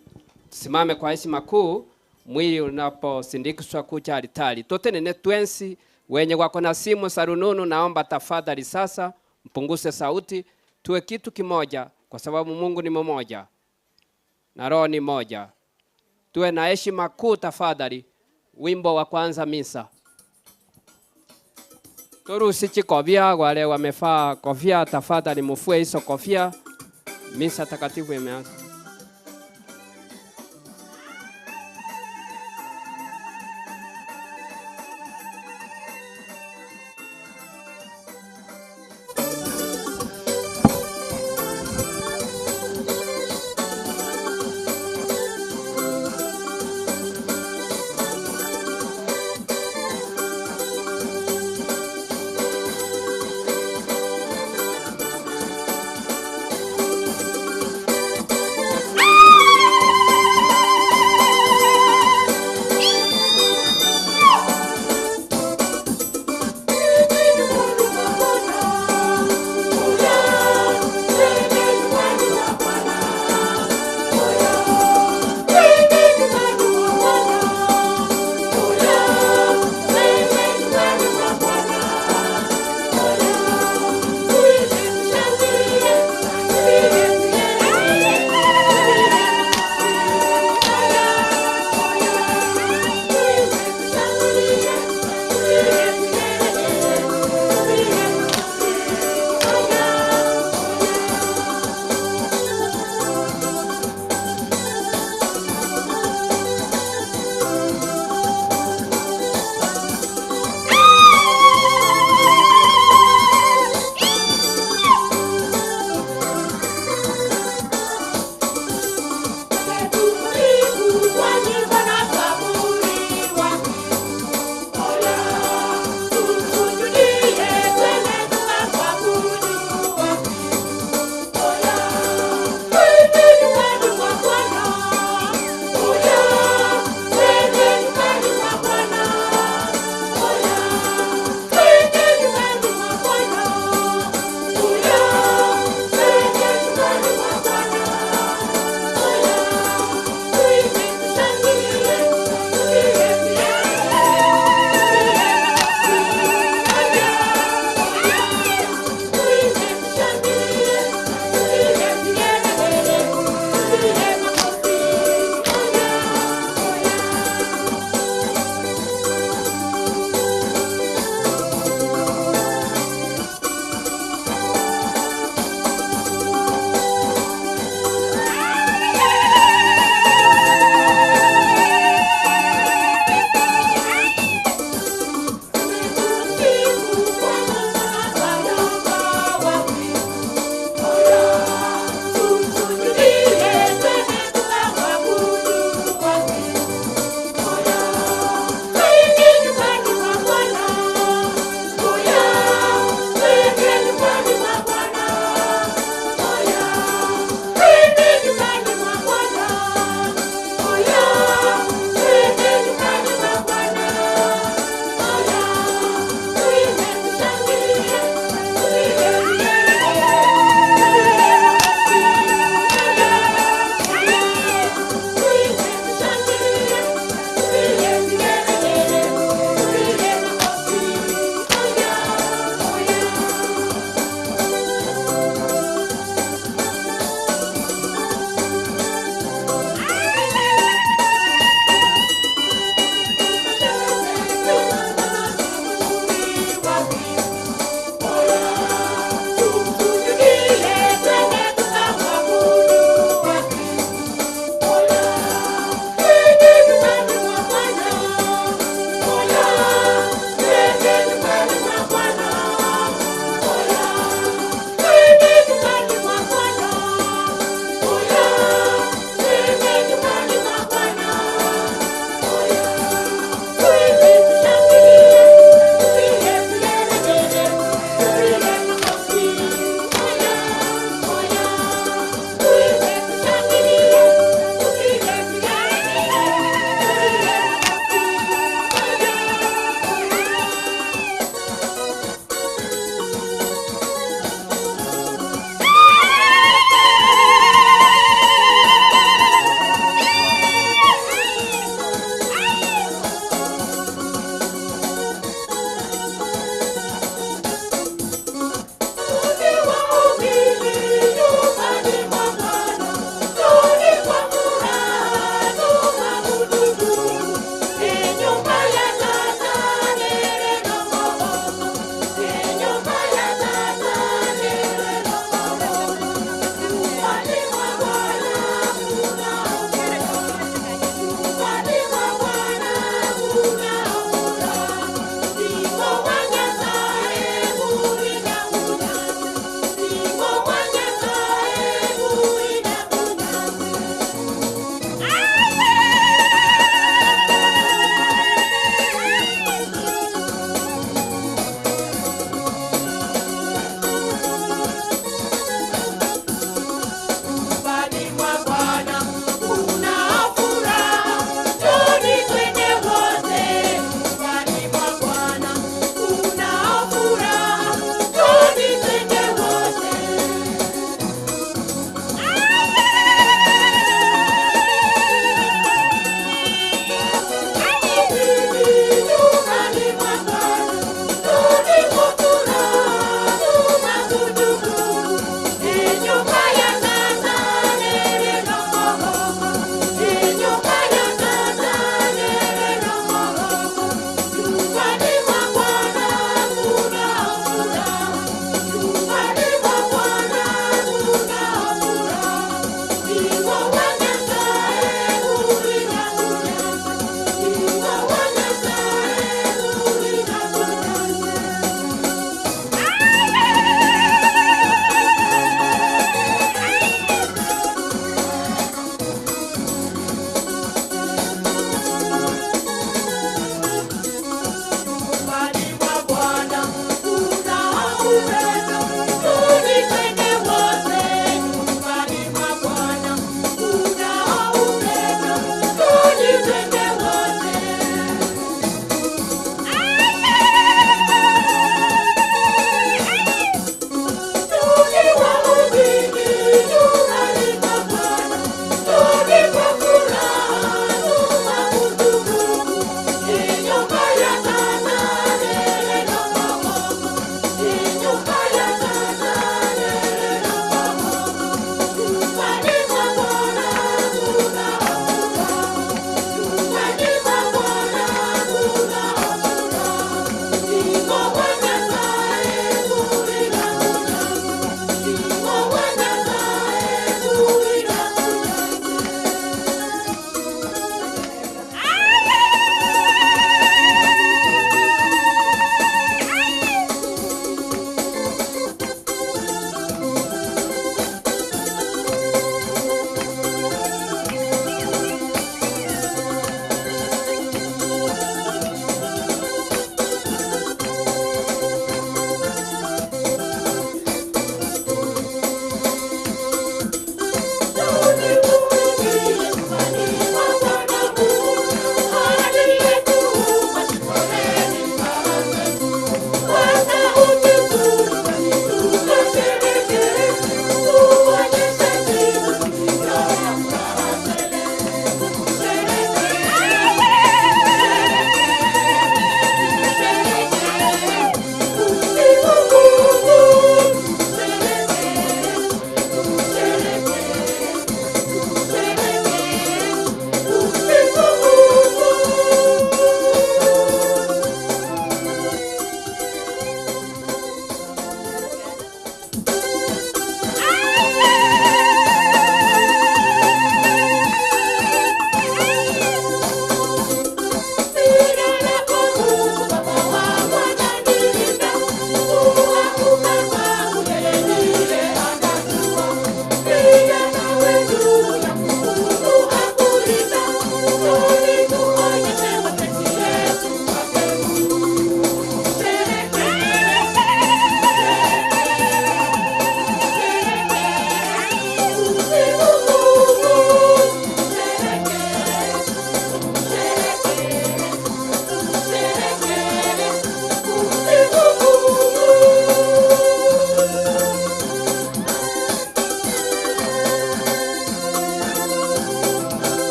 tusimame kwa heshima kuu mwili unaposindikizwa kuja altari. Totenene twensi wenye wako na simu za rununu, naomba tafadhali sasa mpunguze sauti, tuwe kitu kimoja, kwa sababu Mungu ni mmoja na Roho ni moja. Tuwe na heshima kuu tafadhali. Wimbo wa kwanza misa. Torusi chikobia, wale wamefaa kofia, tafadhali mufue hizo kofia. Misa takatifu imeanza.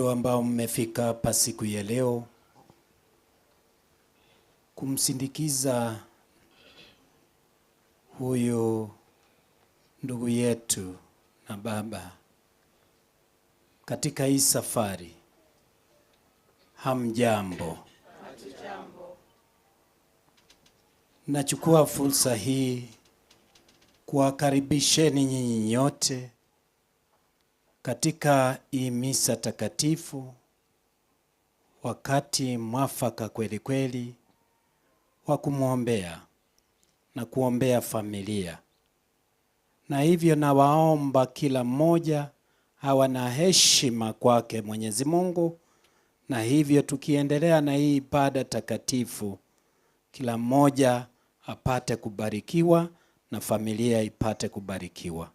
Wakristo ambao mmefika hapa siku ya leo kumsindikiza huyu ndugu yetu na baba katika hii safari, hamjambo. Nachukua fursa hii kuwakaribisheni nyinyi nyote katika hii misa takatifu, wakati mwafaka kweli kweli wa kumwombea na kuombea familia. Na hivyo nawaomba kila mmoja awe na heshima kwake Mwenyezi Mungu, na hivyo tukiendelea na hii ibada takatifu, kila mmoja apate kubarikiwa na familia ipate kubarikiwa.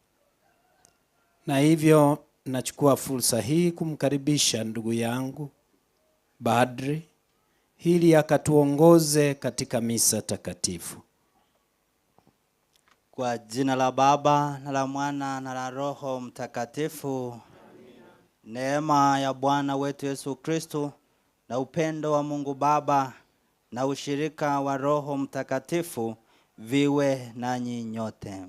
Na hivyo nachukua fursa hii kumkaribisha ndugu yangu Badri ili akatuongoze katika misa takatifu.
Kwa jina la Baba na la Mwana na la Roho Mtakatifu. Neema ya Bwana wetu Yesu Kristo na upendo wa Mungu Baba na ushirika wa Roho Mtakatifu viwe nanyi nyote.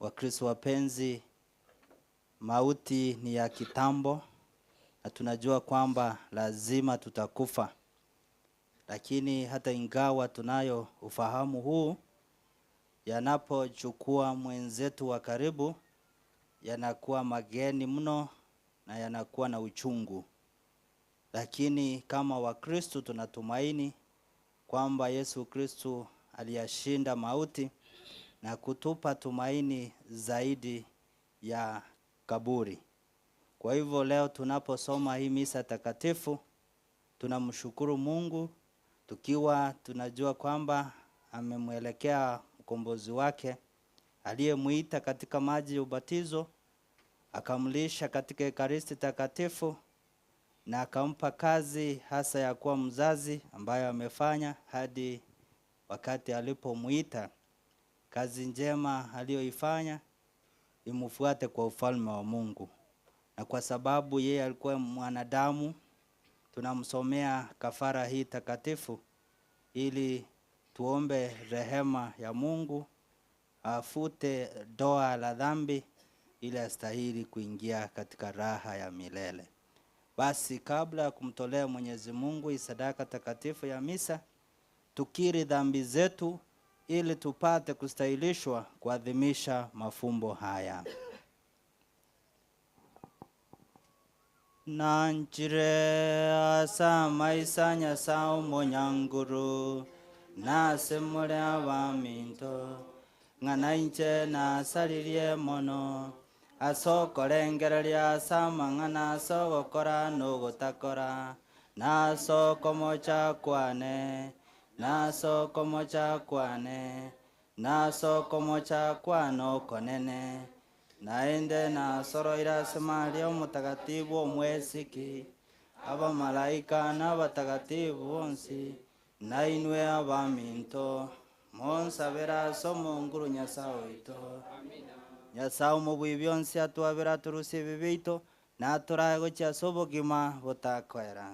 Wakristo wapenzi, mauti ni ya kitambo na tunajua kwamba lazima tutakufa. Lakini hata ingawa tunayo ufahamu huu, yanapochukua mwenzetu wa karibu yanakuwa mageni mno na yanakuwa na uchungu. Lakini kama Wakristo tunatumaini kwamba Yesu Kristo aliyashinda mauti na kutupa tumaini zaidi ya kaburi. Kwa hivyo leo tunaposoma hii misa takatifu, tunamshukuru Mungu tukiwa tunajua kwamba amemwelekea mkombozi wake aliyemuita katika maji ya ubatizo, akamlisha katika Ekaristi takatifu na akampa kazi hasa ya kuwa mzazi ambayo amefanya hadi wakati alipomuita. Kazi njema aliyoifanya imfuate kwa ufalme wa Mungu. Na kwa sababu yeye alikuwa mwanadamu, tunamsomea kafara hii takatifu ili tuombe rehema ya Mungu, afute doa la dhambi ili astahili kuingia katika raha ya milele. Basi kabla ya kumtolea Mwenyezi Mungu hii sadaka takatifu ya misa, tukiri dhambi zetu ili tupate kustahilishwa kuadhimisha mafumbo haya. Nanchire asa maisa nyasa omonyanguru nase more abaminto ng'ana inche nasaririe mono asokorengereria ase amang'ana ase ogokora na ogotakora nase okomocha kwane nase okomocha kwane nase okomocha kwane okonene naende nasoroire ase Maria omotakatifu omwesiki abamalaika na abatakatifu bonsi nainwe abaminto monsabera ase omonguru Nyasaye oito. Nyasaye omobui bionsi atwabera aturusie ebibe biaito naturae gochia ase obogima botakoera.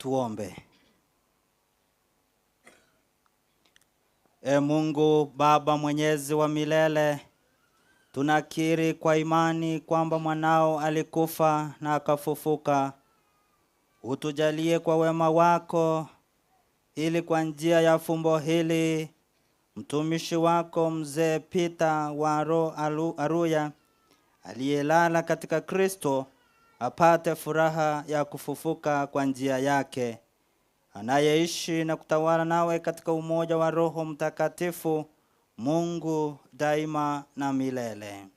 Tuombe. E Mungu Baba mwenyezi wa milele, tunakiri kwa imani kwamba mwanao alikufa na akafufuka. Utujalie kwa wema wako, ili kwa njia ya fumbo hili mtumishi wako mzee Peter Waro Aruya aliyelala katika Kristo apate furaha ya kufufuka kwa njia yake, anayeishi na kutawala nawe katika umoja wa Roho Mtakatifu, Mungu daima na milele.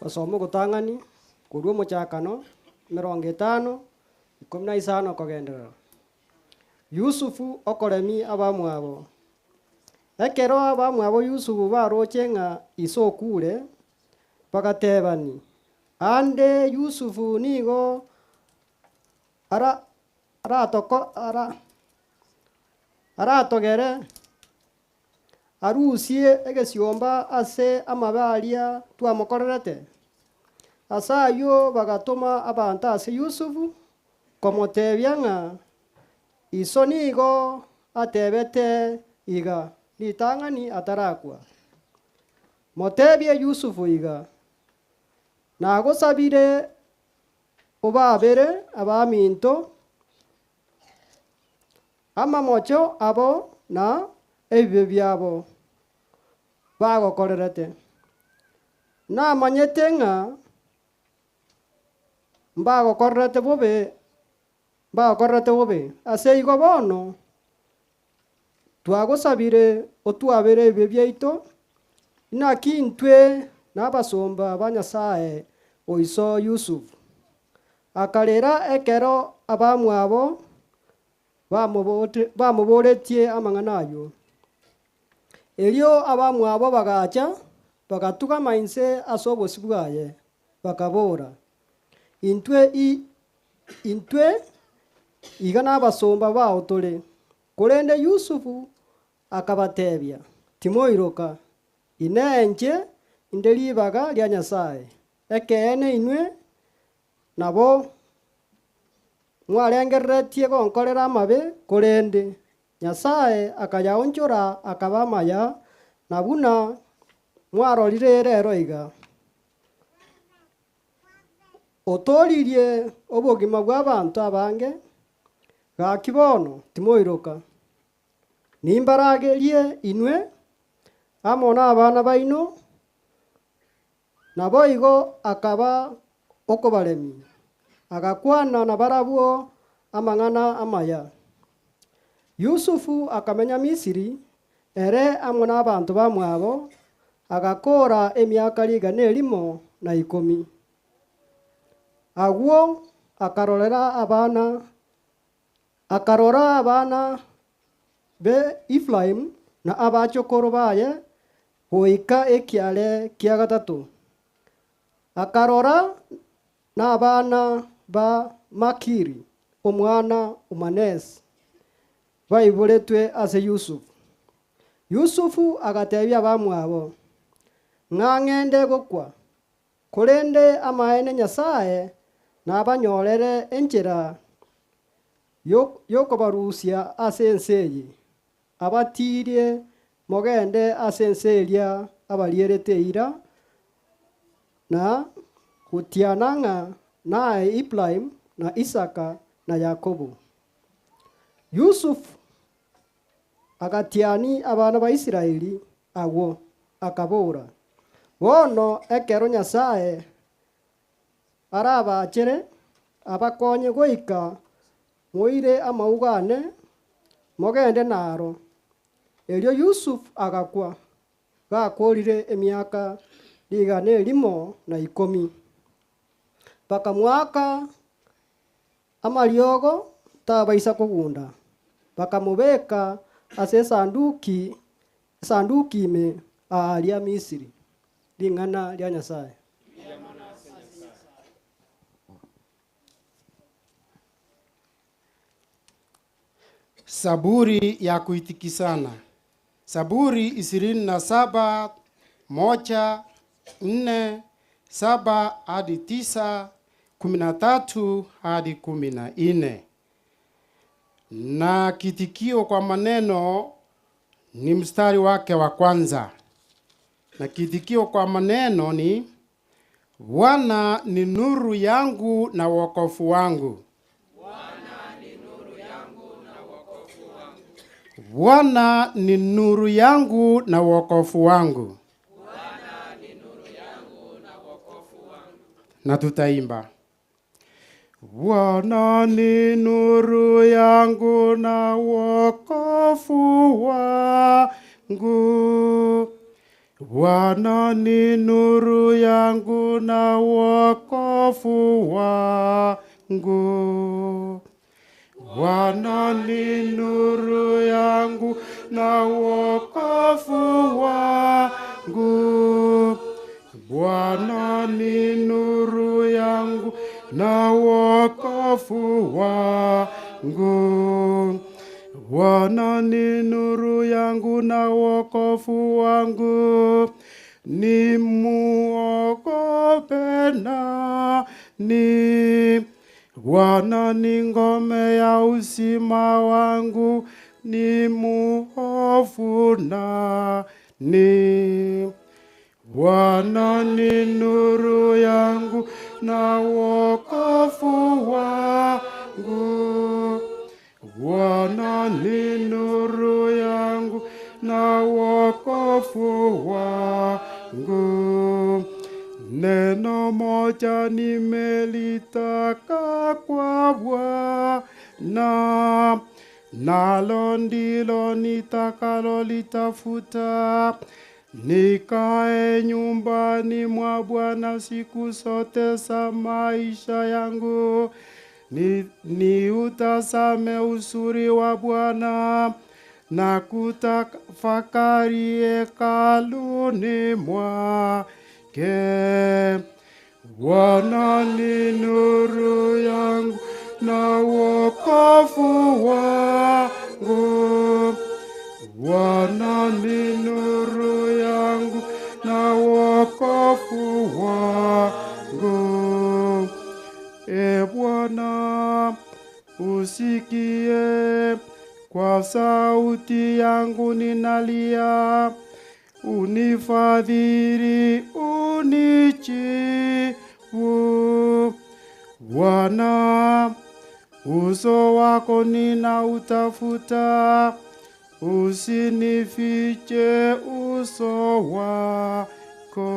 Osoma ogotang'ani korwa omochakano 50 15 kogenderera. Yusufu okoremi abamwabo. Ekero abamwabo Yusufu baroche ng'a ise okure, bagatebani, ande Yusufu nigo aratogere arusie egesiomba ase amabe aria twamokorerete. Ase ayio bagatoma abanto ase Yusufu komotebia ng'a iso nigo atebete iga ritang'ani atarakwa. Motebie Yusufu iga, nagosabire obabere abaminto amamocho abo na ebibe biabo bagokorerete. Namanyete ng'a mbagokorerete bobe, mbagokorerete bobe. Ase igo bono twagosabire otwabere ebibe biaito, naki intwe n'abasomba ba Nyasaye oiso Yusufu. Akarera ekero abamwabo bamoboretie amang'ana ayio. Erio abamwabo bagacha bagatugama inse ase obosi bwaye, bakabora, intwe iga n'abasomba bao tore. Korende Yusufu akabatebia, timoiroka, inenche inde ribaga ria Nyasaye. Ekeene inwe nabo mwarengereretie gonkorera amabe, korende Nyasaye akayaonchora akaba amaya, na buna mwarorire rero iga. Otoririe obogima bw'abanto abange, gaki bono timoiroka. Nimbaragerie inwe amo n'abana baino, nabo igo akaba okobaremia, agakwana nabarabwo amang'ana amaya. Yusufu akamenya Misiri, Ere amo n'abanto bamwabo agakora emiaka 110. Agwo akarorera abana akarora abana be Efraimu na abachokoro baye goika ekiare kia gatato. Akarora n'abana ba Makiri omwana o Manase baiboretwe ase Yusufu. Yusufu agatebia abamwabo, ng'a ng'ende gokwa, korende amaene Nyasae nabanyorere enchera yokobarusia ase ense eye, abatirie mogende ase ense eria abarierete eira, na gotiana ng'a nae Ibrahimu na Isaka na Yakobo. Yusufu agatiani abana ba Israeli agwo, akabora, bono ekero Nyasae arabachere abakonye goika moire amauga ane, mogende naro. Erio Yusufu agakwa, gakorire emiaka 110. Bakamwaka amariogo tabaisa kogunda, bakamobeka ase esanduki esanduki ime aaria Misiri. Ring'ana ria Nyasae.
Saburi ya kuitikisana. Saburi 27 1 4 7 hadi 9 13 hadi 14. Na kitikio kwa maneno ni mstari wake wa kwanza. Na kitikio kwa maneno ni Bwana ni nuru yangu na wokovu wangu. Bwana ni nuru yangu na wokovu wangu. Na tutaimba. Bwana ni nuru yangu na wokovu wangu. Bwana ni nuru yangu na wokovu wangu. Bwana ni nuru yangu na wokovu wangu. Bwana ni nuru yangu na wokovu wangu. Bwana ni nuru yangu na wokovu wangu. Nimuogope nani? Bwana ni ngome ya uzima wangu, nimuhofu nani? Bwana ni nuru yangu na wokovu wangu. Bwana ni nuru yangu na wokovu wangu. Neno moja nimelitaka kwa Bwana, nalo ndilo nitakalolitafuta, nikae nyumbani mwa Bwana siku zote za maisha yangu, niutazame uzuri wa Bwana na kutafakari hekaluni mwake. Bwana ni nuru yangu na wokovu wangu. Bwana ni nuru yangu na wokovu wangu. E Bwana, usikie kwa sauti yangu ninalia, unifadhili, unijibu. Bwana, uso wako ninautafuta, usinifiche uso wako.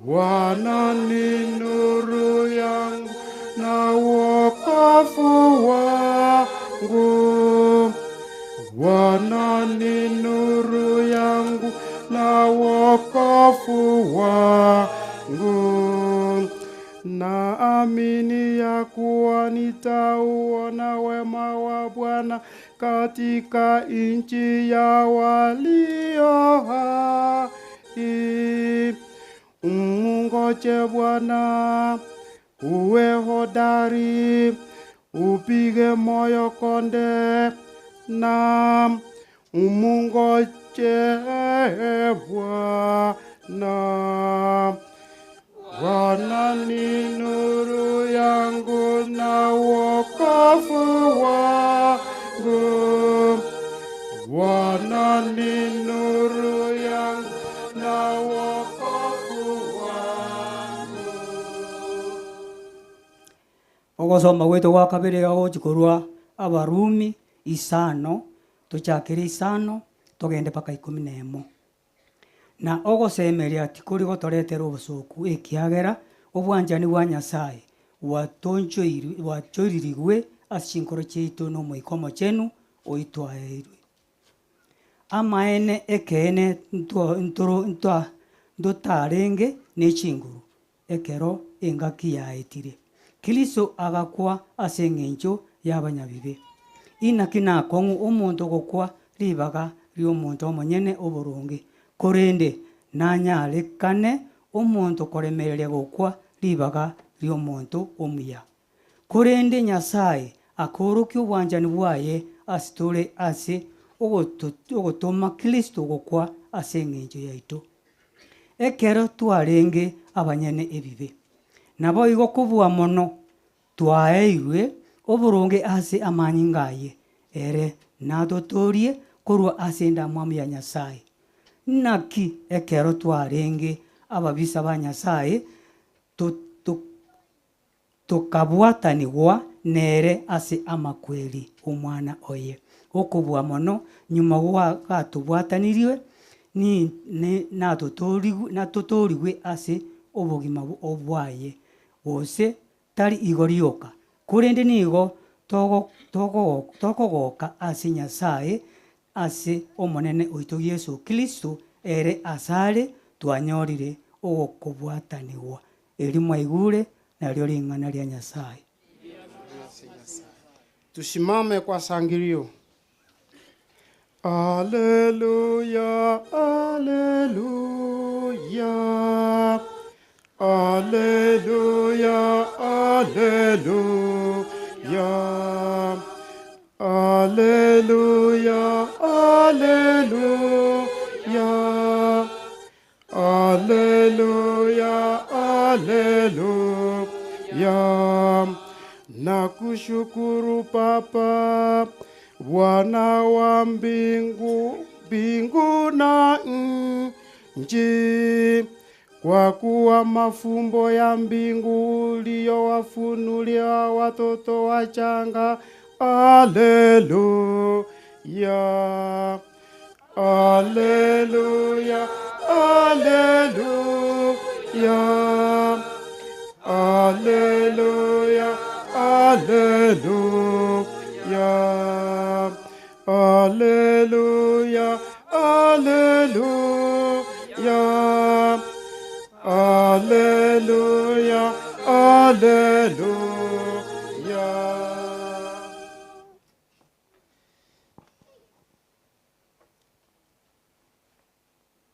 Bwana ni nuru yangu na wokovu wangu.
Bwana ni nuru yangu na wokovu wangu. Naamini ya kuwa nitauona wema wa Bwana katika nchi ya walio hai. Umungoje Bwana, uwe hodari, upige moyo konde, na umungoje Bwana. Bwana ni nuru yangu na wokovu wangu. Bwana ni nuru yangu na wokovu wangu.
Ogosoma gwetu gwa kabere gogochi korwa Abarumi isano, tochakere isano, togende mpaka ikomi na emo. Na ogosemeria tikori gotoretera obosoku, ekiagera obwanchani bwa Nyasaye bwatonchoirwe bwachoririgwe ase chinkoro chiaito na Omoika Omochenu oitwaeirwe. Amaene ekeene ntwa ntoro ntwa ntotarenge ne chinguru ekero engaki yaetire. Kristo agakwa ase eng'encho y'abanyabibe. Inaki nakong'u omonto gokwa ribaga ri'omonto omonyene oboronge, korende nanyarekane omonto koremereria gokwa ribaga ri'omonto omuya. Korende Nyasae akaorokia obwanchani bwaye ase tore ase ogotoma Kristo gokwa ase engencho yaito, ekero twarenge abanyene ebibe. Naboigo kobua mono twaeirwe oboronge ase amanyinga aye, ere natotoorie korwa ase endamwamu ya Nyasae. Naki ekero twarenge ababisa ba Nyasae, tokabwatanigwa nere ase amakweri 'Omwana oye. Okobua mono nyuma gatobwatanirwe, natotoorigwe ase obogima bwaye, gose tari igo rioka, korende nigo tokogoka ase Nyasae ase Omonene oito Yeso Kristo, ere asare twanyorire ogokobwatanigwa. Eri mwaigure nario ring'ana ria Nyasae.
Tusimame kwa sangilio. Alleluia, alleluia. Alleluia, alleluia. Alleluia, alleluia. Alleluia, alleluia. Nakushukuru Baba, Bwana wa mbingu, mbingu na nchi, kwa kuwa mafumbo ya mbingu uliyowafunulia watoto wachanga. Alleluia, alleluia, alleluia, alleluia, alleluia, alleluia, alleluia, alleluia, alleluia.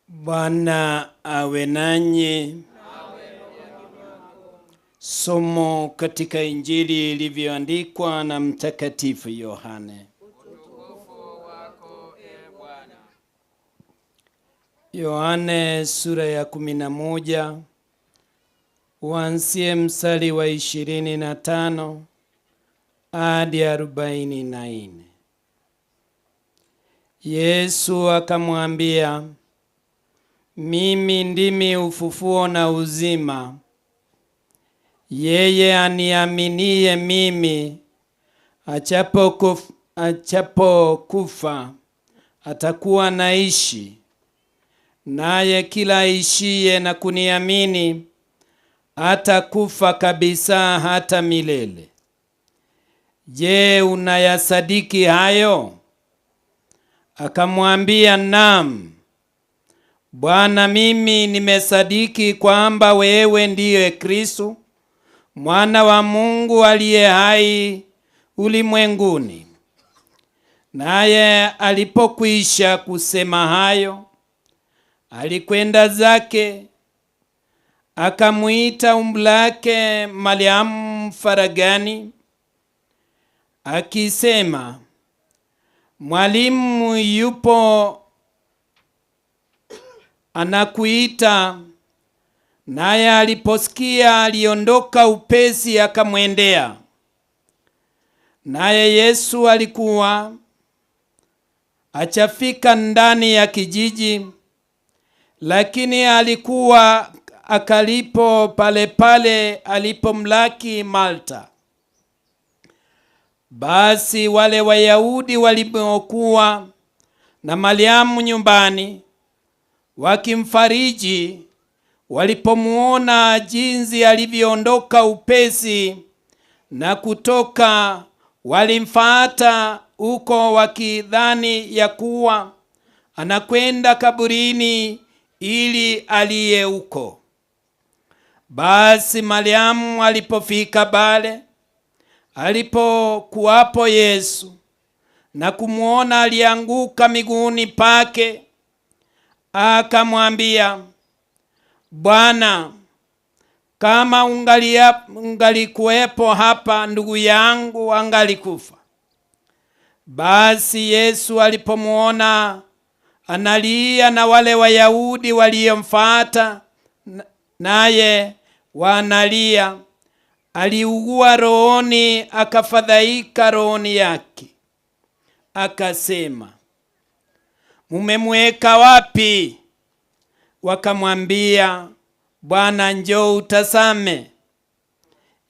Bwana awe nanyi. Somo katika Injili ilivyoandikwa na Mtakatifu Yohane. Yohane sura ya 11 uanzie mstari wa 25 hadi 44. Yesu akamwambia, mimi ndimi ufufuo na uzima. Yeye aniaminie mimi, achapo kufa atakuwa naishi, naye kila aishiye na kuniamini hatakufa kabisa hata milele. Je, unayasadiki hayo? Akamwambia, naam Bwana, mimi nimesadiki kwamba wewe ndiye Kristo mwana wa Mungu aliye hai ulimwenguni. Naye alipokwisha kusema hayo, alikwenda zake akamwita umblake Mariamu faragani, akisema, Mwalimu yupo anakuita. Naye aliposikia aliondoka upesi akamwendea. Naye Yesu alikuwa achafika ndani ya kijiji, lakini alikuwa akalipo pale pale alipomlaki Marta. Basi wale Wayahudi waliokuwa na Mariamu nyumbani wakimfariji, walipomuona jinsi alivyoondoka upesi na kutoka, walimfuata huko wakidhani ya kuwa anakwenda kaburini ili aliye huko. Basi Mariamu alipofika pale alipokuwapo Yesu na kumwona, alianguka miguuni pake, akamwambia, Bwana, kama ungalikuwepo hapa, ndugu yangu angalikufa. Basi Yesu alipomuona analia na wale Wayahudi waliomfuata naye wanalia, aliugua rohoni, akafadhaika rohoni yake, akasema, mumemweka wapi? Wakamwambia, Bwana, njoo utazame.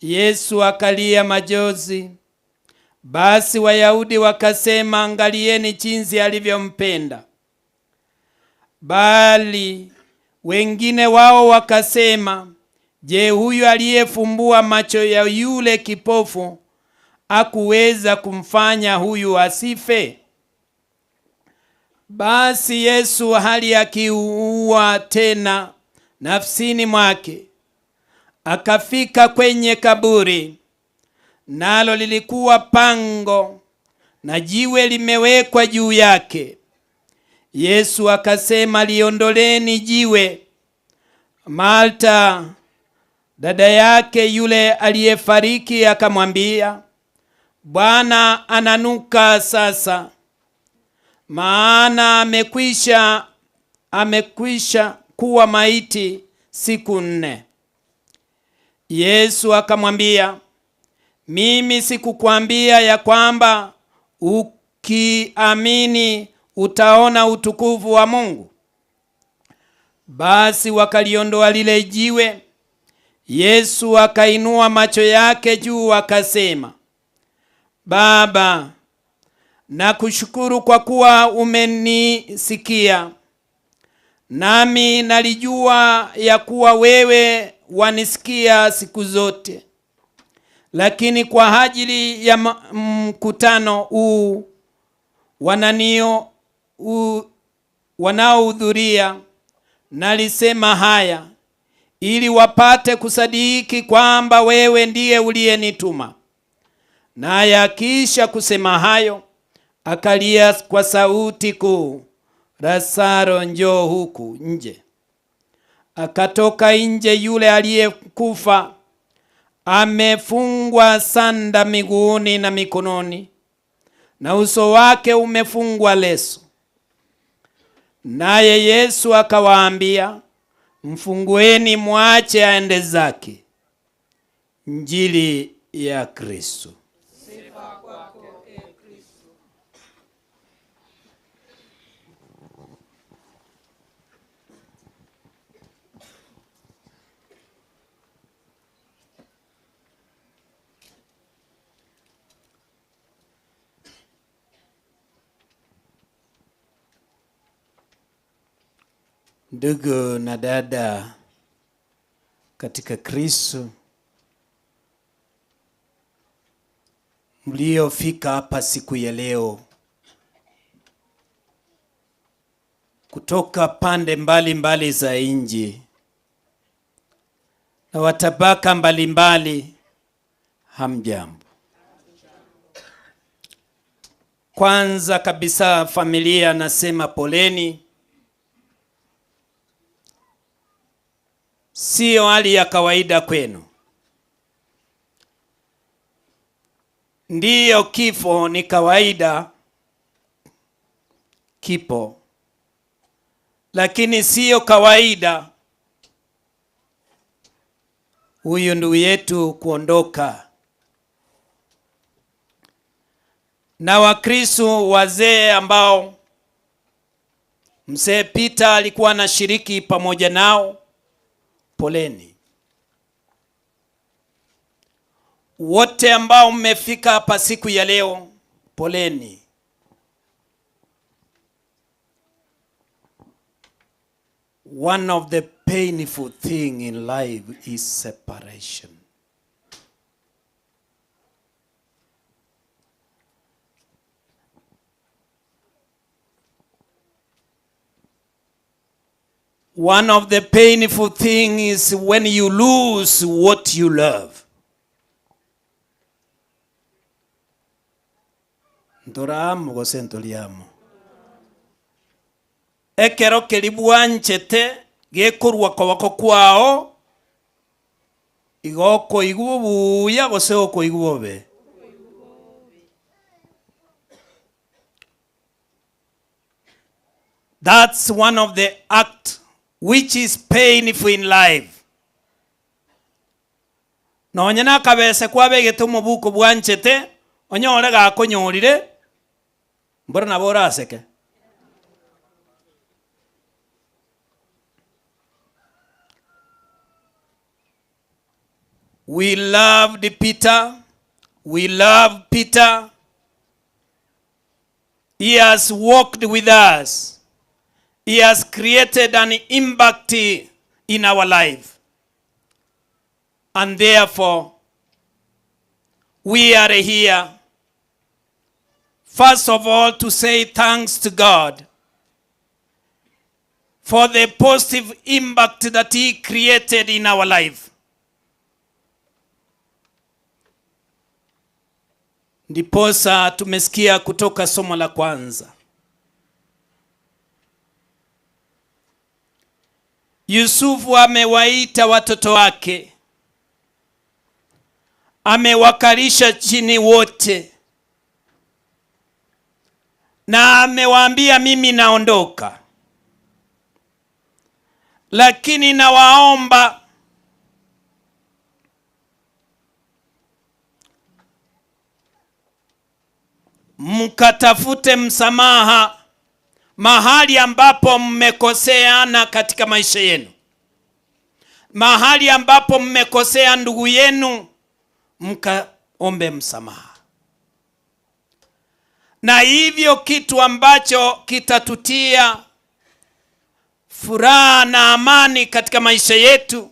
Yesu akalia majozi. Basi Wayahudi wakasema, angalieni jinsi alivyompenda. Bali wengine wao wakasema, je, huyu aliyefumbua macho ya yule kipofu hakuweza kumfanya huyu asife? Basi Yesu hali akiua tena nafsini mwake, akafika kwenye kaburi, nalo lilikuwa pango na jiwe limewekwa juu yake. Yesu akasema, liondoleni jiwe. Marta dada yake yule aliyefariki akamwambia, Bwana ananuka sasa, maana amekwisha kuwa maiti siku 4. Yesu akamwambia, mimi sikukwambia ya kwamba ukiamini utaona utukufu wa Mungu? Basi wakaliondoa lile jiwe. Yesu akainua macho yake juu akasema, Baba, nakushukuru kwa kuwa umenisikia, nami nalijua ya kuwa wewe wanisikia siku zote, lakini kwa ajili ya mkutano huu wanaohudhuria nalisema haya, ili wapate kusadiki kwamba wewe ndiye uliyenituma. Naye akiisha kusema hayo, akalia kwa sauti kuu, Lazaro, njoo huku nje. Akatoka nje yule aliyekufa, amefungwa sanda miguuni na mikononi, na uso wake umefungwa leso. Naye Yesu akawaambia, mfungueni, mwache aende zake. Injili ya Kristo.
Sifa kwako, e Kristo.
Ndugu na dada katika Kristo, mliofika hapa siku ya leo kutoka pande mbalimbali mbali za nchi na watabaka mbalimbali, hamjambo. Kwanza kabisa familia nasema poleni. Siyo hali ya kawaida kwenu. Ndiyo, kifo ni kawaida, kipo, lakini siyo kawaida huyu ndugu yetu kuondoka. Na Wakristo wazee ambao mzee Peter alikuwa anashiriki pamoja nao, poleni. Wote ambao mmefika hapa siku ya leo, poleni. One of the painful thing in life is separation. One of the painful thing is when you lose what you love. Ntoramo gose ntoriamo. Ekero keria bwanchete gekorwa koboko kwao, igo okoigwa obuya gose okoigwa obobe. That's one of the act which is painful in life. Nonye nakabese kwabegete omobuko bwanchete, onyore gakonyorire, mboro nabo oraseke. We loved Peter. We love Peter. He has walked with us. He has created an impact in our life. And therefore, we are here, first of all, to say thanks to God for the positive impact that He created in our life. Ndiposa tumesikia kutoka somo la kwanza. Yusufu amewaita watoto wake, amewakalisha chini wote, na amewaambia mimi naondoka, lakini nawaomba mkatafute msamaha mahali ambapo mmekoseana katika maisha yenu, mahali ambapo mmekosea ndugu yenu, mkaombe msamaha. Na hivyo kitu ambacho kitatutia furaha na amani katika maisha yetu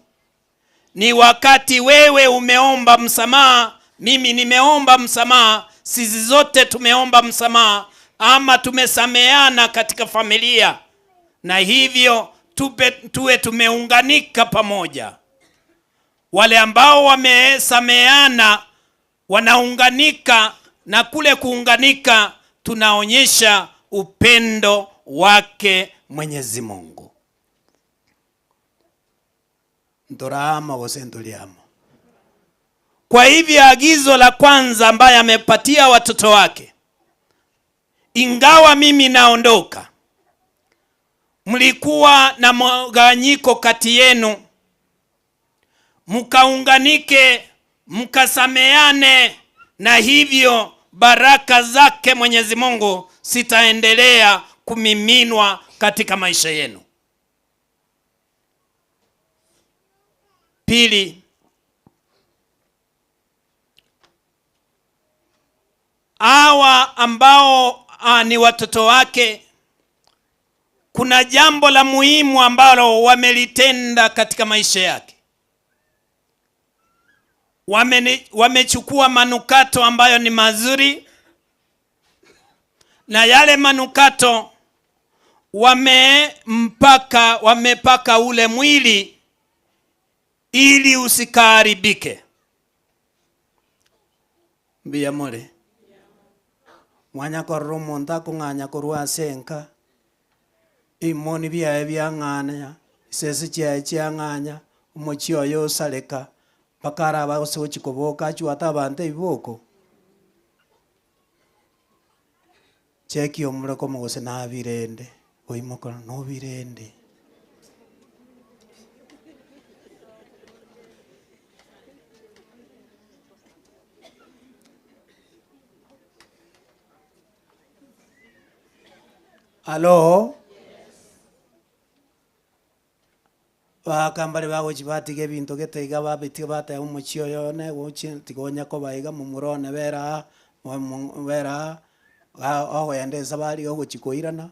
ni wakati wewe umeomba msamaha, mimi nimeomba msamaha, sisi zote tumeomba msamaha ama tumesameana katika familia, na hivyo tuwe tumeunganika pamoja. Wale ambao wamesameana wanaunganika, na kule kuunganika tunaonyesha upendo wake Mwenyezi Mungu. Ndorama gose ndoriamo. Kwa hivyo agizo la kwanza ambaye amepatia watoto wake, ingawa mimi naondoka, mlikuwa na mgawanyiko kati yenu, mkaunganike, mkasameane, na hivyo baraka zake Mwenyezi Mungu zitaendelea kumiminwa katika maisha yenu. Pili, hawa ambao ni watoto wake, kuna jambo la muhimu ambalo wamelitenda katika maisha yake. Wamechukua manukato ambayo ni mazuri, na yale manukato Wamempaka wamepaka ule mwili ili usikaharibike.
Mbuya more. Mwanya korora omonto akong'anya korwa ase enka, ebimoni biaye biang'anya, chisese chiaye chiang'anya, omochie oye osareka, mpaka arabe ase gochia koboka achwate abanto ebiboko. Cheki omore komo gose nabirende, oimoka nobirende. Hallo? Baaka mbare bagochia batiga ebinto gete iga babitia bateba omochie oyo one gochia tiga onya koba iga momura one bera aa, mo bera aa, ogoenda esabari ogochia koirana,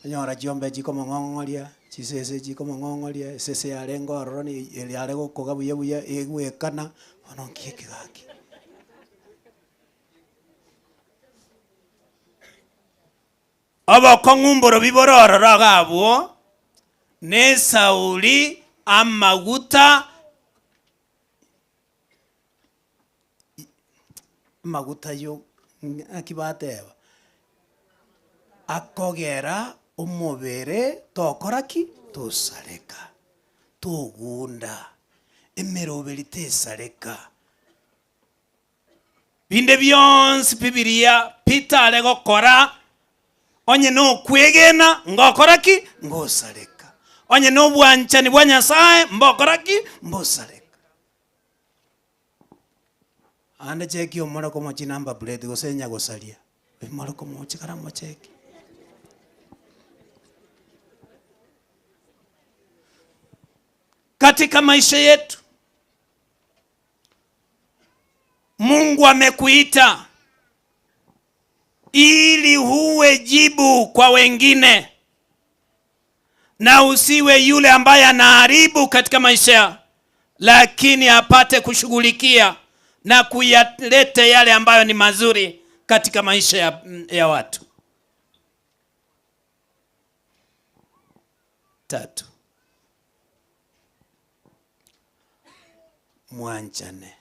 onyora chiombe chikomong'ong'oria, chisese chikomong'ong'oria, esese yarenge ororo ni eri yare gokoga buya buya egwekana, bono nki eke gaki.
Obokong'u mborobi bore ororo iga abwo, na esauri, amaguta,
amaguta yo naki bateba, akogera omobere tokora ki? Tosareka, togunda, emeroberi tesareka.
Binde bionsi pi biria bitare gokora, onye nokwegena ngokora ki? Ngosareka. Onye nobwanchani bwa Nyasae mbokora ki? Mbosareka.
Ande cheki omore komochie number plate gose nyagosaria, omore komochie kara mocheki.
Katika maisha yetu Mungu amekuita ili huwe jibu kwa wengine na usiwe yule ambaye anaharibu katika maisha, lakini apate kushughulikia na kuyaleta yale ambayo ni mazuri katika maisha ya, ya watu.
Tatu, mwanchane.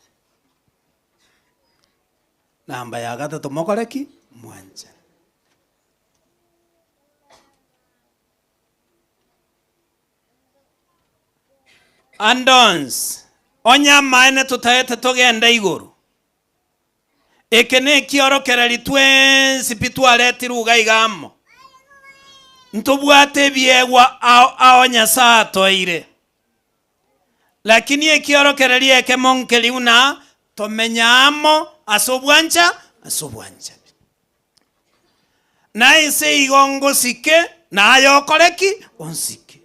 Namba ya gatato mokore ki? Mwanchane.
Ande onsi, onye amaene totaete togende igoro, eke nekiorokereri twensi pi twaretirwe iga iga amo, ntobwate ebiegwa ao ao Nyasae atoeire. Lakini ekiorokererio ekemo nkeri buna tomenye amo ase obwancha ase obwanchani. Na inse igo ngosike, na aye okore ki? Onsike.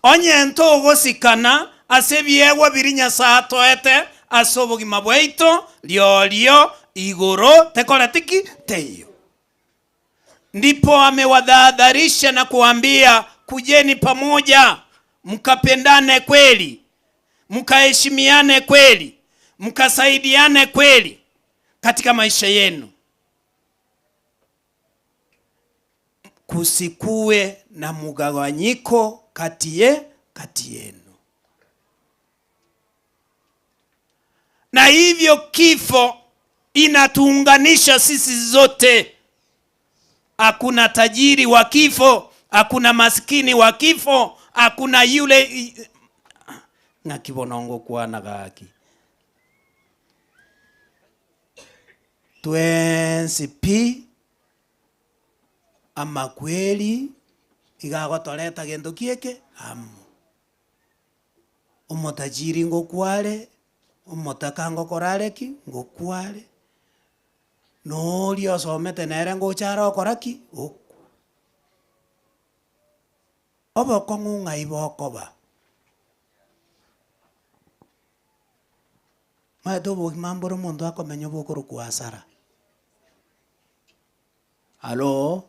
Onye ntogosikana ase ebiegwa biria Nyasae atoete ase obogima bwaito, riorio igoro tekoreti ki? Teiyo. Ndipo amewadhahadharisha na kuwaambia, kujeni pamoja mkapendane kweli, mkaheshimiane kweli, mkasaidiane kweli katika maisha yenu, kusikuwe na mgawanyiko kati ye kati yenu. Na hivyo kifo inatuunganisha sisi zote. Hakuna tajiri wa kifo, hakuna maskini wa kifo, hakuna yule ng'aki bono ngokwana gaki.
Twensi pi amakweri iga agotoreta gento ki eke? Amo. Omotajiri ngokwa are, omotaka ngokora are ki? Ngokwa are. Na oria osomete nere ngocha are okora ki? Okwa. Obokong'u ng'ai bokoba? Omanyete obogima mbore omonto akomenya obokorokwa hasara. Hallo?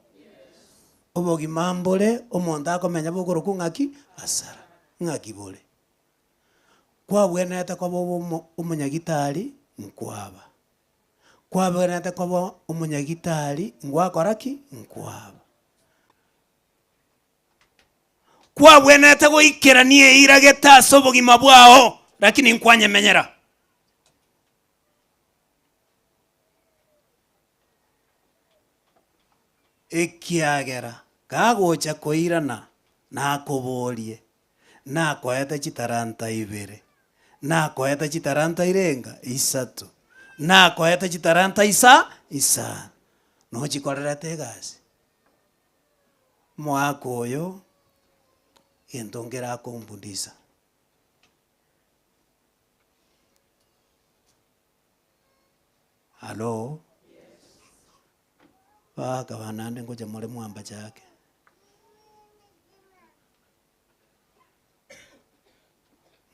Obogima mbore omonto akomenya bokorokwa ng'aki? Hasara. Ng'aki bore? Kwabwenerete koba obo omonyagitari, nkwaba. Kwabwenerete koba omonyagitari, ngwakora ki? Nkwaba.
Kwabwenerete goikerania eira gete ase obogima bwao, lakini nkwanyemenyera. Ekiagera kagocha koirana nakoborie, Nakoete chitalanta ibere, nakoete chitalanta irenga? Isato, nakoete chitalanta isa isano, nochikorerete egasi. Omogaka oyo, egento nkere akombundisa. Hallo, bagaka ba naende ngocha more mwambache ake.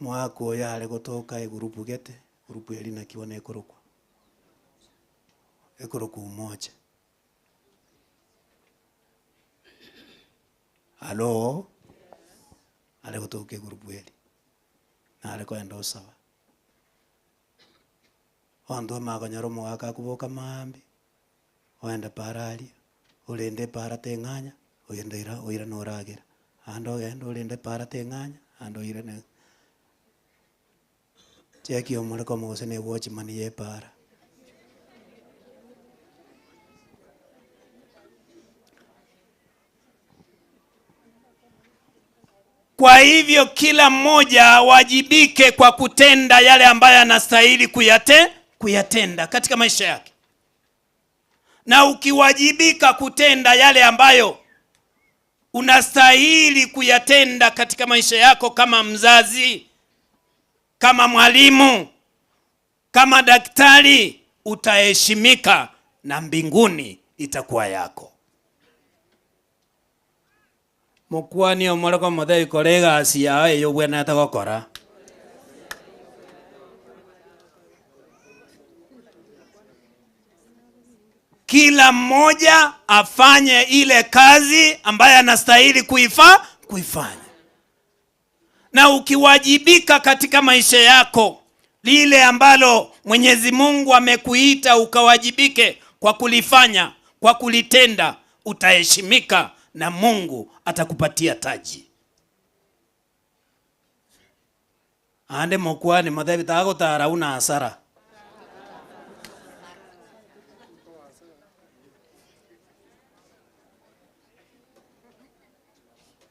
Omogaka oyo are gotoka egurupu gete, egurupu eria naki bono ekorokwa, ekorokwa umoja. Hallo, are gotoka egurupu eria, nare koenda osaba. Abanto bamanya konyora omogaka akoboka maambia, oenda para aria, orende epara teng'anya, ogenda oira oirane oragera, naende ogende orende epara teng'anya, naende oirane. Cheki omore komo gose na ewatchman ya epara. Kwa hivyo kila mmoja awajibike kwa kutenda yale ambayo anastahili kuyate, kuyatenda katika maisha yake. Na ukiwajibika kutenda yale ambayo unastahili kuyatenda katika maisha yako kama mzazi, kama mwalimu, kama daktari, utaheshimika na mbinguni itakuwa yako. Mokwanie omore komotebia, Kora egasi yao eye obwenerete gokora. Kila mmoja afanye ile kazi ambayo anastahili kuifa kuifanya. Na ukiwajibika katika maisha yako, lile ambalo Mwenyezi Mungu amekuita ukawajibike kwa kulifanya, kwa kulitenda, utaheshimika na Mungu atakupatia taji. Ande mokwane motebi tagotara una hasara.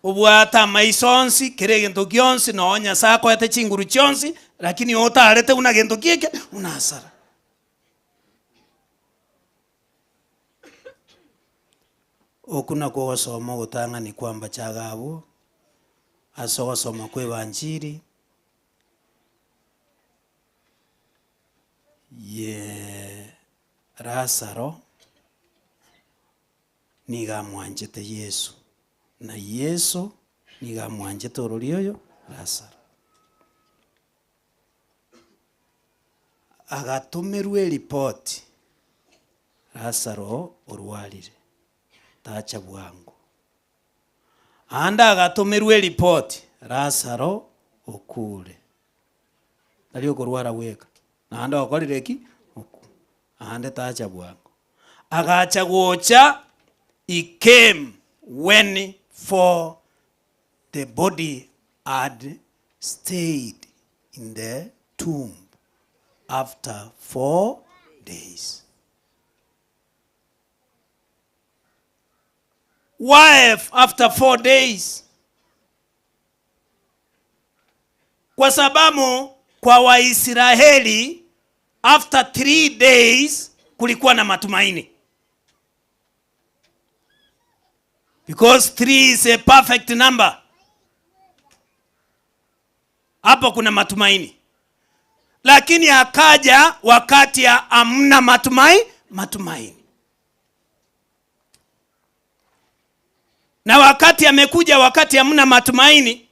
Obwate amaiso onsi, kera egento gionsi, noo Nyasae akoete chinguru chionsi, lakini otarete buna gento ki eke? Buna hasara. Okwo nakwo ogosoma ogotang'ani kwa ambachaga abwo, ase ogosoma kwa ebanchiri ye Lazaro, nigo amwanchete Yeso, na Yeso nigo amwanchete ororia oyo Lazaro. Agatomerwa eripoti, Lazaro orwarire, tacha bwango. Aande agatomerwa eripoti, Lazaro okure. Tari okorwara gweka, naende okorire ki? Okure. Aande tacha bwango. Agacha gocha, he came when for the body had stayed in the tomb after 4 days. Why after 4 days? Kwa sababu kwa Waisraeli after 3 days kulikuwa na matumaini. Because 3 is a perfect number. Hapo kuna matumaini. Lakini akaja wakati hamna matumaini. Na wakati amekuja wakati hamna matumaini,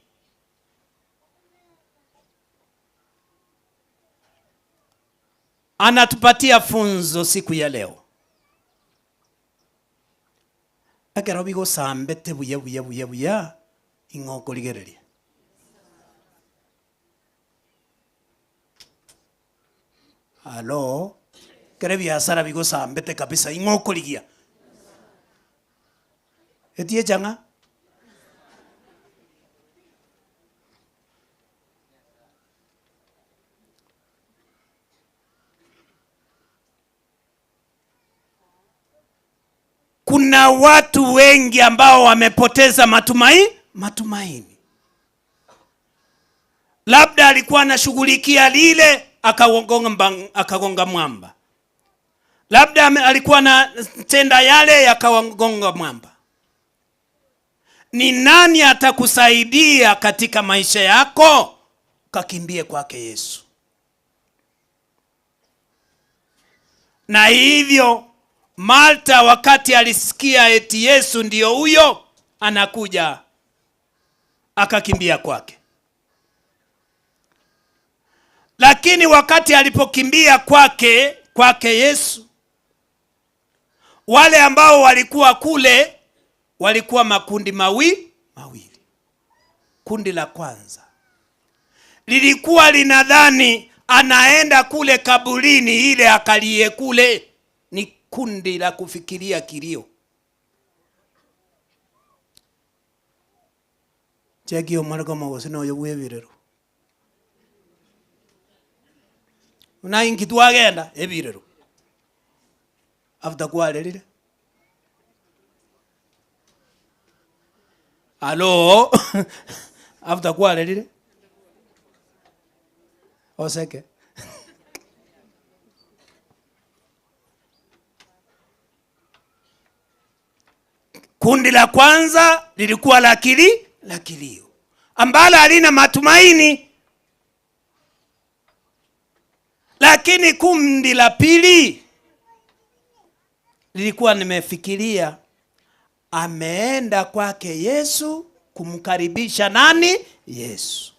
anatupatia funzo siku ya leo. Ekero bigosambete buya buya buya buya, ing'o okorigereria? Halo, ekero ebiasara bigosambete kabisa, ing'o okorigia? Etie chang'a? Kuna watu wengi ambao wamepoteza matumai, matumaini. Labda alikuwa anashughulikia lile akagonga, akagonga mwamba. Labda alikuwa anatenda yale yakagonga mwamba. Ni nani atakusaidia katika maisha yako? Kakimbie kwake Yesu. Na hivyo Martha wakati alisikia eti Yesu ndiyo huyo anakuja, akakimbia kwake. Lakini wakati alipokimbia kwake kwake Yesu, wale ambao walikuwa kule walikuwa makundi mawili. Kundi la kwanza lilikuwa linadhani anaenda kule kaburini ile akalie kule. Ni kundi la kufikiria kilio. Cheki omwana mogosi noyo bwa ebirero buna inki twagenda ebirero after kwarerire alo after kwarerire oseke Kundi la kwanza lilikuwa la kili la kilio ambalo halina matumaini, lakini kundi la pili lilikuwa nimefikiria ameenda kwake Yesu kumkaribisha nani? Yesu.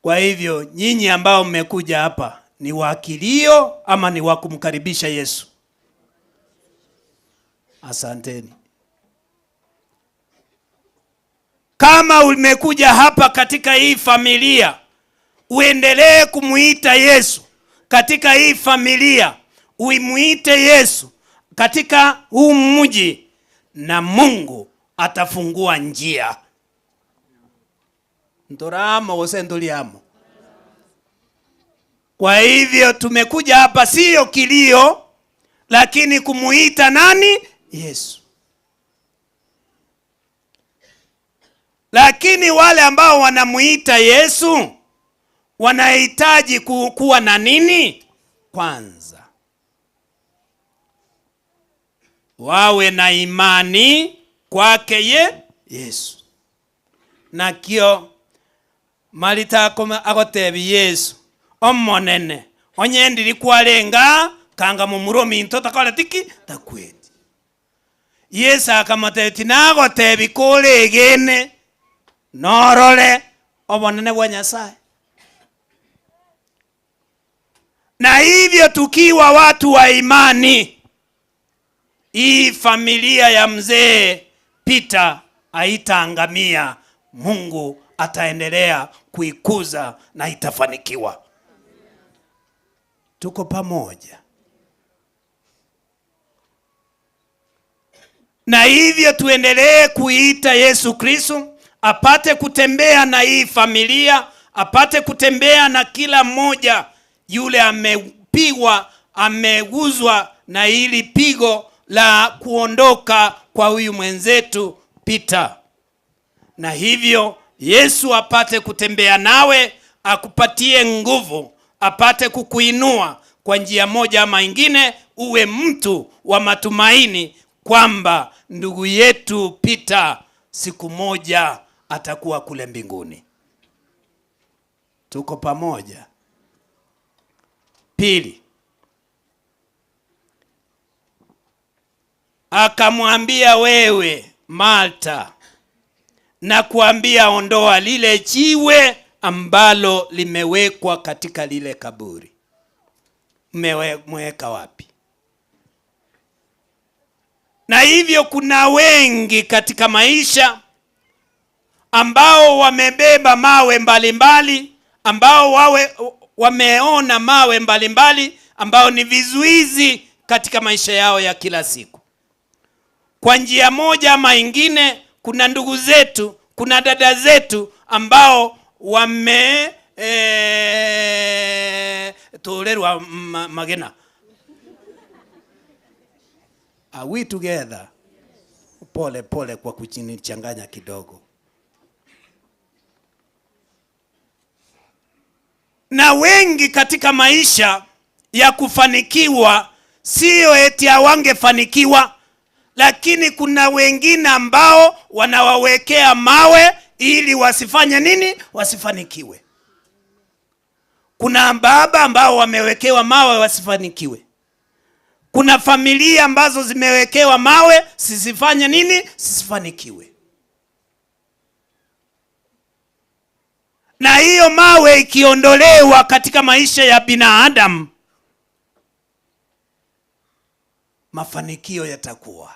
Kwa hivyo nyinyi ambao mmekuja hapa ni wa kilio ama ni wa kumkaribisha Yesu? Asanteni. Kama umekuja hapa katika hii familia, uendelee kumuita Yesu katika hii familia, uimuite Yesu katika huu mji, na Mungu atafungua njia. Ntoramo gose ntoriamo. Kwa hivyo tumekuja hapa siyo kilio, lakini kumuita nani? Yesu. Lakini wale ambao wanamuita Yesu wanahitaji kuwa na nini? Kwanza wawe na imani kwake ye Yesu. Nakio Marita agotebi Yesu omonene onye ndiri kwarenga kanga momura ominto takoreti ki? Takweti. Yesu akamotebia tinagotebi kore egene norore obonene bwa Nyasaye. Na hivyo tukiwa watu wa imani, hii familia ya mzee Peter haitaangamia. Mungu ataendelea kuikuza na itafanikiwa. Tuko pamoja. Na hivyo tuendelee kuita Yesu Kristo apate kutembea na hii familia, apate kutembea na kila mmoja yule amepigwa, ameguzwa na hili pigo la kuondoka kwa huyu mwenzetu Peter. Na hivyo Yesu apate kutembea nawe, akupatie nguvu, apate kukuinua kwa njia moja ama ingine, uwe mtu wa matumaini kwamba ndugu yetu Peter siku moja atakuwa kule mbinguni. Tuko pamoja. Pili, akamwambia wewe Martha, na kuambia ondoa lile jiwe ambalo limewekwa katika lile kaburi. Mmeweka wapi? Na hivyo kuna wengi katika maisha ambao wamebeba mawe mbalimbali, ambao wameona mawe mbalimbali ambao ni vizuizi katika maisha yao ya kila siku. Kwa njia moja ama ingine, kuna ndugu zetu, kuna dada zetu ambao wame torerwa magena. Are we together? Pole pole kwa kuchinichanganya kidogo. Na wengi katika maisha ya kufanikiwa, sio eti hawangefanikiwa, lakini kuna wengine ambao wanawawekea mawe ili wasifanye nini? Wasifanikiwe. Kuna baba ambao wamewekewa mawe wasifanikiwe. Kuna familia ambazo zimewekewa mawe sisifanye nini? Sisifanikiwe. Na hiyo mawe ikiondolewa katika maisha ya binadamu, mafanikio yatakuwa.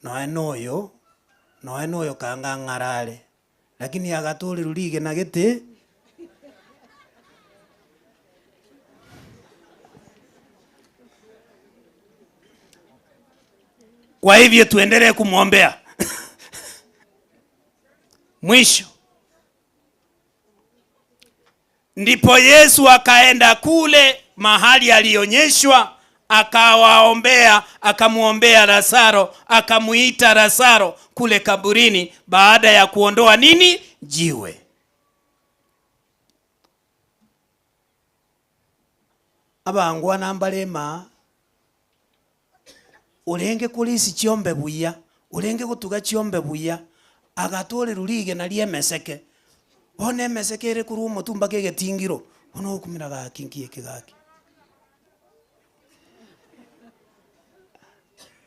Noe noyo, noe noyo kanga ng'arare, lakini agatorerwa rigena gete. Kwa hivyo tuendelee kumwombea. Mwisho ndipo Yesu akaenda kule mahali alionyeshwa, akawaombea, akamuombea Lazaro, akamuita Lazaro kule kaburini, baada ya kuondoa nini? Jiwe. Abangwana mbalema orenge korisia chiombe buya, orenge gotuga chiombe buya, agatorerwa rigena ria emeseke. Bono emeseke ere korwa omotwe mpaka egetingiro, bono okumira gaki nki eke gaki.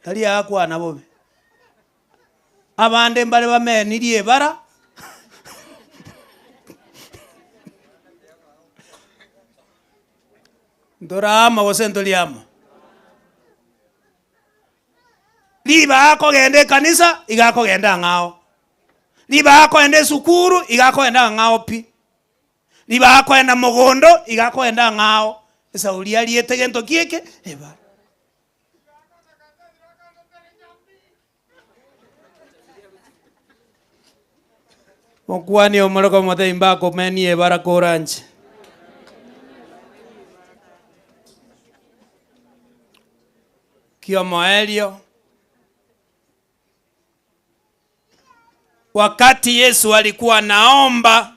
Tari agakwana bobe. Abande mbare bamenirie ebara. Ntore amo gose ntori amo? Riba akogenda ekanisa, iga akogenda ang'ao. Riba akoenda esukuru, iga akoenda ang'ao pi. Riba akoenda mogondo, iga akoenda ang'ao. Esauri ariete gento ki eke? Ebara. Mokwanie omoroko omotebi mbakomenie ebara koranche. Kiomoerio, wakati Yesu alikuwa anaomba,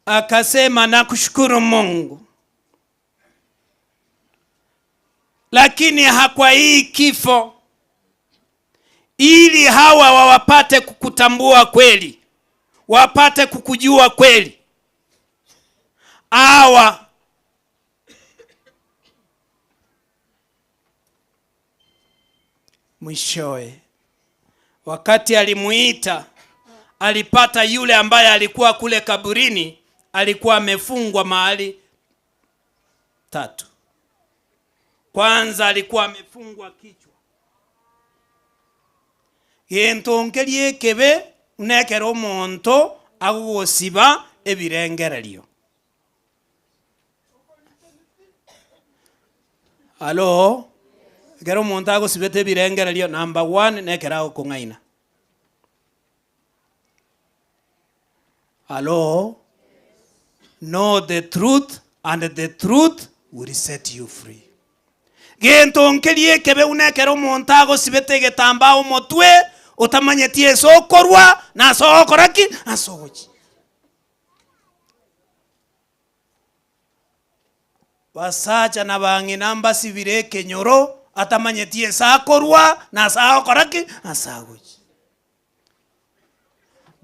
akasema nakushukuru Mungu, lakini hakwa hii kifo, ili hawa wawapate kukutambua kweli, wapate kukujua kweli. Hawa mwishowe, wakati alimuita, alipata yule ambaye alikuwa kule kaburini, alikuwa amefungwa mahali tatu. Kwanza alikuwa amefungwa kichwa. Gento nkeria ekebe nekero omonto agogosiba ebirengererio. Alo, ekero omonto agosibete ebirengererio, number one nekero agokong'aina. Alo, know the truth and the truth will set you free. Gento nkeria ekebe buna ekero omonto agosibete egetambaa omotwe, otamanyeti ase okorwa na ase ogokora ki? Ase ogochia. Basacha na bang'ina mbasibire ekenyoro, atamanyeti ase akorwa na ase agokora ki? Ase agochia.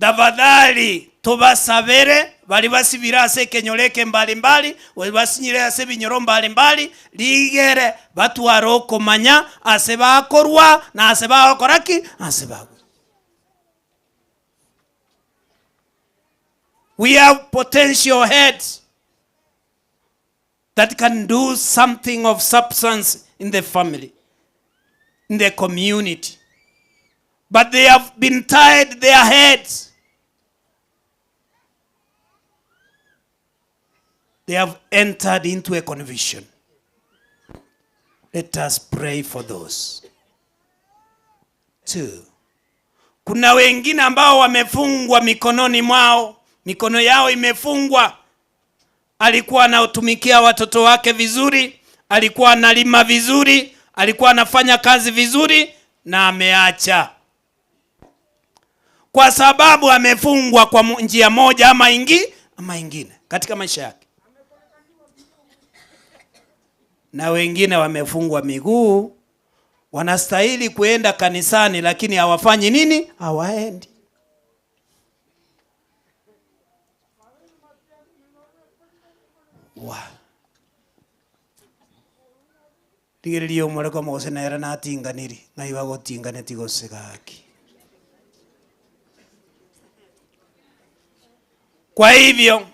Tafadhali tobasabere baria basibire ase ekenyoro eke mbali mbali, gose basinyire ase ebinyoro mbali mbali, rigere batware okomanya ase bakorwa na ase bagokora ki? Ase bagochia. We have potential heads that can do something of substance in the family, in the community. But they have been tied their heads. They have entered into a confusion. Let us pray for those. Two. Kuna wengine ambao wamefungwa mikononi mwao, mikono yao imefungwa. Alikuwa anatumikia watoto wake vizuri, alikuwa analima vizuri, alikuwa anafanya kazi vizuri, na ameacha kwa sababu amefungwa kwa njia moja ama ingi ama ingine katika maisha yake. Na wengine wamefungwa miguu, wanastahili kuenda kanisani, lakini hawafanyi nini? Hawaendi. Wa rigereria omoreko mogose nere natinganiri ng'ai bagotinganeti gose gaki. Kwa hivyo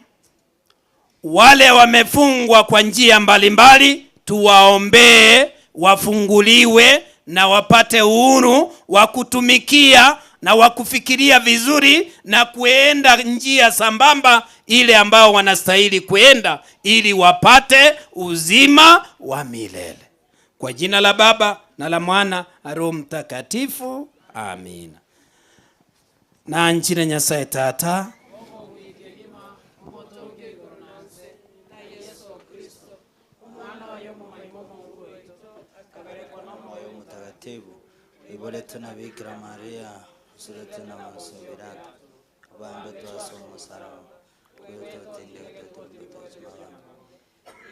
wale wamefungwa kwa njia mbalimbali tuwaombee wafunguliwe na wapate uhuru wa kutumikia na wa kufikiria vizuri na kuenda njia sambamba ile ambao wanastahili kuenda ili wapate uzima wa milele. Kwa jina la Baba na la Mwana na Roho Mtakatifu, amina. Na nchine Nyasaye Tata
Mtakatifu iboletwe na Bikira Maria usiletwe na masubirata ubambe twase omusaraba kwetotinde utetulipetachimabambe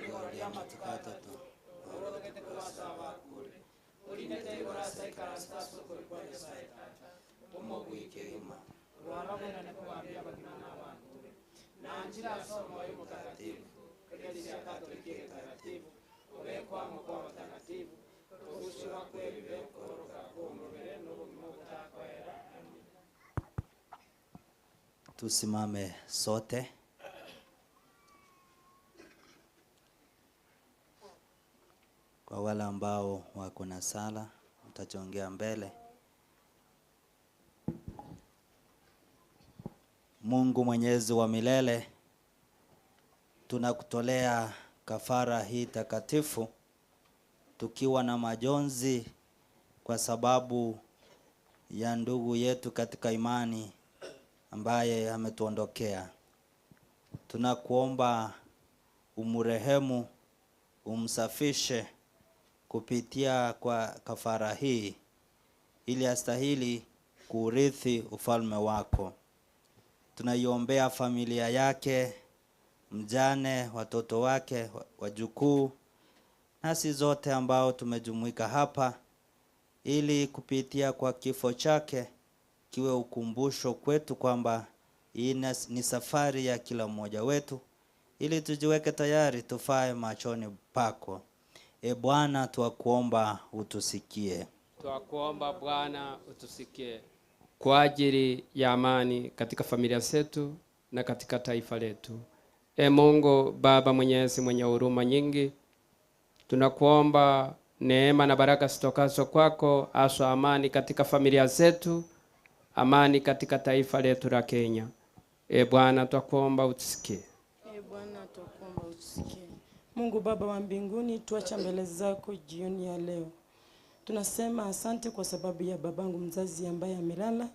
igoro matuko atatu Tusimame sote. Kwa wale ambao wako na sala, mtachongea mbele. Mungu Mwenyezi wa milele, tunakutolea kafara hii takatifu tukiwa na majonzi kwa sababu ya ndugu yetu katika imani ambaye ametuondokea. Tunakuomba umrehemu, umsafishe kupitia kwa kafara hii ili astahili kuurithi ufalme wako. Tunaiombea familia yake, mjane, watoto wake, wajukuu, nasi zote ambao tumejumuika hapa ili kupitia kwa kifo chake kiwe ukumbusho kwetu kwamba hii ni safari ya kila mmoja wetu, ili tujiweke tayari tufae machoni pako. E Bwana, twakuomba utusikie.
Twakuomba Bwana utusikie kwa ajili ya amani katika familia zetu na katika taifa letu. E Mungu Baba Mwenyezi, mwenye huruma nyingi, tunakuomba neema na baraka zitokazo kwako, haswa amani katika familia zetu, amani katika taifa letu la Kenya. E Bwana, twakuomba utusikie.
E Bwana, twakuomba utusikie. Mungu Baba wa mbinguni, tuacha mbele zako jioni ya leo. Tunasema asante kwa sababu ya babangu mzazi ambaye amelala.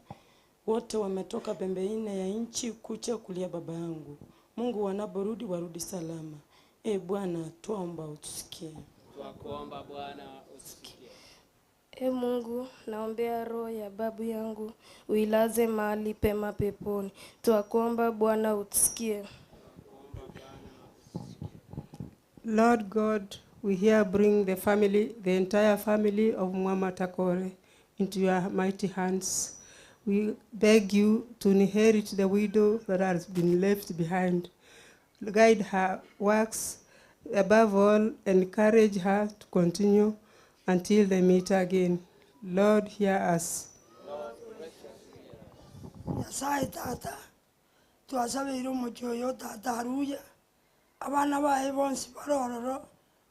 Wote wametoka pembe nne ya nchi kuja kulia baba yangu. Mungu, wanaporudi warudi salama. E Bwana, twaomba utusikie.
Twakuomba Bwana utusikie.
E Mungu, naombea roho ya babu yangu uilaze mahali pema peponi. Twakuomba Bwana utusikie.
Lord God, we here bring the family, the entire family of Mwama Takore into your mighty hands. We beg you to inherit the widow that has been left behind. Guide her works. Above all, encourage her to continue until they meet again. Lord, hear us.
Nyasaye tata twasabeire omochi oyo tata aruya abana baye bonsi barororo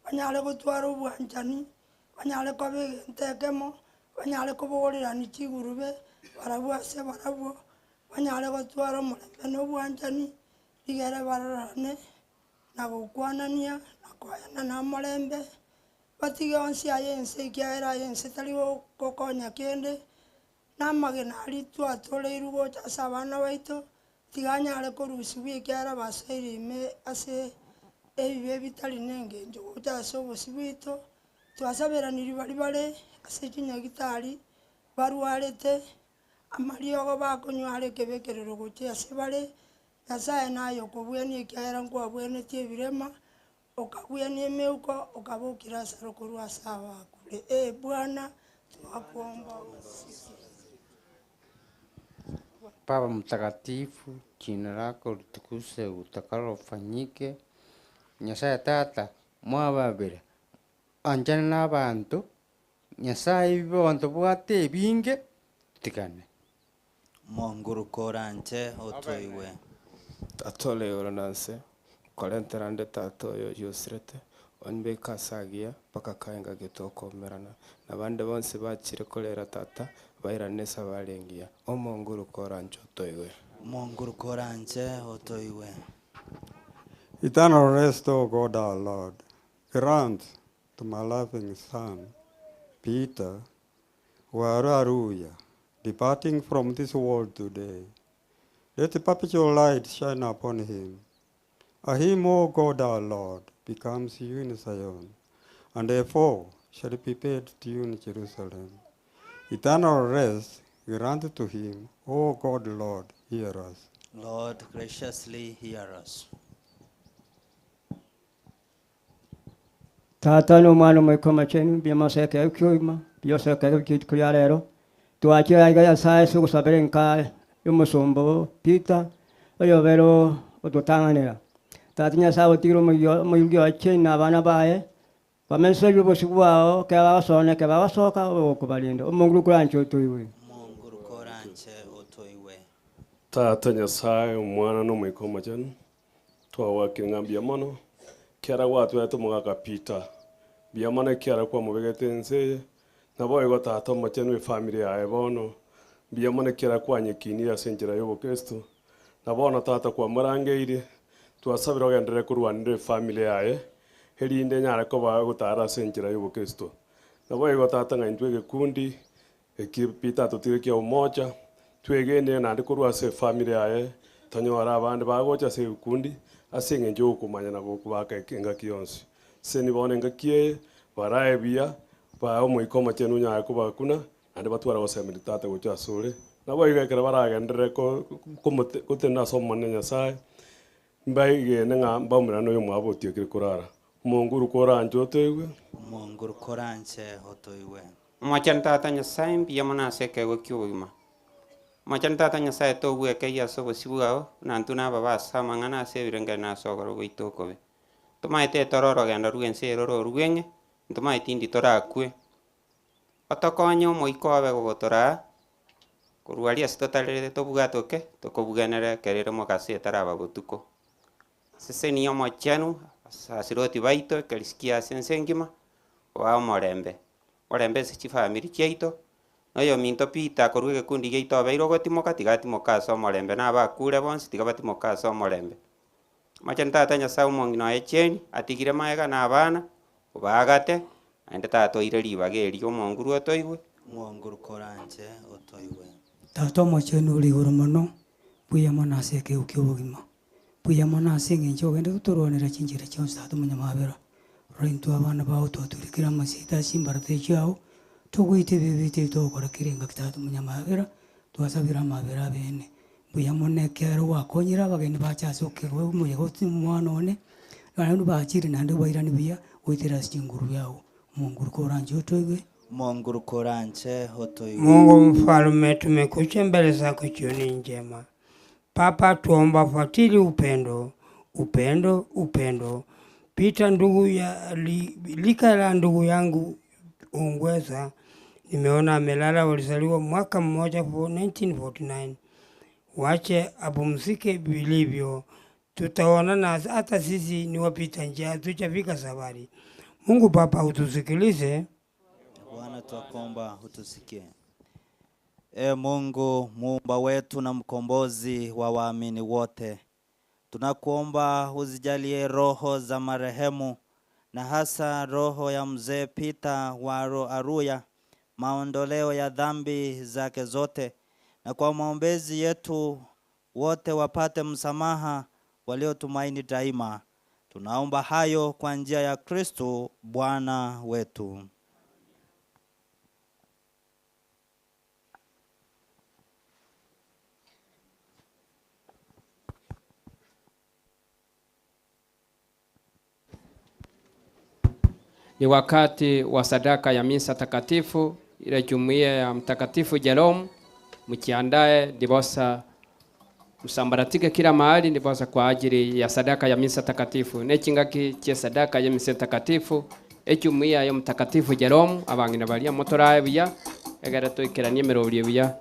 banyare gotwara obwanchani banyare koba egento ekemo banyare kobogolerani chigurube barabwo ase barabwo banyare gotwara omorembe na obwanchani rigere barorane na gokwanania na koyana na omorembe batige onsi aye ense ekiagera aye ense tari gokonya kende. Na amagena aria twatoreirwe gocha ase abana baito, tiga anyare korusigwa ekiagera basoire ime ase ebibe bitari na engencho gocha ase obosio bwaito. Twasaberanirie baria bare ase chinyagitari barwarete, amariogo bakonywa are ekebekerero gochia ase bare, Nyasaye naye okobwenia ekiagera nkwabwenetie ebirema, okabwenia emeuko, okabokia Lazaro korwa ase abakure. Ee Bwana, twakuomba osikie.
Baba Mtakatifu, jina lako litukuzwe, utakalo ufanyike. Nyasaye Tata, mwababera, anchana na abanto, Nyasaye ebionto bwate ebinge, tigane.
Monguruko oranche otoigwe.
Tata ore igoro na nse, nkorentera nde tata oyo oyio osirete, ombeke ase agiya, mpaka kae engaki tokomerana. Na bande bonsi bachire korera tata, bairane esabari engiya. Omonguruko oranche otoigwe.
Monguruko oranche otoigwe.
Eternal rest, O God our Lord, grant to my loving son, Peter, Waru Aruya, departing from this world today. Let the perpetual light shine upon him. A him, O God our Lord, becomes you in Zion, and therefore shall be paid to you in Jerusalem. Eternal rest grant to him, O God, Lord, hear us.
Lord, graciously hear us.
Tata na Omwana Omoika Omochenu, mbuya mono ase ekeegwa ki'obogima, mbuya ase ekeegwa kia rituko ria rero. Twachire aiga Nyasaye ase ogosabera enka y'omosomba oo Peter, oyobere ototang'anera. Tata Nyasaye otigire omoyio omoyugi oye Jane na abana baye, bamensererie obosio bwao ekero bagosona ekero bagosoka obe gokobarinda. Omonguru koranche otoigwe.
Omonguru koranche otoigwe.
Tata Nyasaye, Omwana, na Omoika Omochenu, twagwakire ng'a mbuya mono, ekiagera gwatwerete omogaka Peter, mbuya mono ekiagera kwamobegete ense eye, naboigo Tata Omochenu efamiri yaye bono, mbuya mono ekiagera kwanyekinire ase enchera ya obokristo, na bono Tata kwamorangeirie, twasabire ogenderere korwanera efamiri yaye, erinde enyare koba egotara ase enchera ya obokristo. Naboigo Tata ng'a intwe egekundi, Eki Peter atotigire kia omocha, twegenire naende korwa ase efamiri yaye, tonyore abande bagocha ase ebikundi ase eng'encho y'okomanya na gokobaka engaki yonsi. Seni bono engaki eye, barae buya, bae Omoika Omochenu onyare kobakuna, naende batware gosemeria Tata gochia asore. Naboigo ekero baragenderere ko komote gotenena ase Omonene Nyasaye, mbaegene ng'a mbaumerane na oyomwabo otiekire korara. Omonguru koranche otoigwe.
Omonguru koranche otoigwe.
Omochenu Tata Nyasae, mbuya mono ase ekeegwa ki'obogima. Omochenu Tata Nyasae, togwekeyia ase obosio bwao, buna intwe nababa ase amang'ana ase ebirengeri na ase ogoro gwaito okobe. Tomaete tore orogendo rw'ense ere ore orweng'e, ntomaeti indi torakwe. Otokonye omoika obe gogotoraa, korwa aria ase totarerete tobwatoke, tokobugenere ekero ere mogaso etaraba botuko. Sesenia Omochenu, asasiroti baito, ekerisi ase ense engima, obae omorembe. Orembe ase chifamiri chiaito, na oyominto Peter korwa egekundi giaito obeire ogotimoka, tiga atimoke ase omorembe, na abakure bonsi tiga batimoke ase omorembe. Omochenu Tata Nyasaye omong'ina oye Jane, atigire magega na abana, obaagate, naende Tata oire ribaga erio omonguru otoigwe.
Omonguru koranche otoigwe.
Tata Omochenu ore igoro mono, mbuya mono ase ekeegwa ki'obogima. Mbuya mono ase engencho ogende gotorwanera chinchera chionsi Tata Omonyamabera. Rora intwe abana bao twatwire kera amasita ase chimbarata chiao, togoita ebibe biaito ebi togokora kera engaki Tata Omonyamabera, twasabire amabera abeene. Mbuya mono ekiagera gwakonyire abageni bache ase okerwa omoyega oti omwana one, naende bachire naende obairanie buya goetera ase chinguru biao. Omonguru koranche otoigwe.
Omonguru koranche otoigwe.
Mungu mfalme, tumekuja mbele zako jioni njema. Papa, tuomba fuatili upendo, upendo, upendo. Pita ndugu ya li, lika la ndugu yangu Ungweza, nimeona amelala. Walizaliwa mwaka mmoja 1949. Wache apumzike vilivyo, tutaonana hata sisi ni wapita njia, hatujafika safari. Mungu Baba utusikilize.
Bwana twakuomba utusikie. E Mungu muumba wetu na mkombozi wa waamini wote, tunakuomba uzijalie roho za marehemu na hasa roho ya mzee Peter Waro Aruya maondoleo ya dhambi zake zote, na kwa maombezi yetu wote wapate msamaha waliotumaini daima. Tunaomba hayo kwa njia ya Kristo Bwana wetu.
Ni wakati wa sadaka ya misa takatifu ile jumuiya ya Mtakatifu Jerome, mjiandae ndiposa msambaratike kila mahali, ndiposa kwa ajili ya sadaka ya misa takatifu nechingaki che sadaka ya misa takatifu ejumuiya ya Mtakatifu Jerome abang'ina baria motorae buya egere toikeranie emerorio buya.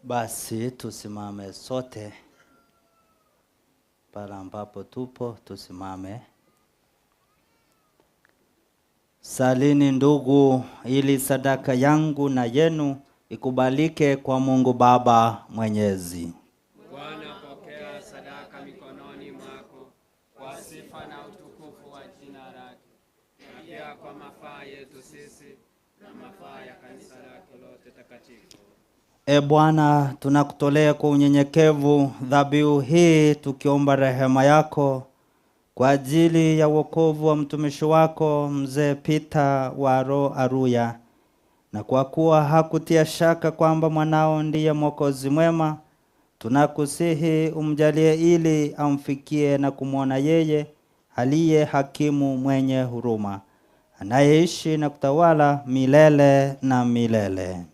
Basi tusimame sote pale ambapo tupo, tusimame. Salini ndugu, ili sadaka yangu na yenu ikubalike kwa Mungu Baba Mwenyezi.
Bwana, pokea sadaka mikononi mwako kwa sifa na utukufu wa jina lake, na pia kwa mafaa yetu sisi na mafaa ya kanisa lake lote takatifu.
E Bwana, tunakutolea kwa unyenyekevu dhabihu hii tukiomba rehema yako kwa ajili ya wokovu wa mtumishi wako mzee Peter Waro Aruya, na kwa kuwa hakutia shaka kwamba mwanao ndiye Mwokozi mwema, tunakusihi umjalie ili amfikie na kumwona yeye aliye hakimu mwenye huruma, anayeishi na kutawala milele na milele.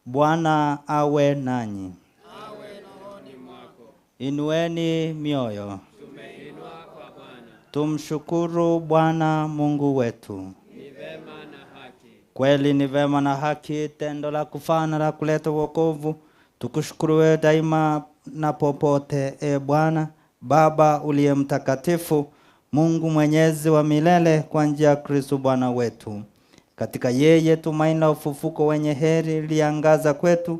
Bwana awe nanyi. Inueni mioyo.
Tumeinua kwa Bwana.
Tumshukuru Bwana Mungu wetu.
Ni vema na haki.
Kweli ni vema na haki, tendo la kufana la kuleta wokovu. Tukushukuru wewe daima na popote, e Bwana Baba uliye mtakatifu, Mungu mwenyezi wa milele, kwa njia ya Kristo Bwana wetu. Katika yeye tumaini la ufufuko wenye heri liangaza kwetu,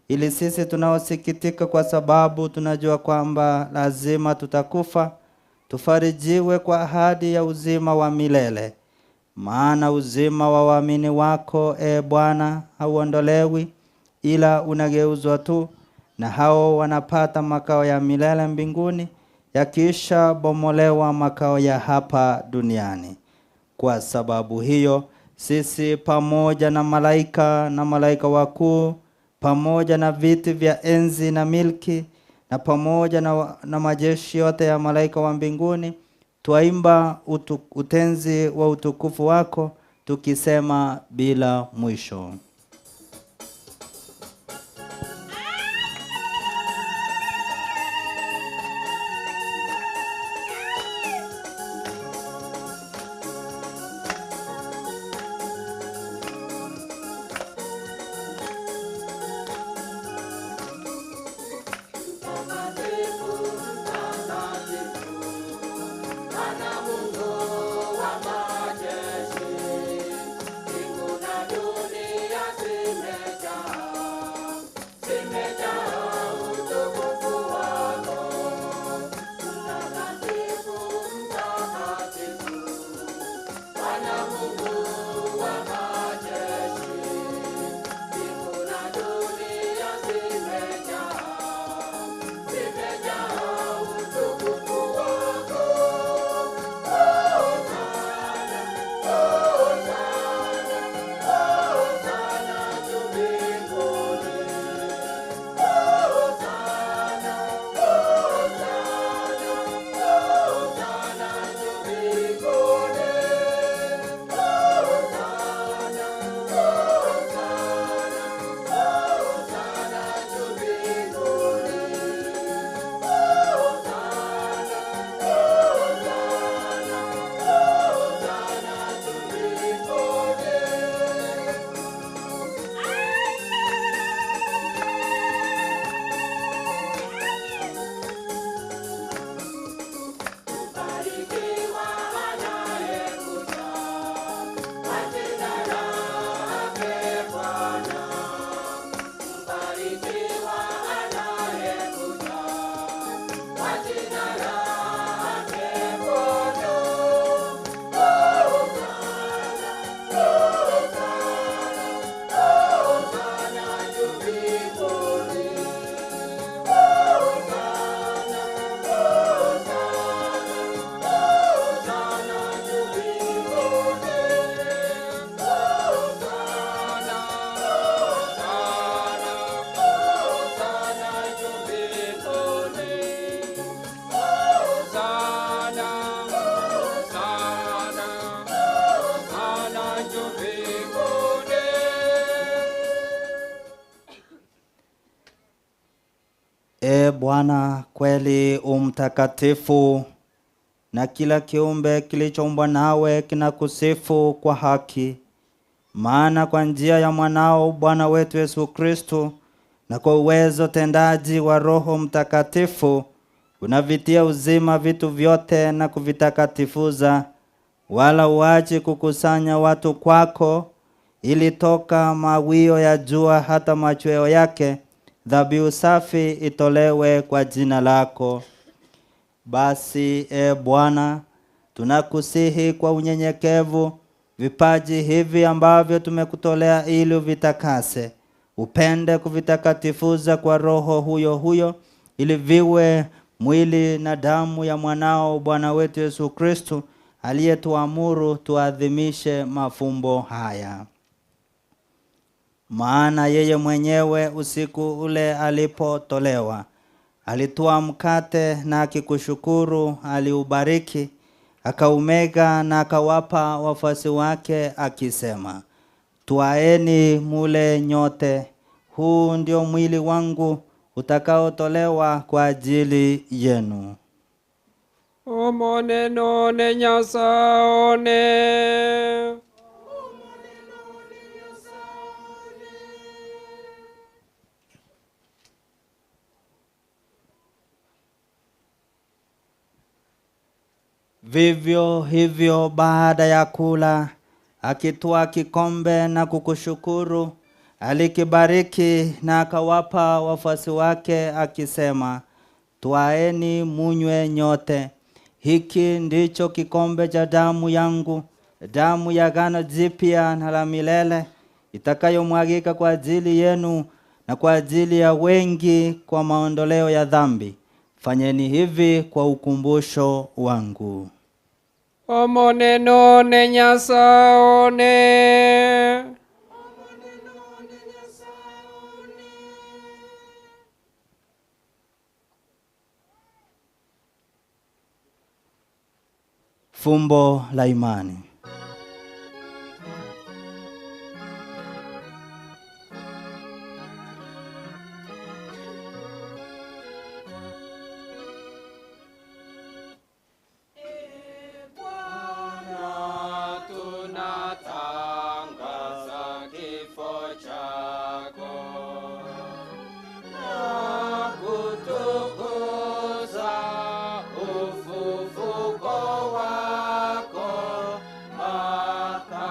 ili sisi tunaosikitika kwa sababu tunajua kwamba lazima tutakufa, tufarijiwe kwa ahadi ya uzima wa milele. Maana uzima wa waamini wako, e Bwana, hauondolewi, ila unageuzwa tu, na hao wanapata makao ya milele mbinguni, yakiisha bomolewa makao ya hapa duniani. Kwa sababu hiyo sisi pamoja na malaika na malaika wakuu pamoja na viti vya enzi na milki na pamoja na, na majeshi yote ya malaika wa mbinguni twaimba utu, utenzi wa utukufu wako tukisema bila mwisho.
Bwana Mungu wa majeshi, mbingu na dunia zimejaa, zimejaa utukufu wako. Mtakatifu, mtakatifu, Bwana Mungu wa majeshi, mbingu na dunia zimejaa, zimejaa utukufu wako. Barikiwa anayekuja kwa jina lake Bwana. Mbarikiwa anayekuja kwa jina lake Bwana. Hosana, hosana, hosana juu mbinguni. Hosana, hosana, hosana juu mbinguni. Hosana, hosana, hosana juu mbinguni. Hosana, hosana, hosana juu mbinguni.
E Bwana, kweli umtakatifu, na kila kiumbe kilichoumbwa nawe kinakusifu kwa haki. Maana kwa njia ya mwanao Bwana wetu Yesu Kristo na kwa uwezo tendaji wa Roho Mtakatifu unavitia uzima vitu vyote na kuvitakatifuza, wala uachi kukusanya watu kwako, ili toka mawio ya jua hata machweo yake dhabihu safi itolewe kwa jina lako. Basi e Bwana, tunakusihi kwa unyenyekevu vipaji hivi ambavyo tumekutolea ili uvitakase, upende kuvitakatifuza kwa Roho huyo huyo, ili viwe mwili na damu ya mwanao Bwana wetu Yesu Kristo, aliyetuamuru tuadhimishe mafumbo haya. Maana yeye mwenyewe usiku ule alipotolewa, alitwaa mkate na akikushukuru, aliubariki, akaumega na akawapa wafuasi wake akisema, Twaeni mule nyote, huu ndio mwili wangu utakaotolewa kwa ajili yenu.
Omoneno ne Nyasaye.
Vivyo hivyo baada ya kula, akitwaa kikombe na kukushukuru, alikibariki na akawapa wafuasi wake akisema, Twaeni munywe nyote, hiki ndicho kikombe cha damu yangu, damu ya agano jipya na la milele, itakayomwagika kwa ajili yenu na kwa ajili ya wengi kwa maondoleo ya dhambi. Fanyeni hivi kwa ukumbusho wangu.
Omoneno ne Nyasaye.
Fumbo la imani.
Tunatangaza kifo chako na kutukuza ufufuko wako mpaka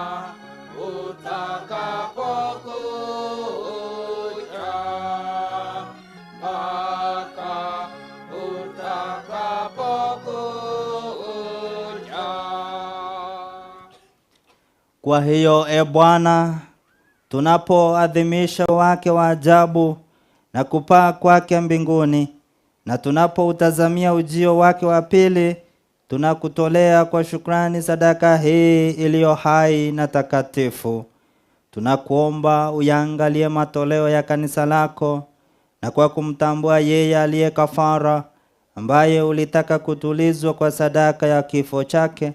utakapokuja, mpaka utakapokuja.
Kwa hiyo e Bwana, tunapoadhimisha wake wa ajabu na kupaa kwake mbinguni, na tunapoutazamia ujio wake wa pili, tunakutolea kwa shukrani sadaka hii iliyo hai na takatifu. Tunakuomba uyaangalie matoleo ya kanisa lako, na kwa kumtambua yeye aliye kafara, ambaye ulitaka kutulizwa kwa sadaka ya kifo chake,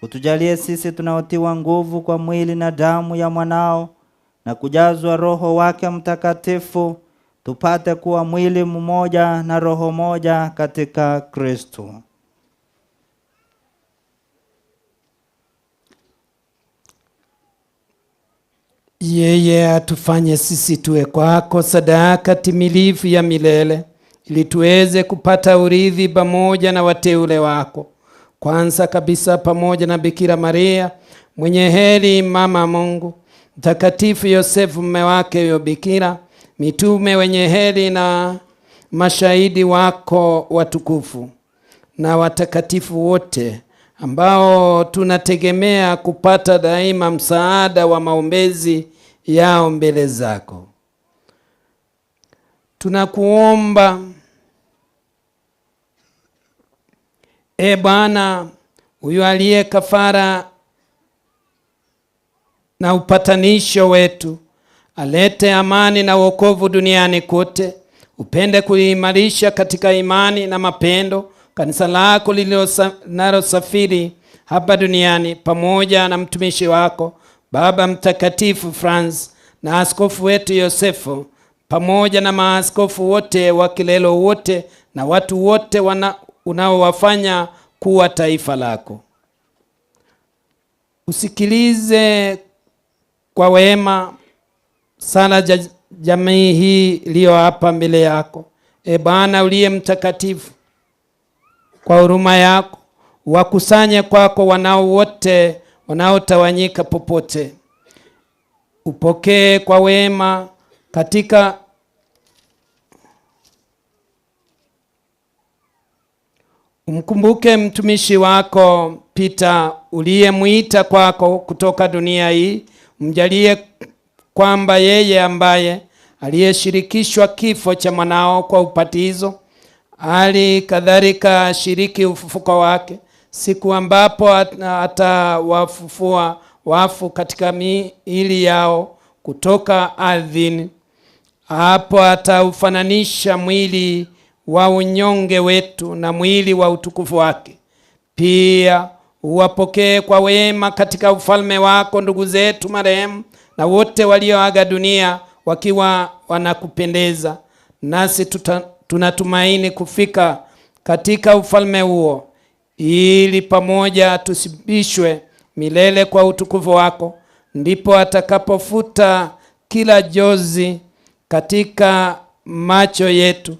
utujalie sisi tunaotiwa nguvu kwa mwili na damu ya mwanao na kujazwa Roho wake Mtakatifu, tupate kuwa mwili mmoja na roho moja katika Kristo.
Yeye atufanye sisi tuwe kwako sadaka timilifu ya milele, ili tuweze kupata urithi pamoja na wateule wako, kwanza kabisa pamoja na Bikira Maria mwenye heri, mama Mungu, Mtakatifu Yosefu mume wake huyo Bikira, mitume wenye heri na mashahidi wako watukufu na watakatifu wote ambao tunategemea kupata daima msaada wa maombezi yao mbele zako. Tunakuomba e Bwana, huyu aliye kafara na upatanisho wetu, alete amani na wokovu duniani kote. Upende kuimarisha katika imani na mapendo kanisa lako linalosafiri hapa duniani, pamoja na mtumishi wako Baba Mtakatifu Francis na askofu wetu Yosefu, pamoja na maaskofu wote wa kilelo wote na watu wote unaowafanya kuwa taifa lako. Usikilize kwa wema sala jamii hii iliyo hapa mbele yako. E Bwana uliye mtakatifu, kwa huruma yako wakusanye kwako wanao wote wanaotawanyika popote. Upokee kwa wema katika Umkumbuke mtumishi wako Peter uliyemwita kwako kutoka dunia hii, mjalie kwamba yeye ambaye aliyeshirikishwa kifo cha mwanao kwa ubatizo, hali kadhalika ashiriki ufufuko wake siku ambapo atawafufua wafu katika miili yao kutoka ardhini. Hapo ataufananisha mwili wa unyonge wetu na mwili wa utukufu wake. Pia uwapokee kwa wema katika ufalme wako ndugu zetu marehemu na wote walioaga dunia wakiwa wanakupendeza. Nasi tunatumaini kufika katika ufalme huo, ili pamoja tusibishwe milele kwa utukufu wako. Ndipo atakapofuta kila jozi katika macho yetu,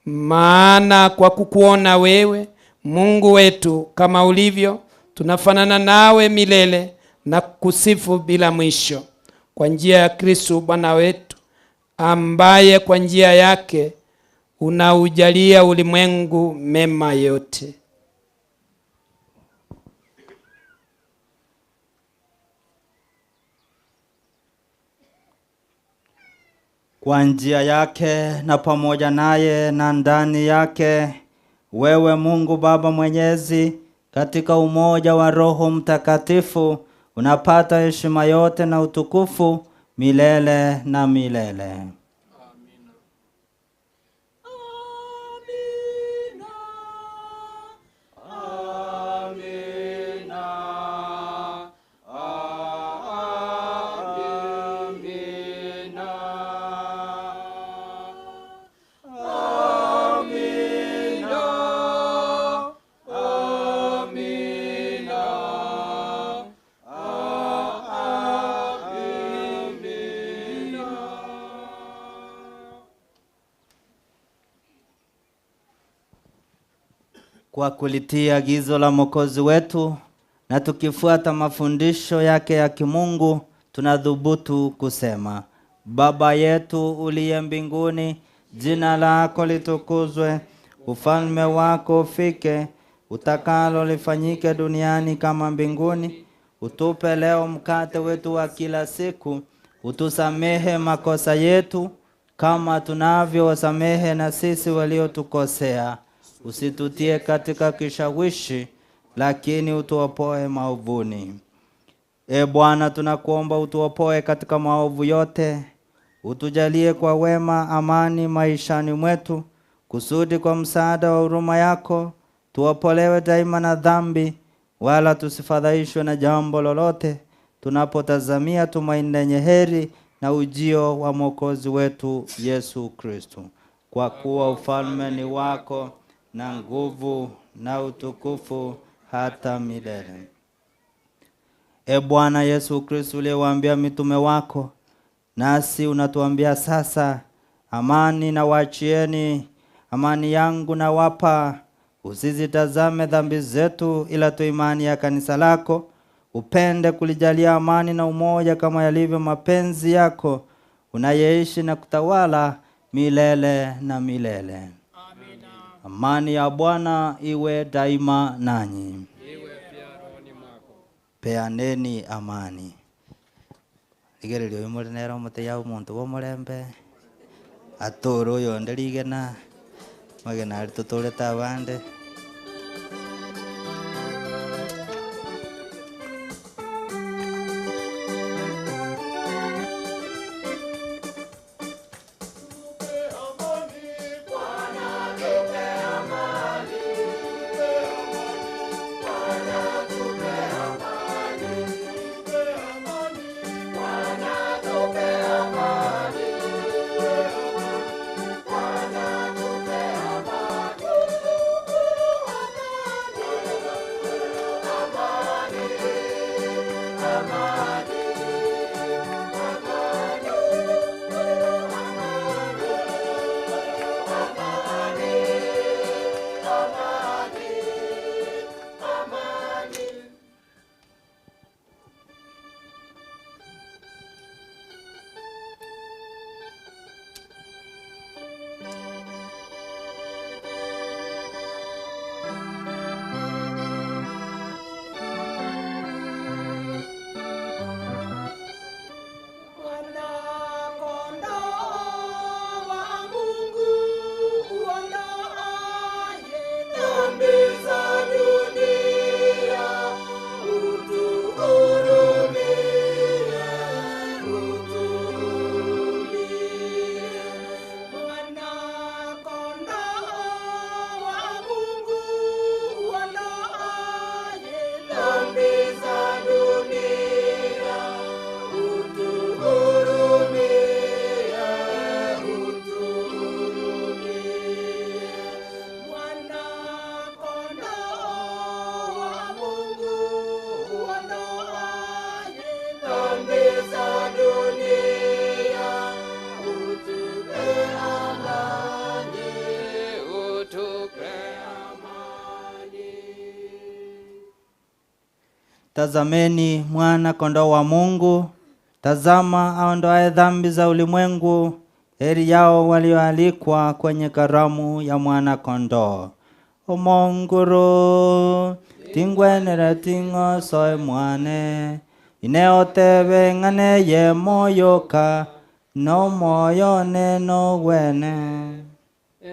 maana kwa kukuona wewe Mungu wetu kama ulivyo, tunafanana nawe milele na kusifu bila mwisho, kwa njia ya Kristo Bwana wetu, ambaye kwa njia yake unaujalia ulimwengu mema yote.
Kwa njia yake na pamoja naye na ndani yake, wewe Mungu Baba Mwenyezi, katika umoja wa Roho Mtakatifu, unapata heshima yote na utukufu milele na milele. Kwa kulitii agizo la Mwokozi wetu na tukifuata mafundisho yake ya kimungu, tunadhubutu kusema: Baba yetu uliye mbinguni, jina lako litukuzwe, ufalme wako ufike, utakalo lifanyike duniani kama mbinguni. Utupe leo mkate wetu wa kila siku, utusamehe makosa yetu kama tunavyowasamehe na sisi waliotukosea, usitutie katika kishawishi, lakini utuopoe maovuni. E Bwana, tunakuomba utuopoe katika maovu yote, utujalie kwa wema amani maishani mwetu, kusudi kwa msaada wa huruma yako tuopolewe daima na dhambi, wala tusifadhaishwe na jambo lolote, tunapotazamia tumaini lenye heri na ujio wa Mwokozi wetu Yesu Kristo. Kwa kuwa ufalme ni wako na nguvu na utukufu hata milele. E Bwana Yesu Kristo, uliyewaambia mitume wako, nasi unatuambia sasa, amani na waachieni, amani yangu nawapa, usizitazame dhambi zetu, ila tu imani ya kanisa lako. Upende kulijalia amani na umoja kama yalivyo mapenzi yako, unayeishi na kutawala milele na milele. Amani ya Bwana iwe daima nanyi. Peaneni amani. Rigererio imore nero omote ya omonto bwa omorembe, atore oyonde rigena, magena aria totorete abande.
Amani.
Tazameni mwana kondoo wa Mungu, tazama aondoaye dhambi za ulimwengu. Heri yao walioalikwa kwenye karamu ya mwana kondoo. Omonguru tingwenere ting'osoe mwane ineotebe ng'ane ye moyoka nomoyo neno gwene.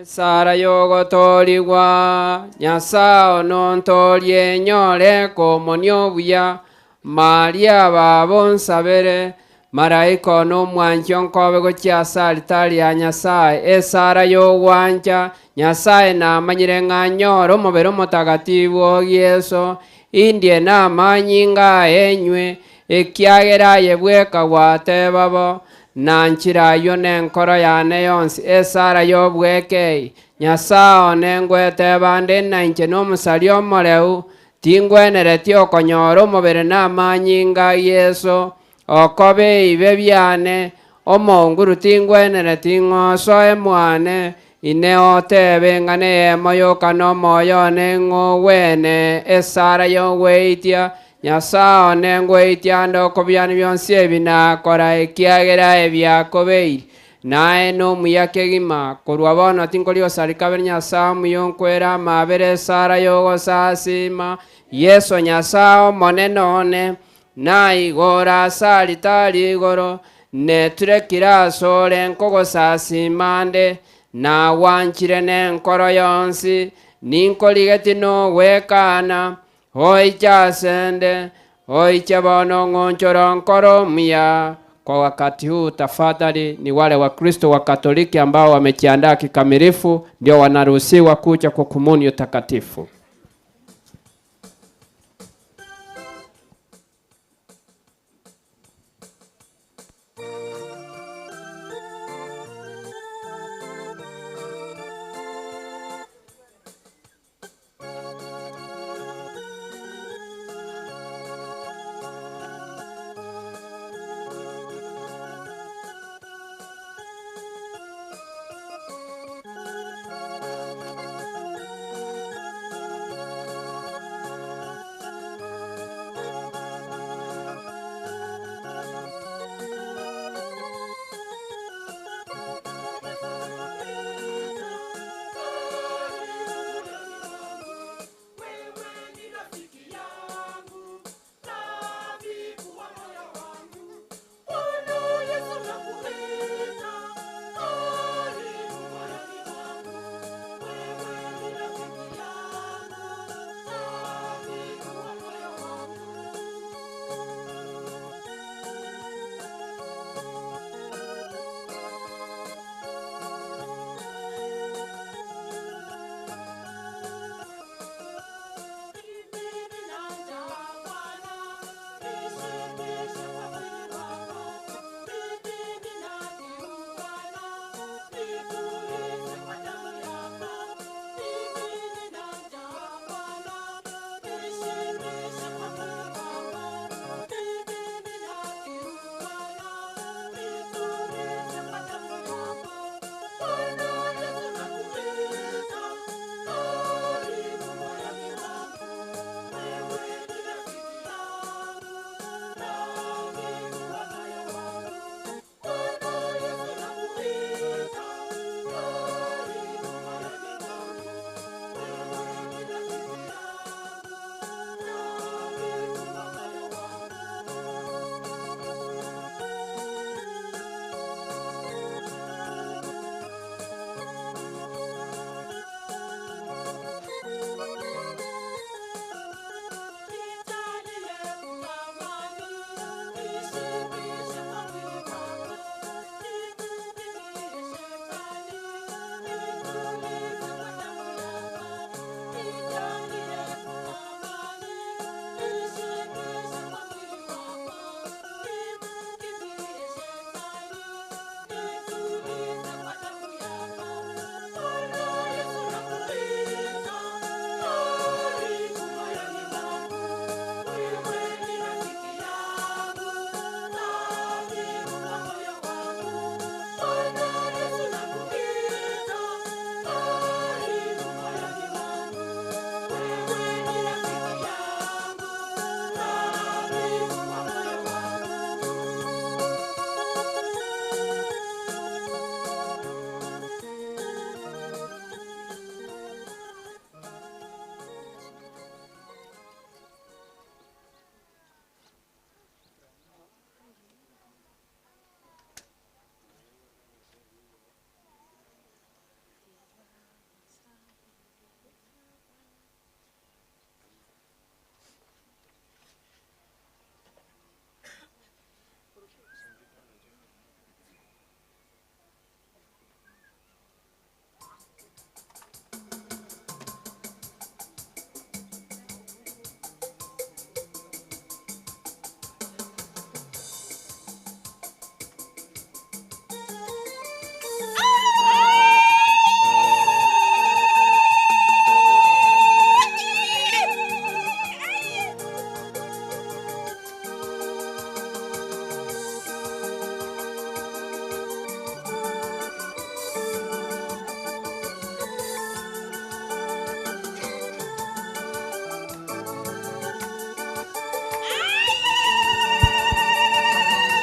Esara yogotorigwa Nyasaye nontorie nyore komonia obuya Maria babo nsabere maraika nomwancho nkobe gochia ase alitari ya Nyasaye esara yogwancha Nyasaye namanyire ng'a nyore omobere omotagatifu o Yeso indie namanyinga enywe ekiagera aye bweka gwateba bo na nchira aywo nenkoro yane yonsi esara yobwekei Nyasaye one ngweteba nde na inche nomusari omoreu tingwenereti okonyora omobere namanyinga Yeso okobe ibe biane omonguru tingwenereti ng'osoe mwane ine otebe ng'ane emoyoka nomoyo one ng'owene esara yogweitia Nyasaye one ngweitia ande okobiani bionsi ebi nakora ekiagera ebiakobeire naye nomuya kegima korwa bono tinkori osari kabere Nyasaye omuya nkwera amabere esara yogosasima Yeso Nyasaye omonene one naigora ase alitari igoro neturekire ase ore nkogosasima nde nawanchire nenkoro yonsi ninkorigeti nogwekana oiche asende oiche bono ng'onchoro nkoro omuya. Kwa wakati huu tafadhali, ni wale Wakristo wa Katoliki ambao wamejiandaa kikamilifu ndio wanaruhusiwa kuja kwa komunio takatifu.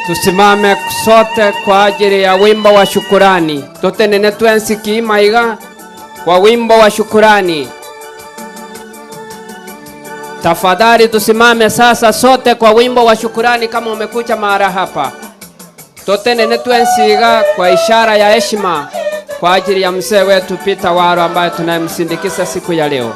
Tusimame sote kwa ajili ya wimbo wa shukurani. Totenene twensi kiimaiga kwa wimbo wa shukurani. Tafadhali tusimame sasa sote kwa wimbo wa shukurani kama umekuja mahali hapa. Totenene twensiga kwa ishara ya heshima kwa ajili ya mzee wetu Peter Waro ambaye tunayemsindikiza siku ya leo.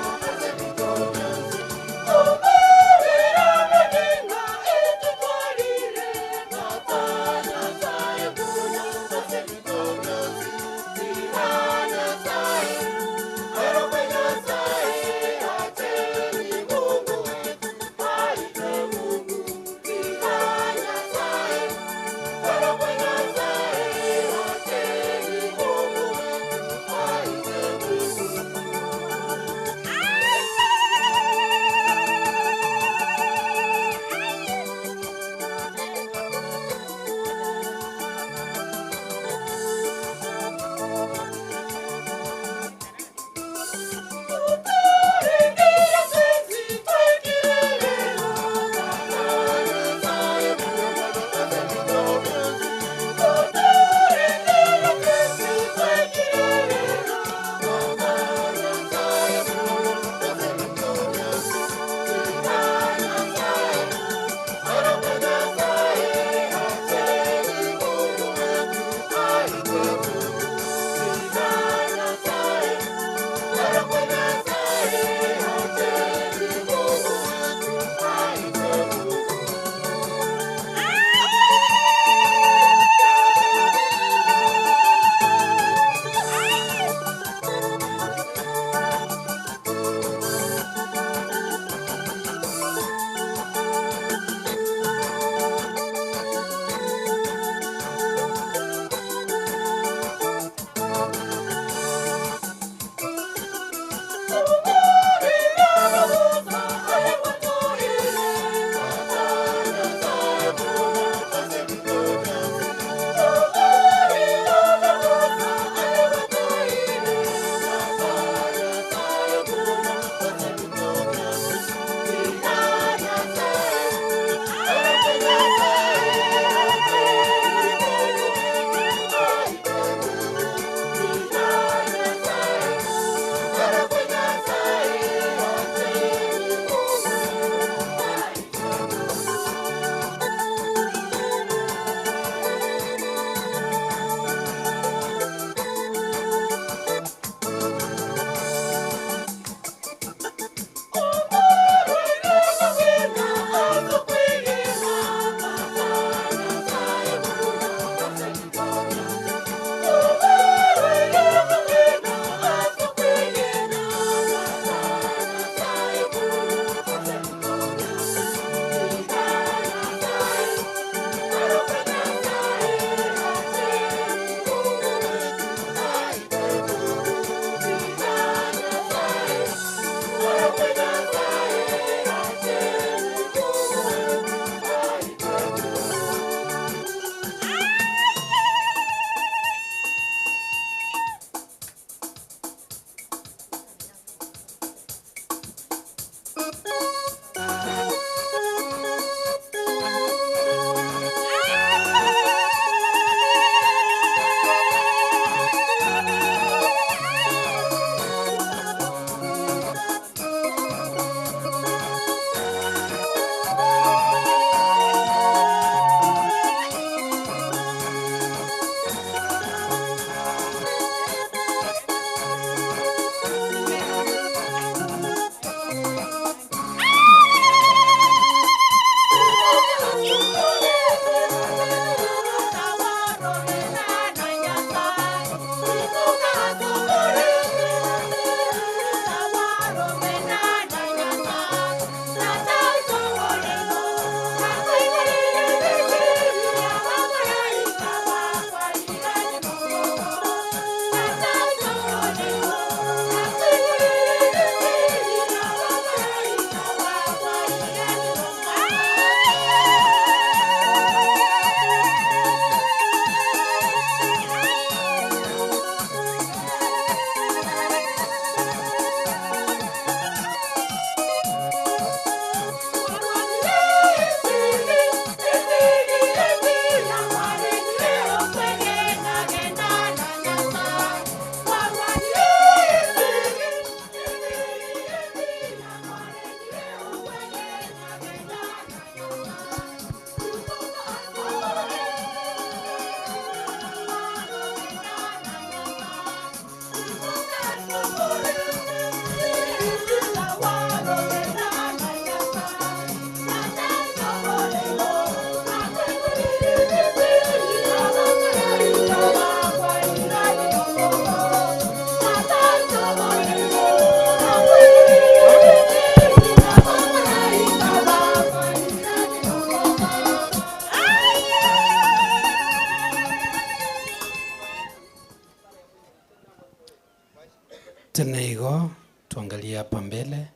Tukaribie hapa mbele,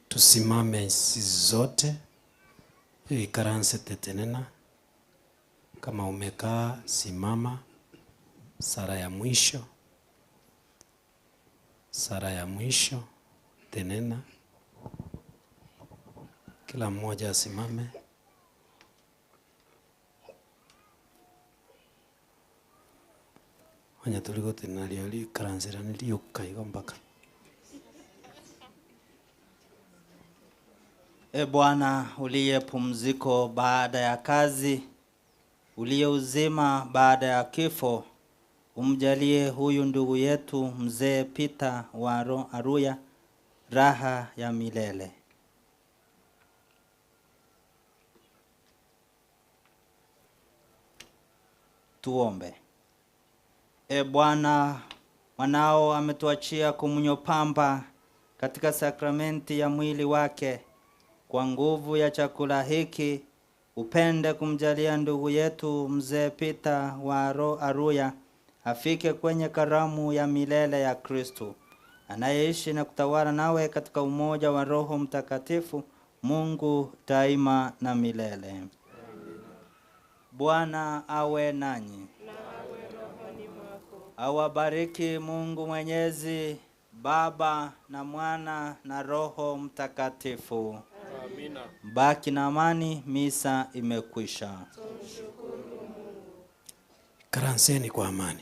tusimame sisi zote, ikaranse tetenena. Kama umekaa simama. Sara ya mwisho, sara ya mwisho tenena. Kila mmoja asimame. Onye tuli gotenena rio rikaransera nirioka igo mpaka.
E Bwana, uliye pumziko baada ya kazi, uliye uzima baada ya kifo, umjalie huyu ndugu yetu mzee Peter Waro Aruya raha ya milele. Tuombe. E Bwana, mwanao ametuachia komunyo pamba katika sakramenti ya mwili wake. Kwa nguvu ya chakula hiki upende kumjalia ndugu yetu mzee Peter wa Aruya afike kwenye karamu ya milele ya Kristo, anayeishi na kutawala nawe katika umoja wa Roho Mtakatifu, Mungu daima na milele. Bwana awe nanyi. Awabariki Mungu Mwenyezi, Baba na Mwana na Roho Mtakatifu.
Amina.
Baki na amani, misa imekwisha.
Karanseni kwa amani.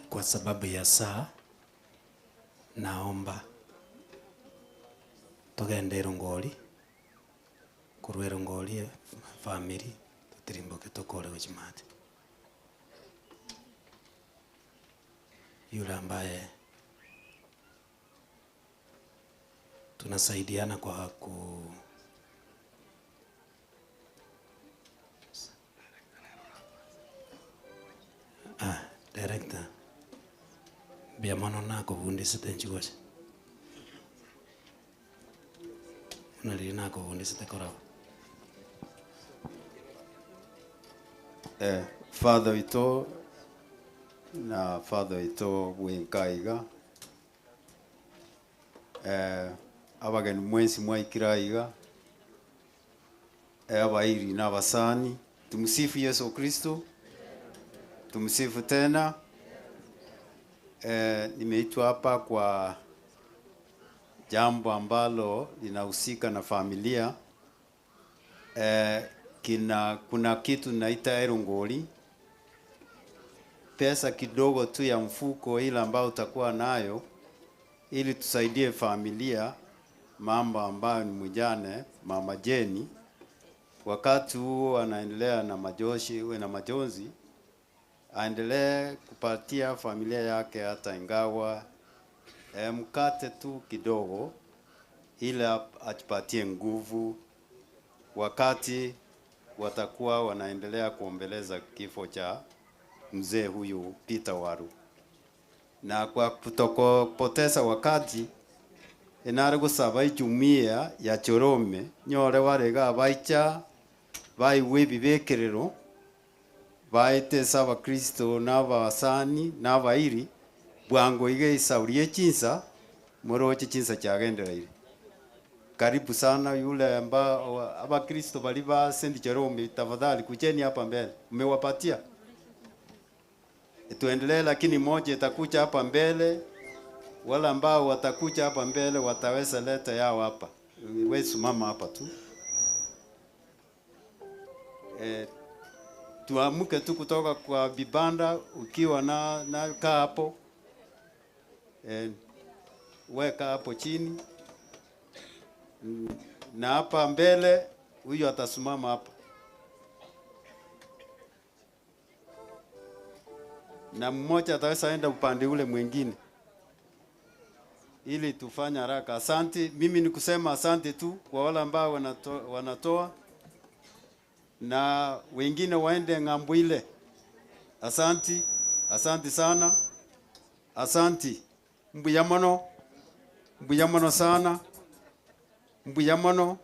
Kwa sababu ya saa naomba tugende Irongori kurwa Irongori family tutirimboke tukore gochimate. Yule ambaye tunasaidiana kwa ku ah, director biamono nakobundisete nchigoche unariri nakobundisete koraba.
Father witũ na Father witũ gwĩka iga abageni mwensi mwaikira iga abairi na abasani, tumsifu Yesu Kristo. Tumsifu tena. Nimeitwa hapa kwa jambo ambalo linahusika na familia. Kuna kitu naita erongori, pesa kidogo tu ya mfuko ile ambayo utakuwa nayo ili tusaidie familia, mambo ambayo ni mjane mama Jeni wakati huo anaendelea na majoshi na majonzi, aendelee kupatia familia yake hata ingawa mkate tu kidogo, ili ajipatie nguvu wakati watakuwa wanaendelea kuombeleza kifo cha mzee huyu Peter Waru. Na kwa kutokopoteza wakati enare gusaba ijumuiya ya Chorome nyore warega abaicha baiwe ebibekerero baetesa abakristo na abasani na abairi bwango iga esauria echinsa moroche chinsa chiagendereire. Karibu sana yule ambao abakristo bali ba St. Jerome, tafadhali kucheni hapa mbele, mmewapatia tuendelee, lakini moja itakuja hapa mbele, Wale ambao watakuja hapa mbele wataweza leta yao hapa. Wewe simama hapa tu. Eh, tuamke tu kutoka kwa vibanda ukiwa na, na kaa hapo eh, weka hapo chini na hapa mbele huyu atasimama hapa na mmoja ataweza enda upande ule mwingine ili tufanye haraka. Asante, mimi ni kusema asante tu kwa wale ambao wanato, wanatoa na wengine waende ng'ambo ile. Asanti, asanti sana, asanti. Mbuya mono, mbuya mono sana, mbuya mono.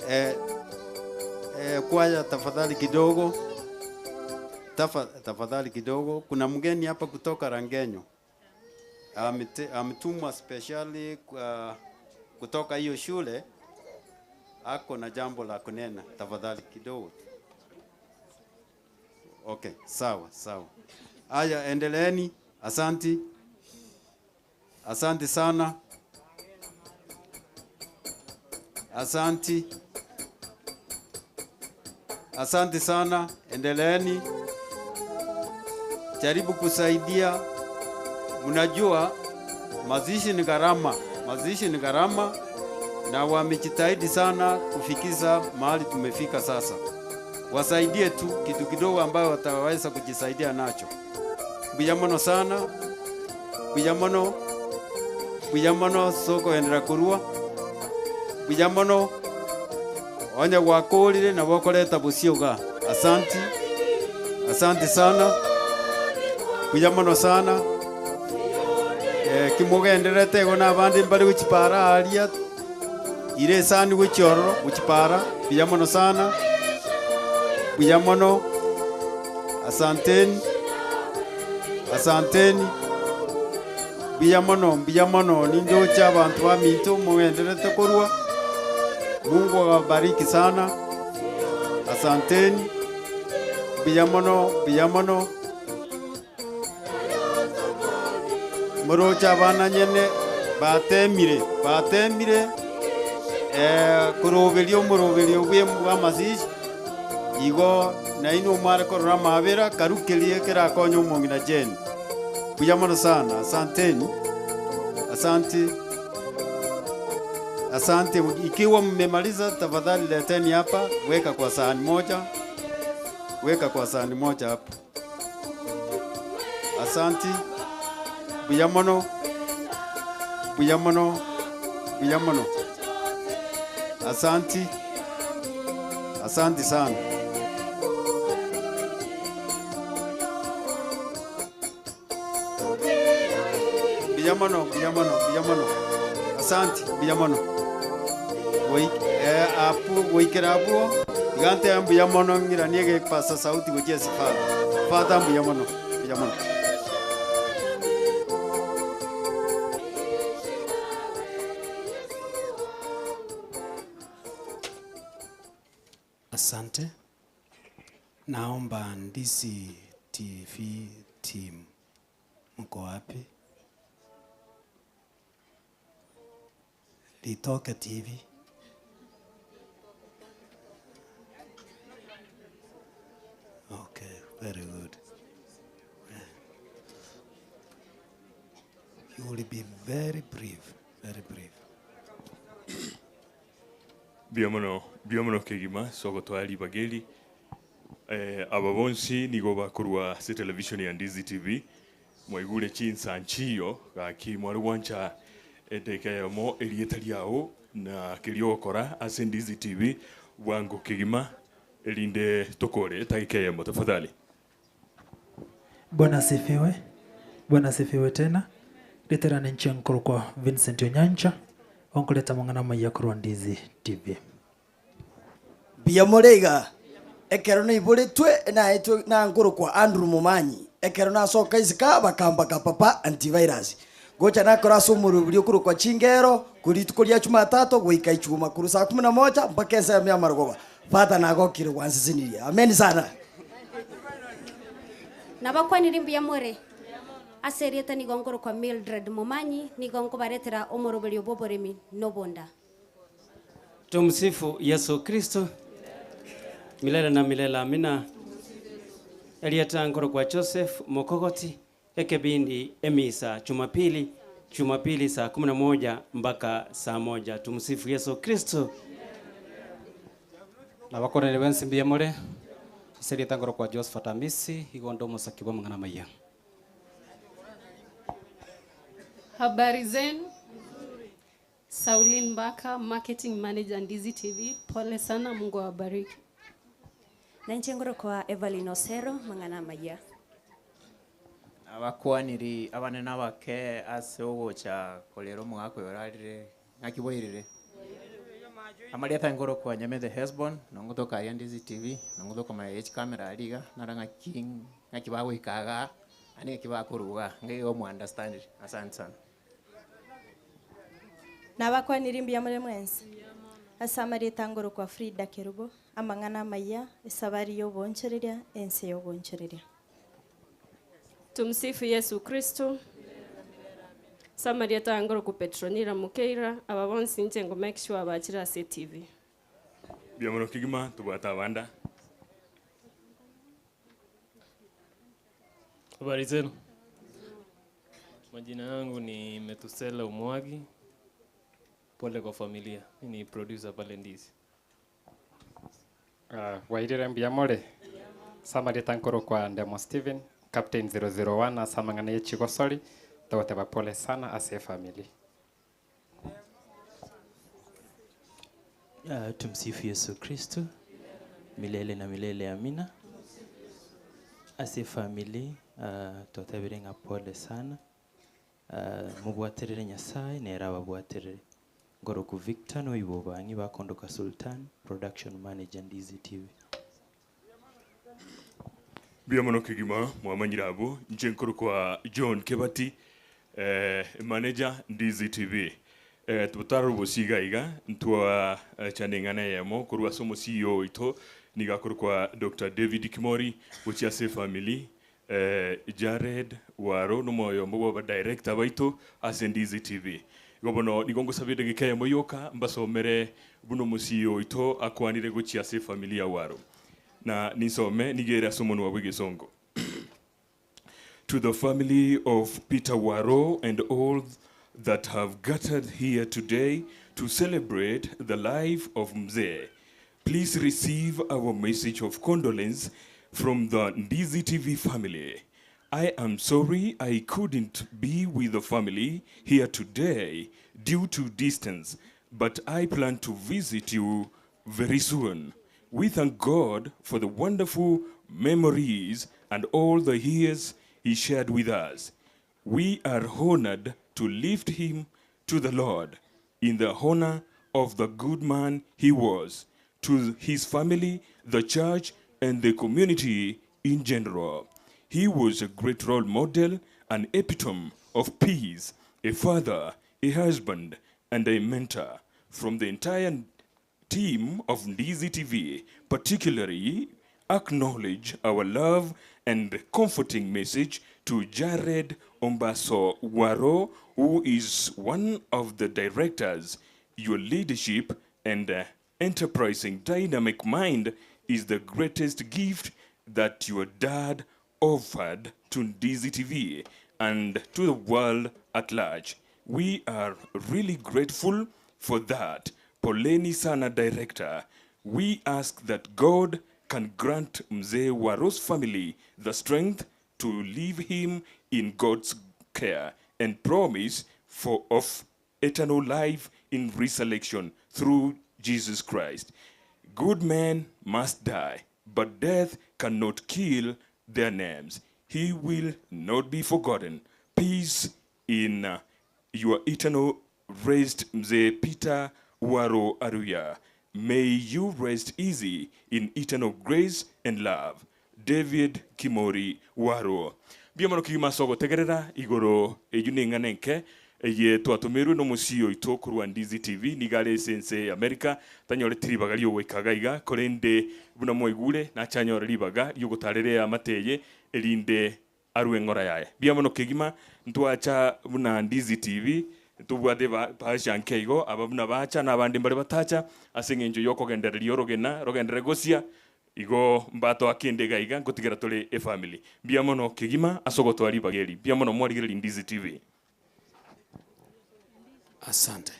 Eh, eh, kwaya tafadhali kidogo. Tafa, tafadhali kidogo. Kuna mgeni hapa kutoka Rangenyo ametumwa specially kwa, kutoka hiyo shule, ako na jambo la kunena. Tafadhali kidogo. Okay, sawa sawa. Aya, endeleeni. Asanti, asanti sana, asanti, asanti sana. Endeleeni, jaribu kusaidia. Mnajua mazishi ni gharama, mazishi ni gharama, na wamejitahidi sana kufikisha mahali tumefika sasa. Wasaidie tu kitu kidogo ambayo wataweza kujisaidia nacho. Mbuya mono sana, mbuya mono, mbuya mono soko endera kurua, mbuya mono onye gwakorire nabo okoreta busioga. Asanti, asanti sana, mbuya mono sana. Eh, kimugenderete igo na abande mbari gochipara aria ire esani gochiororo gochipara mbuya mono sana mbuya mono asanteni asanteni mbuya mono mbuya mono nindoche abanto baminto mogenderete korwa Mungu awabariki sana asanteni mbuya mono mbuya mono moroche abana nyene batemire batemire eh, koroberia omoroberio bwe bwa amasisi igo nainwe omware korora amabera karukerie kerakonya omong'ina Jane mbuya mono sana asanteni asante asante ikiwa mmemaliza tafadhali leteni hapa weka kwa sahani moja weka kwa sahani moja hapa asanti mbuya mono mbuya mono mbuya mono asanti asanti sana mbuya mono mbuya mono mbuya mono asanti mbuya mono eh, apu goikera abuo iga ntebe mbuya mono ng'iranie egepasa sauti gochia ase father father mbuya mono mbuya mono
Asante. Naomba Ndizi TV team, mko wapi? Litoke TV. Okay, very good. You will be very brief, very brief.
Mbuya mono, mbuya mono kegima sogotoa ribageri eh, aba bonsi nigo bakorwa ase television ya Ndizi TV mwaigure chinsa nchiyo gaki mware gwancha edeka eyemo erieta riao na keria ogokora ase Ndizi TV bwango kegima erinde tokore etageka eyemo tafadhali.
Bwana asifiwe. Bwana asifiwe tena. Riterane inche nkorokwa Vincent Onyancha, onkoreta amang'ana amaya korwa Ndizi TV.
Mbuya more iga, ekero naiboretwe naetwe nankorokwa Andrew Momanyi, ekero nasoka isiko bakambaka papa antivirus. Gocha nakora ase omorobiri okorokwa chingero, Korwa rituko ria Jumatatu goika Ijumaa, korwa saa kumi na moja mpaka ensemo ya marogoba. Father nagokire gwansesenirie. Ameni sana.
Nabakwanire mbuya more? Ase erieta nigo nkorokwa Mildred Momanyi, nigo nkobaretera omoroberio bw'oboremi na obonda.
Tumsifu Yesu Kristo milele na milele amina. Erieta nkorokwa Joseph Mokogoti ekebindi emisa Jumapili Jumapili saa 11 mpaka saa moja. Tumsifu Yesu Kristo.
Nabakonere bensi mbuya more, ase erieta nkorokwa Josephat Amisi, igo nde omosaki bw'amang'ana amaya.
Habari zenu? Saulin Mbaka, Marketing Manager Ndizi TV. Pole sana, Mungu awabariki.
Nainche ngorokwa Evelyn Osero, mang'ana amaya.
Abakwaniri abanene abake ase ogocha korera omogaka oyo orarire ng'aki bwairire. Amarieta nkorokwa Nyamete Hesbon, nongotoka aria Ndizi TV, nongotoka maya ye chikamera aria iga, nara ng'aki ng'aki bagoika igaa, naende ng'aki bakoruga igaa, ng'a igo mu understand asante sana.
Nabakwaniri mbuya more mwensi? Ase amarieta ngorokwa Frida Kerubo, amang'ana amaya, esabari y'oboonchoreria, ense y'oboonchoreria.
Tumsifu Yesu Kristo. Ase amarieta ngorokwa Petronila Mukeira, aba bonsi inche ngo make sure bachire ase etv.
Mbuya mono kegima tobwate abanda.
Habari zenu. Majina yangu ni Metusela Umwagi. Pole kwa familia. Mimi ni producer pale Ndizi.
Bwairire mbuya more? Ase amarieta nkorokwa Ndemo Steven, Captain 001 ase amang'ana ye chigosori, togoteba pole sana ase efamily.
Tumsifu Yesu Kristo milele na milele amina. Ase efamily twatebire ng'a pole sana mobwaterere Nyasaye nere ababwaterere. Ngoroku Victor noyo obang'i bakondoka Sultan production manager Ndizi TV.
Mbuya mono kegima mwamanyire abwo, inche nkorokwa John Kebati, eh, manager Ndizi TV. Eh, totarora obosie iga iga, ntwachanda eng'ana eyemo korwa ase omosio oito, nigo akorokwa Doctor David Kimori, gochia ase efamiri, eh, Jared Waro nomoyomo bwa abadirector baito ase Ndizi TV. Igo bono nigo ngosaba edagika eyemo yoka mbasomere buna omosio oito akwanire gochia ase efamiri ya Waro. Na ninsome nigo ere ase omonwa bw'egesongo. To the family of Peter Waro and all that have gathered here today to celebrate the life of Mzee, please receive our message of condolence from the Ndizi TV family. I am sorry I couldn't be with the family here today due to distance, but I plan to visit you very soon. We thank God for the wonderful memories and all the years he shared with us. We are honored to lift him to the Lord in the honor of the good man he was to his family, the church, and the community in general. He was a great role model, an epitome of peace, a father, a husband, and a mentor. From the entire team of Ndizi TV, particularly acknowledge our love and comforting message to Jared Ombaso Waro, who is one of the directors. Your leadership and enterprising dynamic mind is the greatest gift that your dad offered to Ndizi TV and to the world at large. We are really grateful for that. Poleni sana director. We ask that God can grant Mzee Waro's family the strength to leave him in God's care and promise for of eternal life in resurrection through Jesus Christ. Good men must die, but death cannot kill their names. He will not be forgotten. Peace in your eternal rest, Mzee Peter Waro Aruya. May you rest easy in eternal grace and love. David Kimori Waro. Mbuya mono kegima ase ogotegerera igoro eyio neng'ana enke. Eye twatomerwe nomosii oito korwa Ndizi TV, nigo are ase ense ya America, tanyoreti ribaga riogoika iga iga, korende buna mwaigure nache anyore ribaga riogotarera eamate eye erinde arue eng'ora yaye. Mbuya mono kegima, ntwacha buna Ndizi TV, ntobwate bahasha nke igo, aba buna bacha na abande mbare batacha, ase eng'encho yokogendereria orogena rogenderere gosia, igo mbatoa kende iga iga nkotigera tore efamily. Mbuya mono kegima ase ogotoa ribaga eri. Mbuya mono mwarigereria Ndizi TV.
Asante.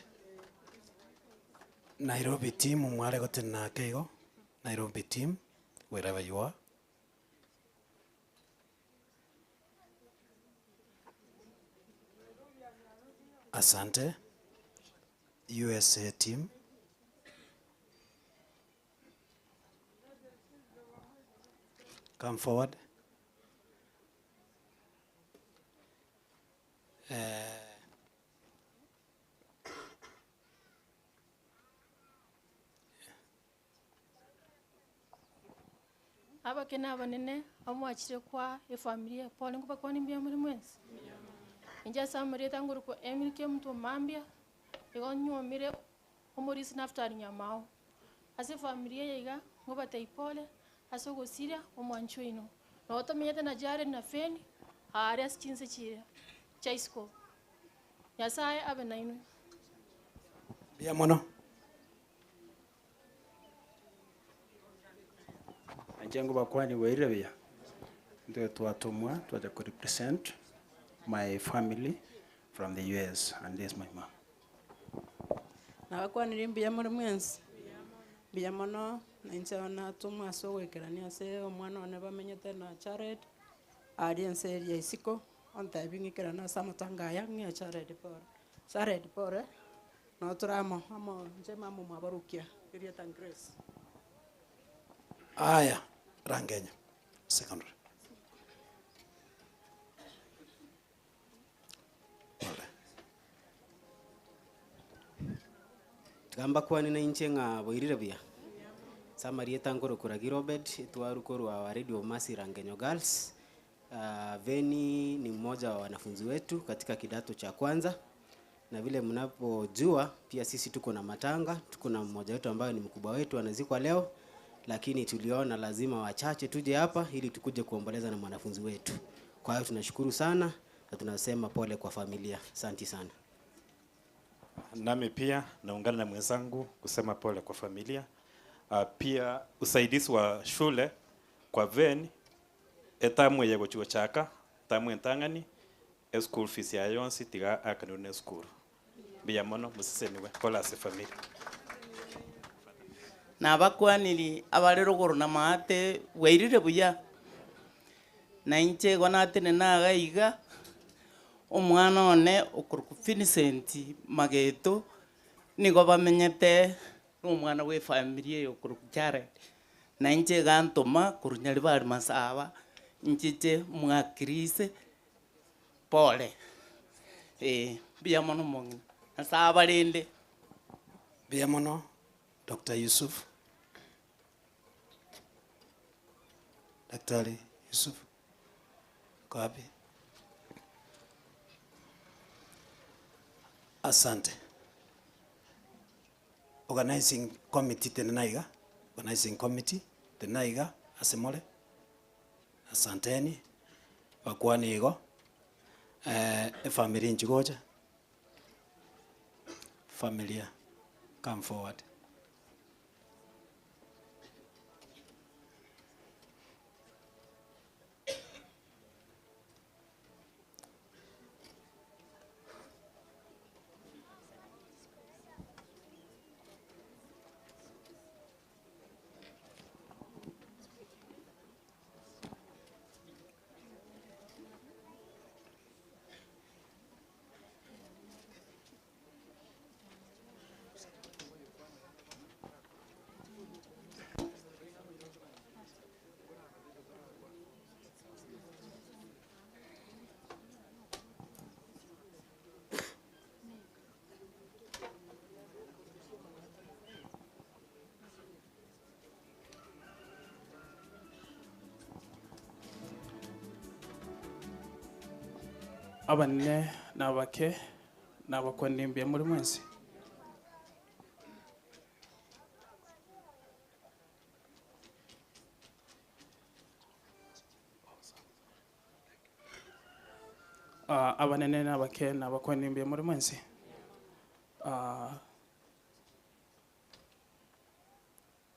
Nairobi team mware gotenena ake igo, Nairobi team wherever you are. Asante. USA team. Come forward. Eh,
Abake na abanene abamwachire kwa efamiri eye pole nkobakwania mbuya more mwensi? Inche ase amarieta ngorokwa Emily Kemunto Mambia, igo nyuomire omorisia Naftali Nyamao. Ase efamiri eye iga, nkobatebia pole ase ogosiria omwanchi oino. Nabo tomenyete na Jared na Feni aaria ase chinse chiria chia isiko. Nyasaye abe nainwe.
Mbuya mono.
Inche ngobakwania bwairire buya, intwe twatomwa twacha ko represent my family from the US and this my mum.
Nabakwanirie mbuya more mwensi? Mbuya mono, na inche natomwa ase ogoikerania ase omwana one bamenyete na Jared, aria ense eria isiko, ontebi ng'ikerane ase amatanga aya ng'e Jared pore. Jared pore, nabo tore amo, amo inche mama omwabarukia, erieta Grace.
Aya, Rangenya Secondary.
Tiga mbakwane na inche ng'a boirire buya. Ase amarieta nkorokwa Ragiro Obed, etwarwa korwa Our Lady of Mercy Rangenyo Girls. Veni ni mmoja wa wanafunzi wetu katika kidato cha kwanza, na vile mnapojua pia sisi tuko na matanga, tuko na mmoja wetu ambaye ni mkubwa wetu anazikwa leo, lakini tuliona lazima wachache tuje hapa ili tukuje kuomboleza na mwanafunzi wetu. Kwa hiyo tunashukuru sana na tunasema pole kwa familia. Asante sana.
Nami pia naungana na mwenzangu kusema pole kwa familia. Pia usaidizi wa shule kwa ven etamu eye gochia gochaka etamu entang'ani eschool fees yaye yonsi tiga akanirwe na esukuru. Mbuya mono moseseniwe pole ase efamiri.
Nabakwaniri abare rogoro na maate bwairire buya, na inche igo natenena iga iga, omwana one okorokwa Vincent Mageto, nigo bamenyete na omwana bwa efamiri eye okorokwa Jared. Na inche iga ntoma korwa Nyaribari Masaba, nchiche mwakirise pole, eh, mbuya mono omong'ina, nyasae abarende.
Mbuya mono Doctor Yusuf. Daktari Yusuf, uko wapi? Asante. Organizing committee tenena iga, organizing committee tenena iga ase more, asanteni, bakwane igo, efamiri inchi gocha, familia come forward.
Abanene na abake,
Nabakwanire mbuya more mwensi. Ah, abanene na abake nabakwanire mbuya more mwensi. Ah,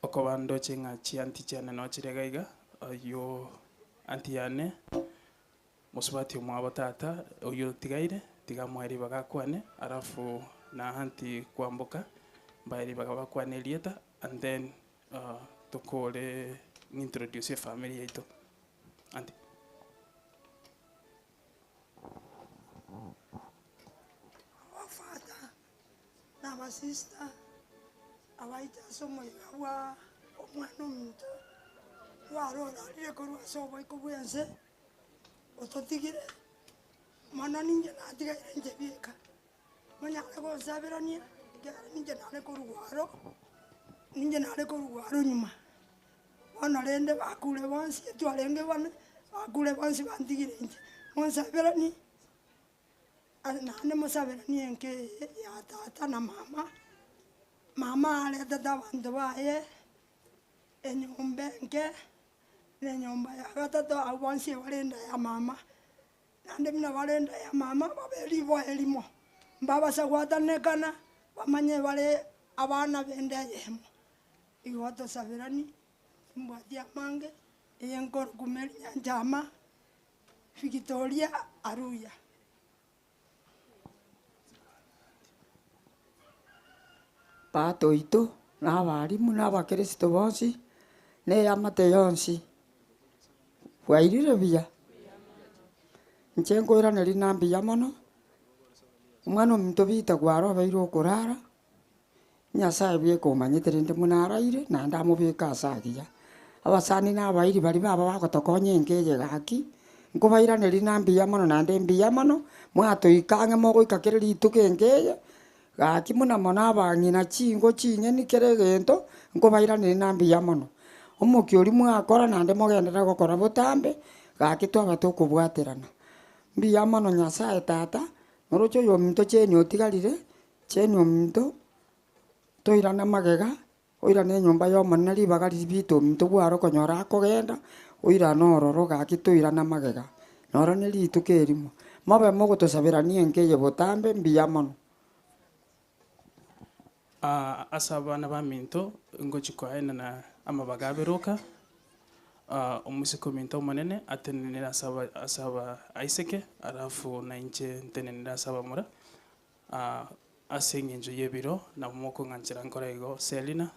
okoba ndoche ng'a chianti chiane nochire iga iga, oywo aunty yane, mosubati omwabo tata, oywo otigaire, tiga amoe ribaga akwane, alafu na aunty kwamboka, mbae ribaga bakwane erieta, and then tokore ng'introduce efamiri yaito. Aunty.
Abafather na abasister abaito ase omoika bwa omwana ominto kware orarire korwa ase oboiko bwa ense, ototigire, mono ninche natigaire inche bieka, monyare gonsaberania ekiagera ninche nare korwa aro, ninche nare korwa aro nyuma. Bono rende bakure bonsi etwarenge bane, bakure bonsi bantigire inche, monsaberanie. Naende mosaberanie enka eye ya tata na mama, mama aretete abanto baye, enyomba enke, na enyomba ya gatato abwo bonsi bare enda ya mama. Naende buna bare enda ya mama, babe riboa erimo, mbabasa gwatanekana, bamanye bare abana b'enda eyemo. Igo tosaberani, timbwati amange, eye nkorokuma erinyancha ama. Victoria Aruya.
Tata oito, na abalimu, na abakristo bonsi, na eamate yonsi, bwairire buya? Inche nkoiraneria na mbuya mono, omwana ominto Peter kwarobeire okorara, Nyasaye bweka omanyete rende buna araire, naende amobeke ase agiya. Abasani na abairi baria baba bagotokonya enka eye gaki, nkobairaneria na mbuya mono naende mbuya mono, mwatoika ang'e mogoika kera rituko enka eye, gaki buna mono abang'ina chingo chinyeni kera egento, nkobairaneria na mbuya mono. Omokia oria mwakora naende mogenderere gokora botambe, gaki twaba tokobwaterana. Mbuya mono Nyasaye tata, noroche oyominto cheni otigarire. Cheni ominto, toirana magega, oirane enyomba y'Omonene ribaga riria bita ominto bware okonyora akogenda, oirane ororo gaki toirana magega, noro ne rituko erimo. Mobe mogotosaberania enka eye botambe, mbuya mono.
Aa ase abana baminto ngochia koaenana amabaga abere oka, omoiseke ominto omonene atenenere ase aba ase aba aiseke, alafu na inche ntenenere ase abamura. Ase engencho y'ebiro nabo mokong'anchera nkore igo. Selina.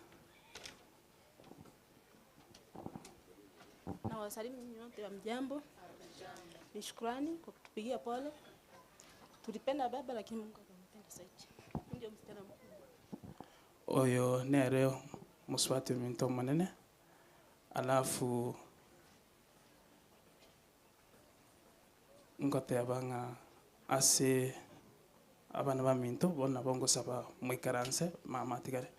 Nawasalimu nyote hamjambo. Ni shukrani kwa kutupigia pole. Tulipenda baba lakini Mungu akampenda zaidi. Mimi ndio msichana mkubwa.
Oyo nere mosubati ominto omonene, alafu Ngoteba ng'a ase abana baminto bono nabo ngosaba moikaranse, mama atigare.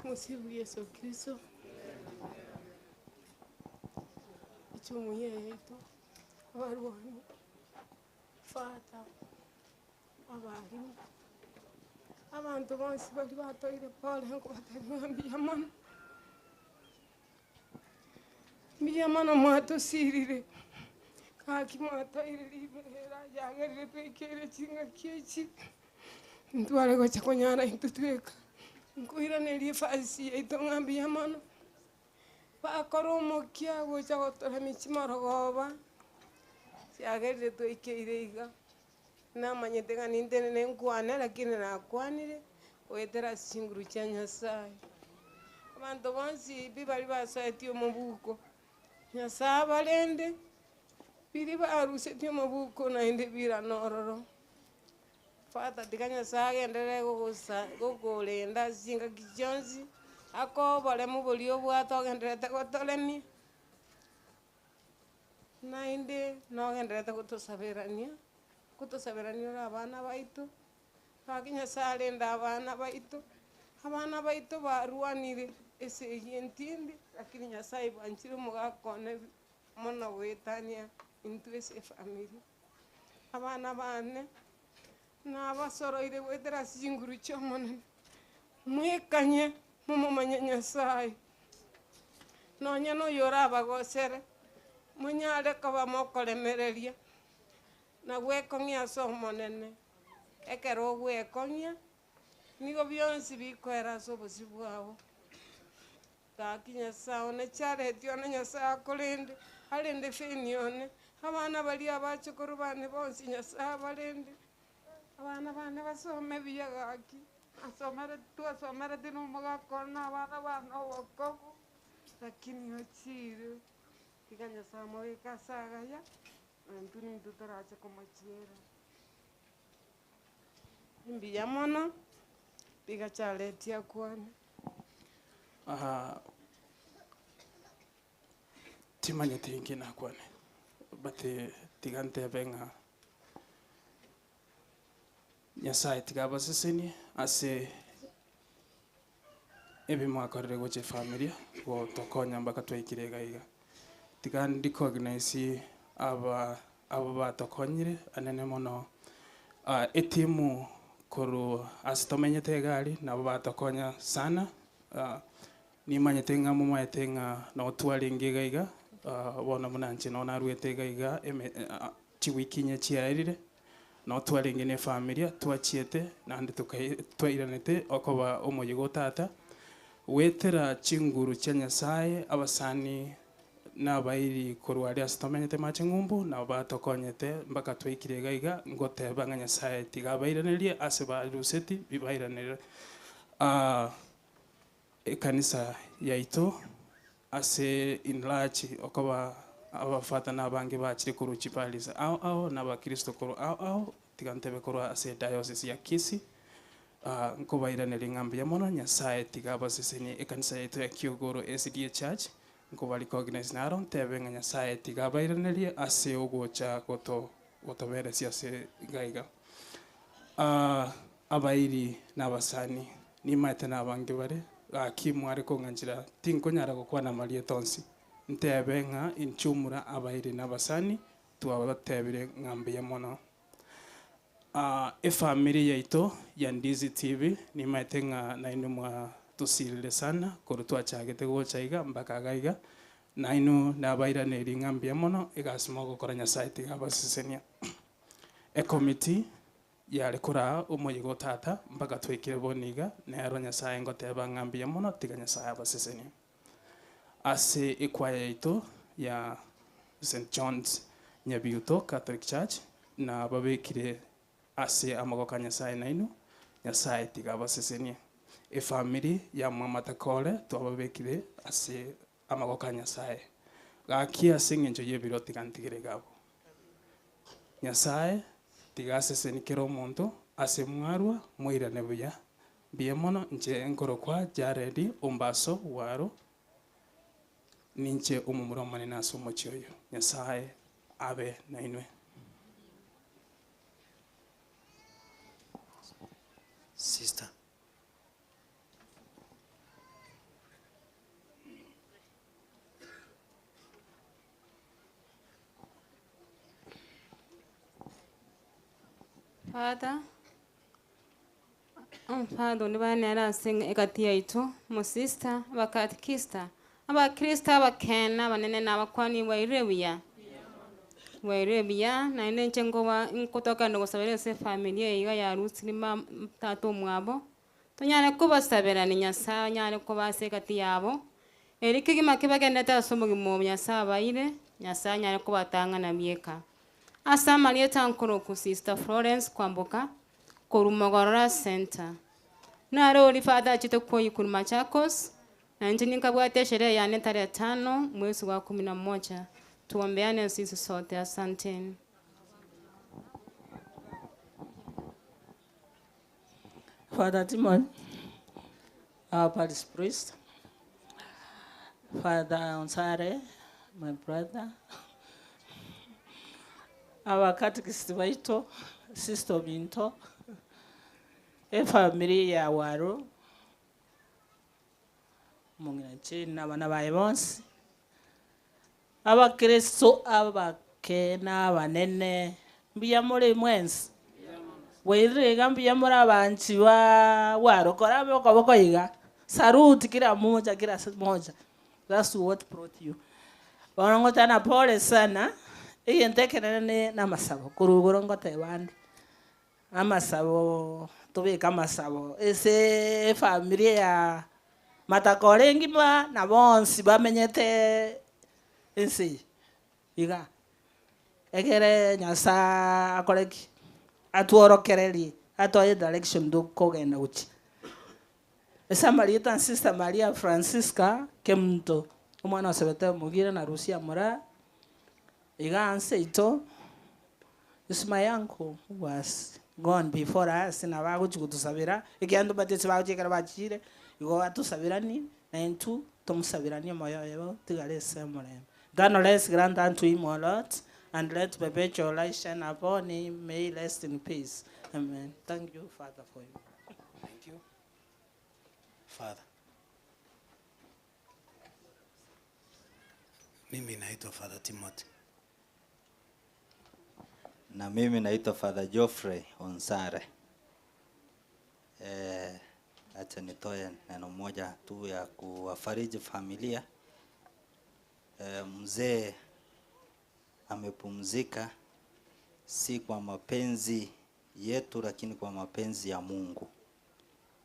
Tumsifu Yesu Kristo. Echumuiya yaito. Abarwani, Father, abalimu, abanto bonsi baria batoire pole nkobatebia ng'a mbuya mono, mbuya mono mwatosirire, gaki mwatoire riberera riagerire twaikeire ching'aki echi, ntware gocha konyara intwe tweka, nkoiraneria efasi yaito ng'a mbuya mono. Bakora omokia gocha gotoremia chimorogoba, chiagerire twaikeire iga, namanyete ng'a nintenene nkwane lakini nakwanire, goetera ase chinguru chia Nyasaye. Abanto bonsi pi baria basoetie omobuko, Nyasaye abarende, biria barusetie omobuko naende birane ororo. Father, tiga Nyasae agenderere gogosa gokorenda ase chingaki chionsi, akoe oboremu boria obwate ogendererete gotoremia, naende nogendererete gotosaberania, gotosaberania ore abana baito, Gaki Nyasaye arende abana baito, abana baito barwanire esegi entindi, lakini Nyasaye bwanchire omogaka one mono goetania intwe ase efamiri. Abana bane, nabasoroire goetera ase chinguru chia omonene, mwekanye momomanye Nyasaye, nonya na oyo orabagosere, monyare koba mokoremereria, na gwekong'ia ase omonene. Ekero ogwekong'ia, nigo bionsi bikoera ase obosio bwabo. Gaki Nyasaye one chareti one Nyasaye akorende, arende feni one, abana baria abachokoro bane bonsi Nyasaye abarende, abana bane basome buya gaki, nasomere twasomereti na omogaka one na abana bane obokongu, lakini ochire, tiga Nyasaye amobeke ase agaya, na intwe nintwe torache komochiera. Mbuya mono, tiga chareti akwane.
Ah, timanyeti inki nakwane, but tiga ntebe ng'a Nyasaye tiga abasesenie ase ebi mwakorire gocha efamilia, gotokonya mpaka twaikire iga iga. Tiga ndirecognize aba abo batokonyire anene mono etimu korwa ase tomenyete iga aria, nabo batokonya sana, nimanyete ng'a momaete ng'a nabo twarenge iga iga, bono buna inche nabo naruete iga iga eme chiwiki inye chiaerire, nabo twarenge na efamilia, twachiete naende tokai twairanete okoba omoyega o tata, goetera chinguru chia Nyasaye, abasani na abairi korwa aria ase tomenyete mache ng'umbu, nabo batokonyete mpaka twaikire iga iga, ngoteba ng'a Nyasaye tiga abairanerie ase baruseti bibairanere. Ekanisa yaito ase enlarge okoba abafata na abange bachire korwa chiparis ao ao, na abakristo korwa ao ao, tiga ntebe korwa ase ediocese ya Kisii, nkobairaneria ng'a mbuya mono, Nyasaye tiga abasesenie ekanisa yaito ya Kiogoro SDA Church, nkoba recognize naro, ntebe ng'a Nyasaye tiga abairanerie ase ogocha goto gotoberesia ase iga iga. Abairi na abasani, nimaete na abange bare, gaki mware kong'anchera tinkonyara gokwana amarieta onsi, ntebe ng'a inchumura abairi na abasani, twabatebire ng'a mbuya mono. Efamiri yaito ya Ndizi TV, nimaete ng'a nainwe mwatosirire sana korwa twachagete gocha iga mpaka iga iga, nainwe nabairaneiri ng'a mbuya mono, egasi mogokora Nyasaye tiga abasesenia. Ekomiti yare koraa omoyega o tata mpaka twaikire bono iga, nero Nyasaye ngoteba ng'a mbuya mono, tiga Nyasaye abasesenie. Ase ekwaya yaito ya St John's Nyabiuto Catholic Church, nababekire ase amaboko a Nyasaye nainwe, Nyasaye tiga abasesenie. Efamiri ya Mwamatakore twababekire ase amaboko a Nyasaye. Gaki ase eng'encho y'ebiro tiga ntigere iga abwo. Nyasaye tiga asesenie kera omonto ase mwarwa moirane buya. Mbuya mono inche nkorokwa Jared Ombaso Waro, ninche omomura omonene ase omochie oyo. Nyasaye abe nainwe.
Sister.
Father, omofadha onde bane ase egati yaito, omosista, abakatikista, abakristo abakene abanene na abakwani bwairire buya. Bwairire buya, naende inche nkoba nkotoka gosabera ase efamiri eye iga ya Ruth ma tata omwabo, tonyare kobasaberani Nyasaye anyare koba ase egati yabo, eri kegima kebagendete ase omogima obo Nyasaye abaire, Nyasaye anyare kobatang'ana bieka. Ase amarieta nkoroku Sister Florence Kwamboka, korwa Mogorora Center. Nare ori father achete koikuru Machakos, na inche ninkabwate esherehe yane tarehe tano mwezi wa kumi na moja. Tuombeane sisi sote, asanteni.
Father Timon, our parish priest, Father Onsare, my brother, our catechist baito, Sister Minto, Efamiri ya Waru, omong'ina Jane na abana baye bonsi, Abakristo abake na abanene, mbuya more mwensi? Bwairire iga mbuya more abanchi ba Waru, kora abe okoboko iga, salute kila mmoja kila mmoja, that's what brought you. Bono ngotana pole sana, egento ekenene ne namasabo, korwa igoro ngoteba ande. Amasabo, tobeke amasabo ase efamiri ya Matakore engima na bonsi bamenyete ense eye iga, egere Nyasae akore ki? Atworokererie, atoe edirection tokogenda gochia. Ase amarieta Sister Maria Francisca Kemunto, omwana o Sebete Omogire na Lucia Moraa, Iga nseito, is my uncle who was gone before us, nabo agochia gotusabera, ekiagera ntobwati ase bagochia ekero bachiire, igo atosaberanie, na intwe tomosaberanie omoyo oye otigare ase omorembe. Eternal rest grant unto him, O Lord, and let perpetual light shine upon him, may he rest in peace. Amen. Thank you, Father, for you.
Thank you. Father. Mimi naitwa Father Timothy.
Na mimi naitwa Father Geoffrey Onsare. Eh, acha nitoe neno moja tu ya kuwafariji familia. Eh, mzee amepumzika si kwa mapenzi yetu, lakini kwa mapenzi ya Mungu.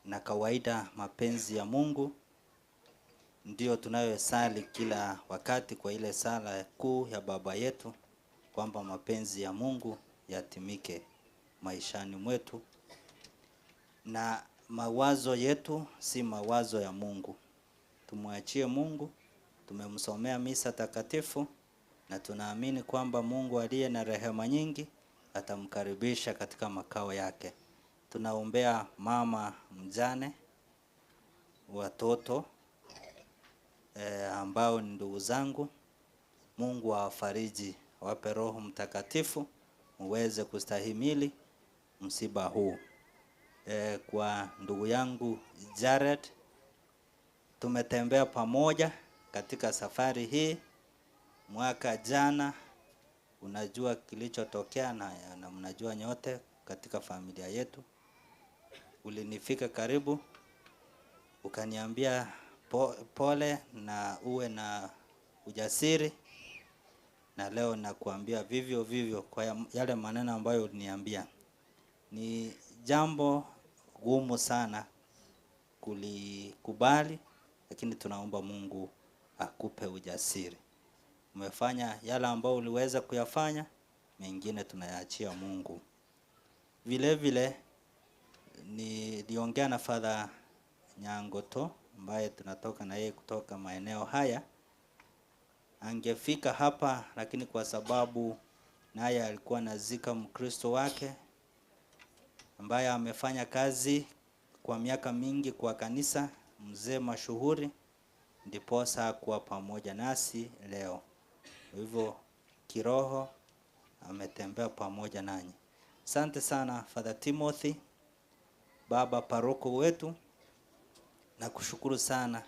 Na kawaida mapenzi ya Mungu ndiyo tunayosali kila wakati kwa ile sala kuu ya Baba yetu kwamba mapenzi ya Mungu yatimike maishani mwetu, na mawazo yetu si mawazo ya Mungu. Tumwachie Mungu. Tumemsomea misa takatifu na tunaamini kwamba Mungu aliye na rehema nyingi atamkaribisha katika makao yake. Tunaombea mama mjane, watoto ambao ni ndugu zangu. Mungu awafariji, awape Roho Mtakatifu muweze kustahimili msiba huu. Kwa ndugu yangu Jared, tumetembea pamoja katika safari hii. Mwaka jana, unajua kilichotokea na mnajua nyote katika familia yetu. Ulinifika karibu, ukaniambia pole na uwe na ujasiri, na leo nakuambia vivyo vivyo kwa yale maneno ambayo uliniambia. Ni jambo gumu sana kulikubali, lakini tunaomba Mungu akupe ujasiri. Umefanya yale ambayo uliweza kuyafanya, mengine tunayaachia Mungu. Vile vile niliongea na Father Nyangoto ambaye tunatoka na yeye kutoka maeneo haya. Angefika hapa lakini kwa sababu naye alikuwa anazika Mkristo wake ambaye amefanya kazi kwa miaka mingi kwa kanisa, mzee mashuhuri, ndiposa hakuwa pamoja nasi leo. Kwa hivyo kiroho ametembea pamoja nanyi. Asante sana Father Timothy, baba paroko wetu. Nakushukuru sana.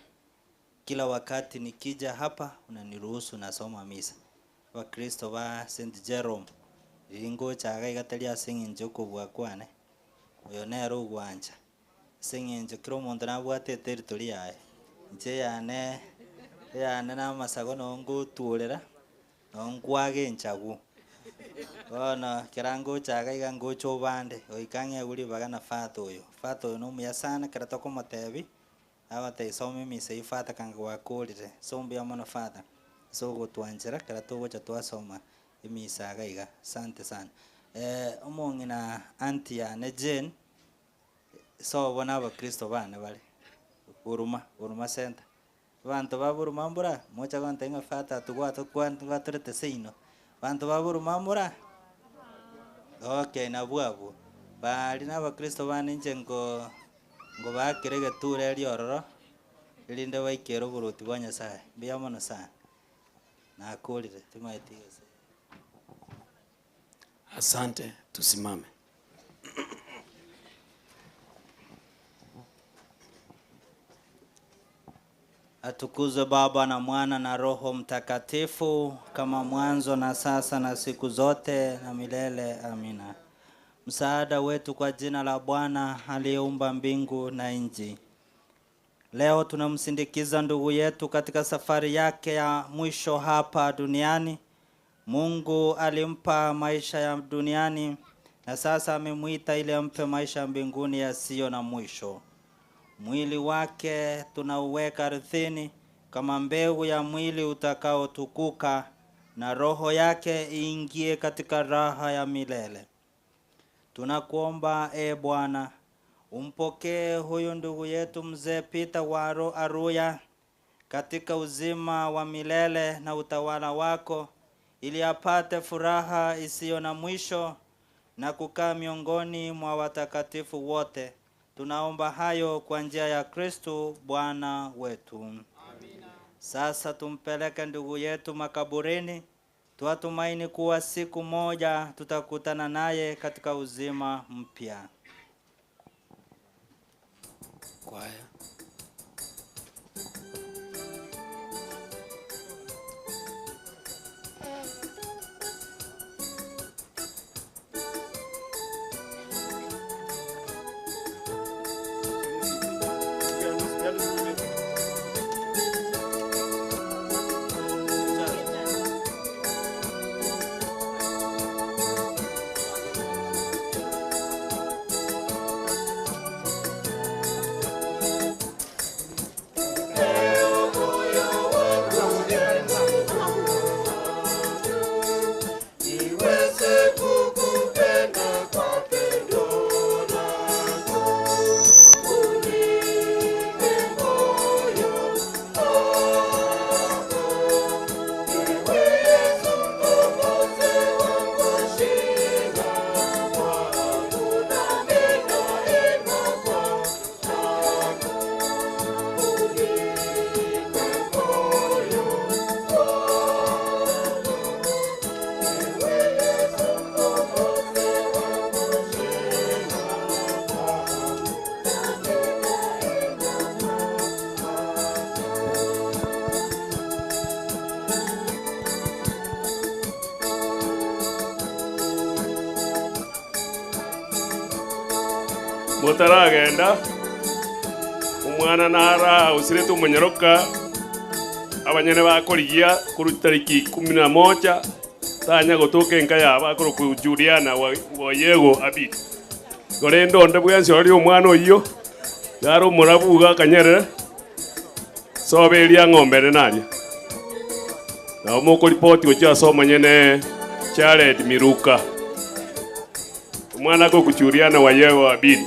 Kila wakati nikija hapa unaniruhusu nasoma misa. Bakristo ba St. Jerome riringochaga igatari ase eng'encho okobua kwane, oyo nere ogwancha ase eng'encho kera omonto nabwate eteritori yaye. Inche eyane eyane na amasago noo ngotworera, noo nkwaga enchagu. Bono ekero ngochaga iga ngocha obande, goika ng'egwe ribaga na father oyo. Father oyo na omuya sana ekero tokomotebia, agotebi soma emisa eywo father kanga gwakorire. So mbuya mono father, ase ogotwanchera ekero togocha twasoma emisa iga iga, asante sana. Omong'ina aunty yane Jane, sobo na abakristo bane bare, Buruma, Buruma center. Abanto ba Buruma mbora, mocha gontebia ng'a father atugwatogwa gwatorete seino. Banto ba Buruma mbora? Okay, nabwo abwo. Baria na abakristo bane inche nko nkobakera egetura erio ororo, erinde baikere oborwoti bwa Nyasaye. Mbuya mono sana. Nakorire, timaeti gose.
Asante, tusimame.
Atukuzwe Baba na Mwana na Roho Mtakatifu, kama mwanzo na sasa na siku zote na milele. Amina. Msaada wetu kwa jina la Bwana aliyeumba mbingu na nchi. Leo tunamsindikiza ndugu yetu katika safari yake ya mwisho hapa duniani. Mungu alimpa maisha ya duniani na sasa amemwita ili ampe maisha ya mbinguni yasiyo na mwisho. Mwili wake tunauweka ardhini kama mbegu ya mwili utakaotukuka, na roho yake iingie katika raha ya milele. Tunakuomba e Bwana, umpokee huyu ndugu yetu mzee Peter Waro Aruya katika uzima wa milele na utawala wako, ili apate furaha isiyo na mwisho na kukaa miongoni mwa watakatifu wote. Tunaomba hayo kwa njia ya Kristo Bwana wetu. Amina. Sasa tumpeleke ndugu yetu makaburini, twatumaini kuwa siku moja tutakutana naye katika uzima mpya.
Kwaya.
Niweze kukupenda kwa pendo lako, unipe moyo wako. Ewe Yesu Mkombozi wangu, shina wangu, nami daima kwako. Unipe moyo wako.
Motaragenda omwana nara osirete omonyeroka abanyene bakorigia korwa tariki ikumi na moja tanya gotoka enka yabo akorokwa Juliana wa Yego Abidi korende onde bwensi oria omwana oyio yare omorabu iga akanyerere sobe eria ng'ombe ere naria nabo mokoripoti gochia ase omonyene Jared Miruka omwana akorokwa Juliana wa Yego Abidi.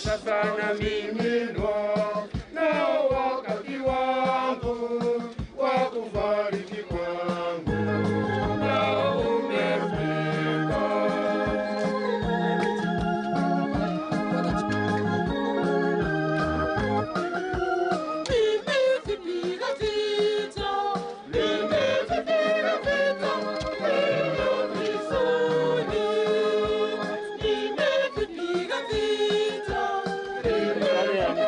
Sasa namiminwa nao wakati wangu wa kufariki kwangu nao umefika. Nimevipiga vita, nimevipiga vita vilivyo vizuri. Nimevipiga vita, nimevipiga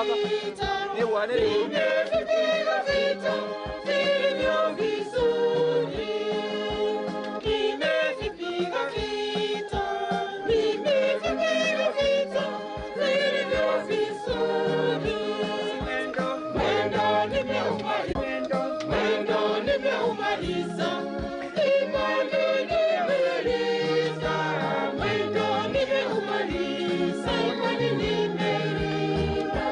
Nimevipiga vita vilivyo vizuri. Nimevipiga vita, nimevipiga vita vilivyo vizuri. Mwendo nimeumaliza, mwendo nimeumaliza, imani nimeilinda. Mwendo nimeumaliza, imani nimeilinda.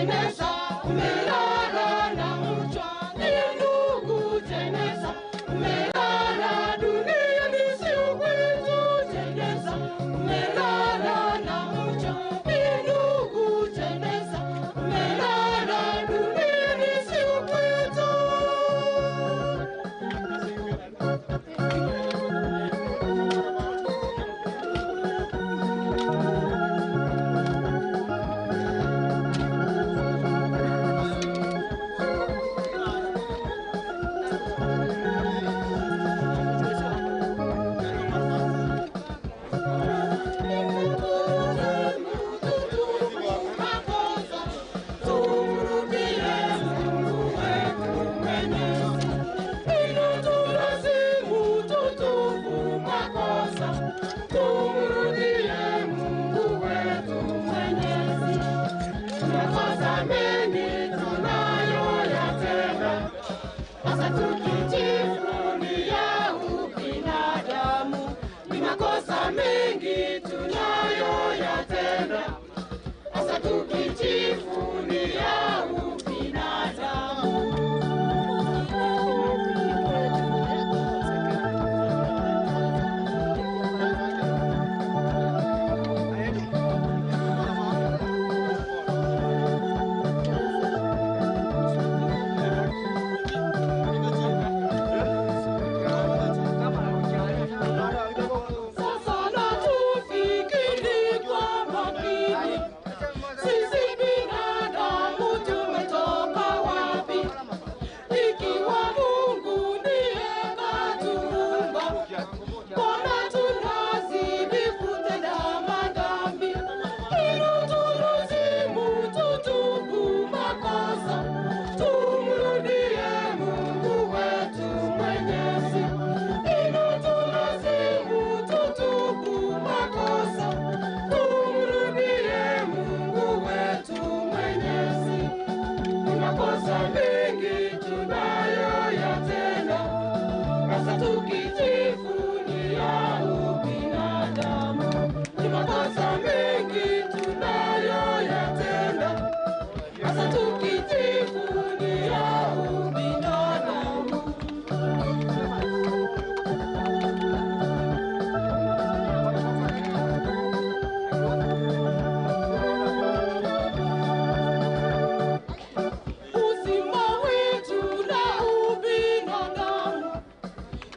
Jenesa, umelala na mchwa. Ndiye ndugu Jenesa, umelala dunia ni sio kwetu. Jenesa, umelala na mchwa. Ndiye ndugu Jenesa, umelala dunia ni sio kwetu. Makosa mengi tunayoyatenda, hasa tukijivunia ubinadamu. Sasa na tufikiri kwa makini, sisi binadamu tumetoka wapi? Ikiwa Mungu ndiye katuumba, mbona tunazidi kutenda madhambi? Inatulazimu tutubu makosa, tumrudie Mungu wetu Mwenyezi. Inatulazimu tutubu makosa, tumrudie Mungu wetu Mwenyezi. Ni makosa mengi tunayoyatenda, hasa tukijivunia ubinadamu. Ni makosa mengi tunayoyatenda, hasa tukijivunia ubinadamu. Uzima wetu na ubinadamu,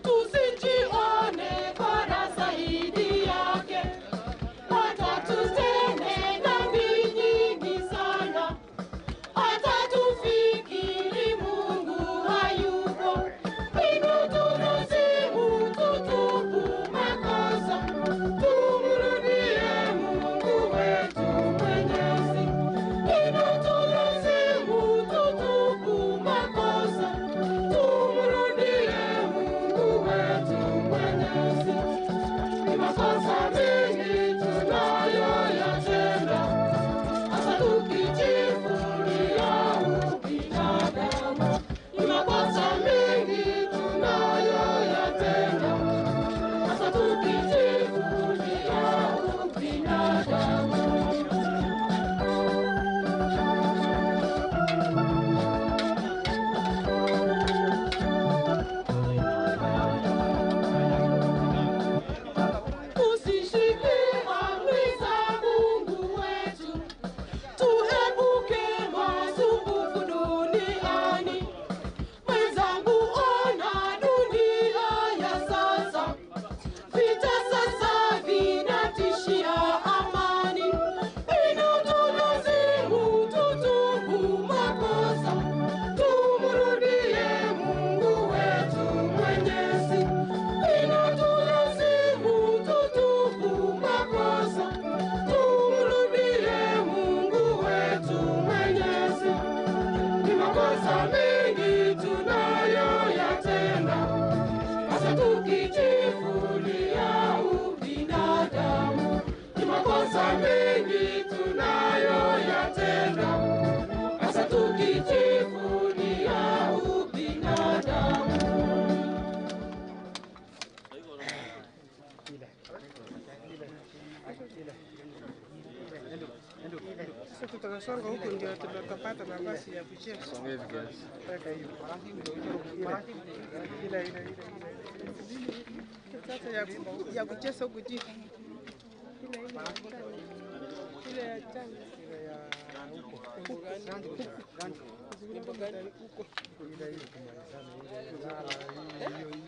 tusijione bora zaidi yake, hata tutende dhambi nyingi sana, hata tufikiri Mungu hayupo. Inatulazimu tutubu makosa, tumrudie Mungu wetu Mwenyezi. Inatulazimu tutubu makosa, tumrudie Mungu wetu Mwenyezi. Ni makosa mengi tunayoyatenda, hasa tukijivunia ubinadamu. Ni makosa mengi tunayoyatenda, hasa tukijivunia ubinadamu. Usishike amri za Mungu wetu, tuepuke masumbufu duniani. Mwenzangu, ona dunia ya sasa, vita sasa vinatishia amani. Inatulazimu tutubu makosa, tumrudie Mungu wetu Mwenyezi. Inatulazimu tutubu makosa, tumrudie Mungu wetu Mwenyezi. Ni makosa mengi tunayoyatenda, hasa tukijivunia ubinadamu. Ni makosa mengi tunayoyatenda, hasa tukijivunia ubinadamu.
Songa huku ndio tutapata nafasi ya kucheza.
Songa hivi kiasi.
Weka hiyo. Ile. Ile ile ile. Sasa ya ya kucheza huku chini. Ile ile ya tano. Ile ya tano.
Ile ya huko.
Huko.
Ile ile kumalizana ile. Hiyo hiyo.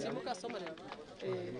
Timuka soma leo.
Eh.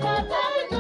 Tata.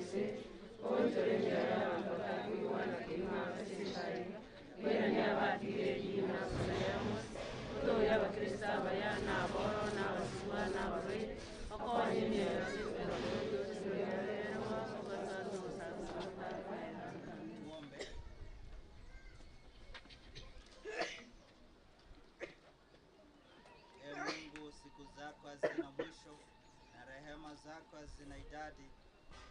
ense, oonchore emioyo y'abanto batakoigwana kegima ase enchara, oiranie abatigire edini na amasaya amo, otoorie abakristo abaya, na aboro, na abasibwa, na abarwaire, okonye emioyo
Ee Mungu, siku zako hazina mwisho na rehema zako hazina idadi.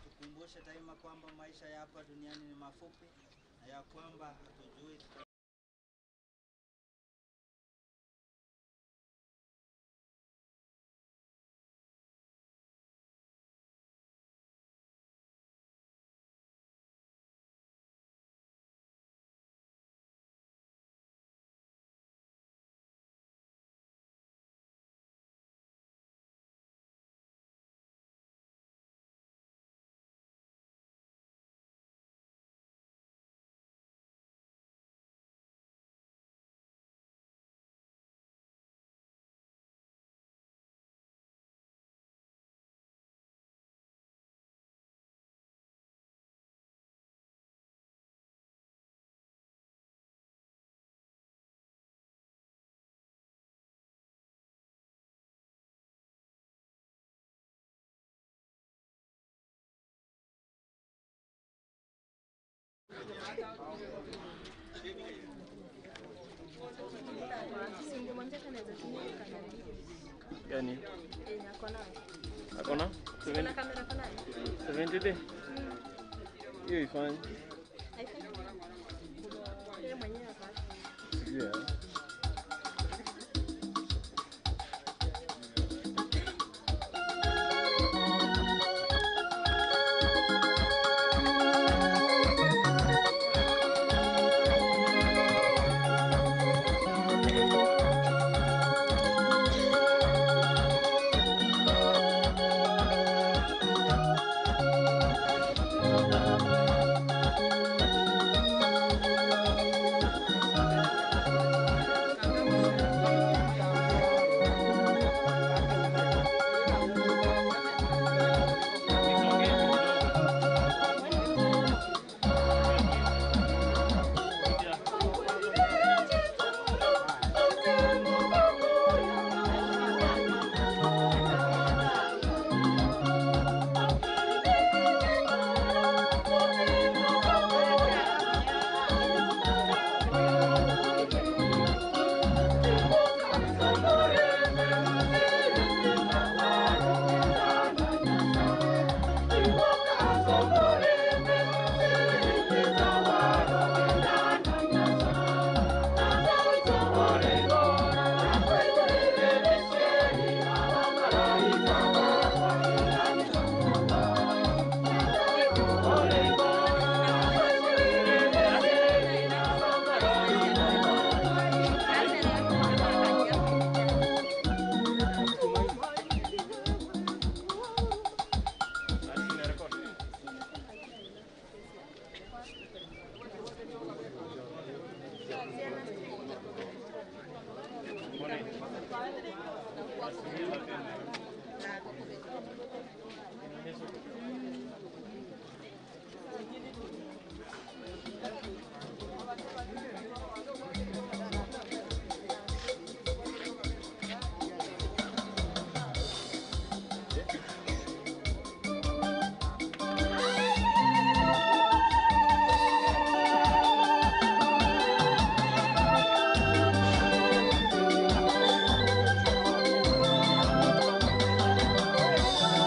Tukumbushe daima kwamba maisha ya hapa duniani ni mafupi na ya kwamba hatujui tuta
Singemwambia kama anaweza tumia hiyo kamera ingine.
Gani?
Yenye ako nayo.
Akona?
Kuna kamera ako nayo?
70D? Hiyo ifanye.
Haifai. Yeye mwenyewe ako nayo.
Sijui ya.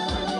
Thank you.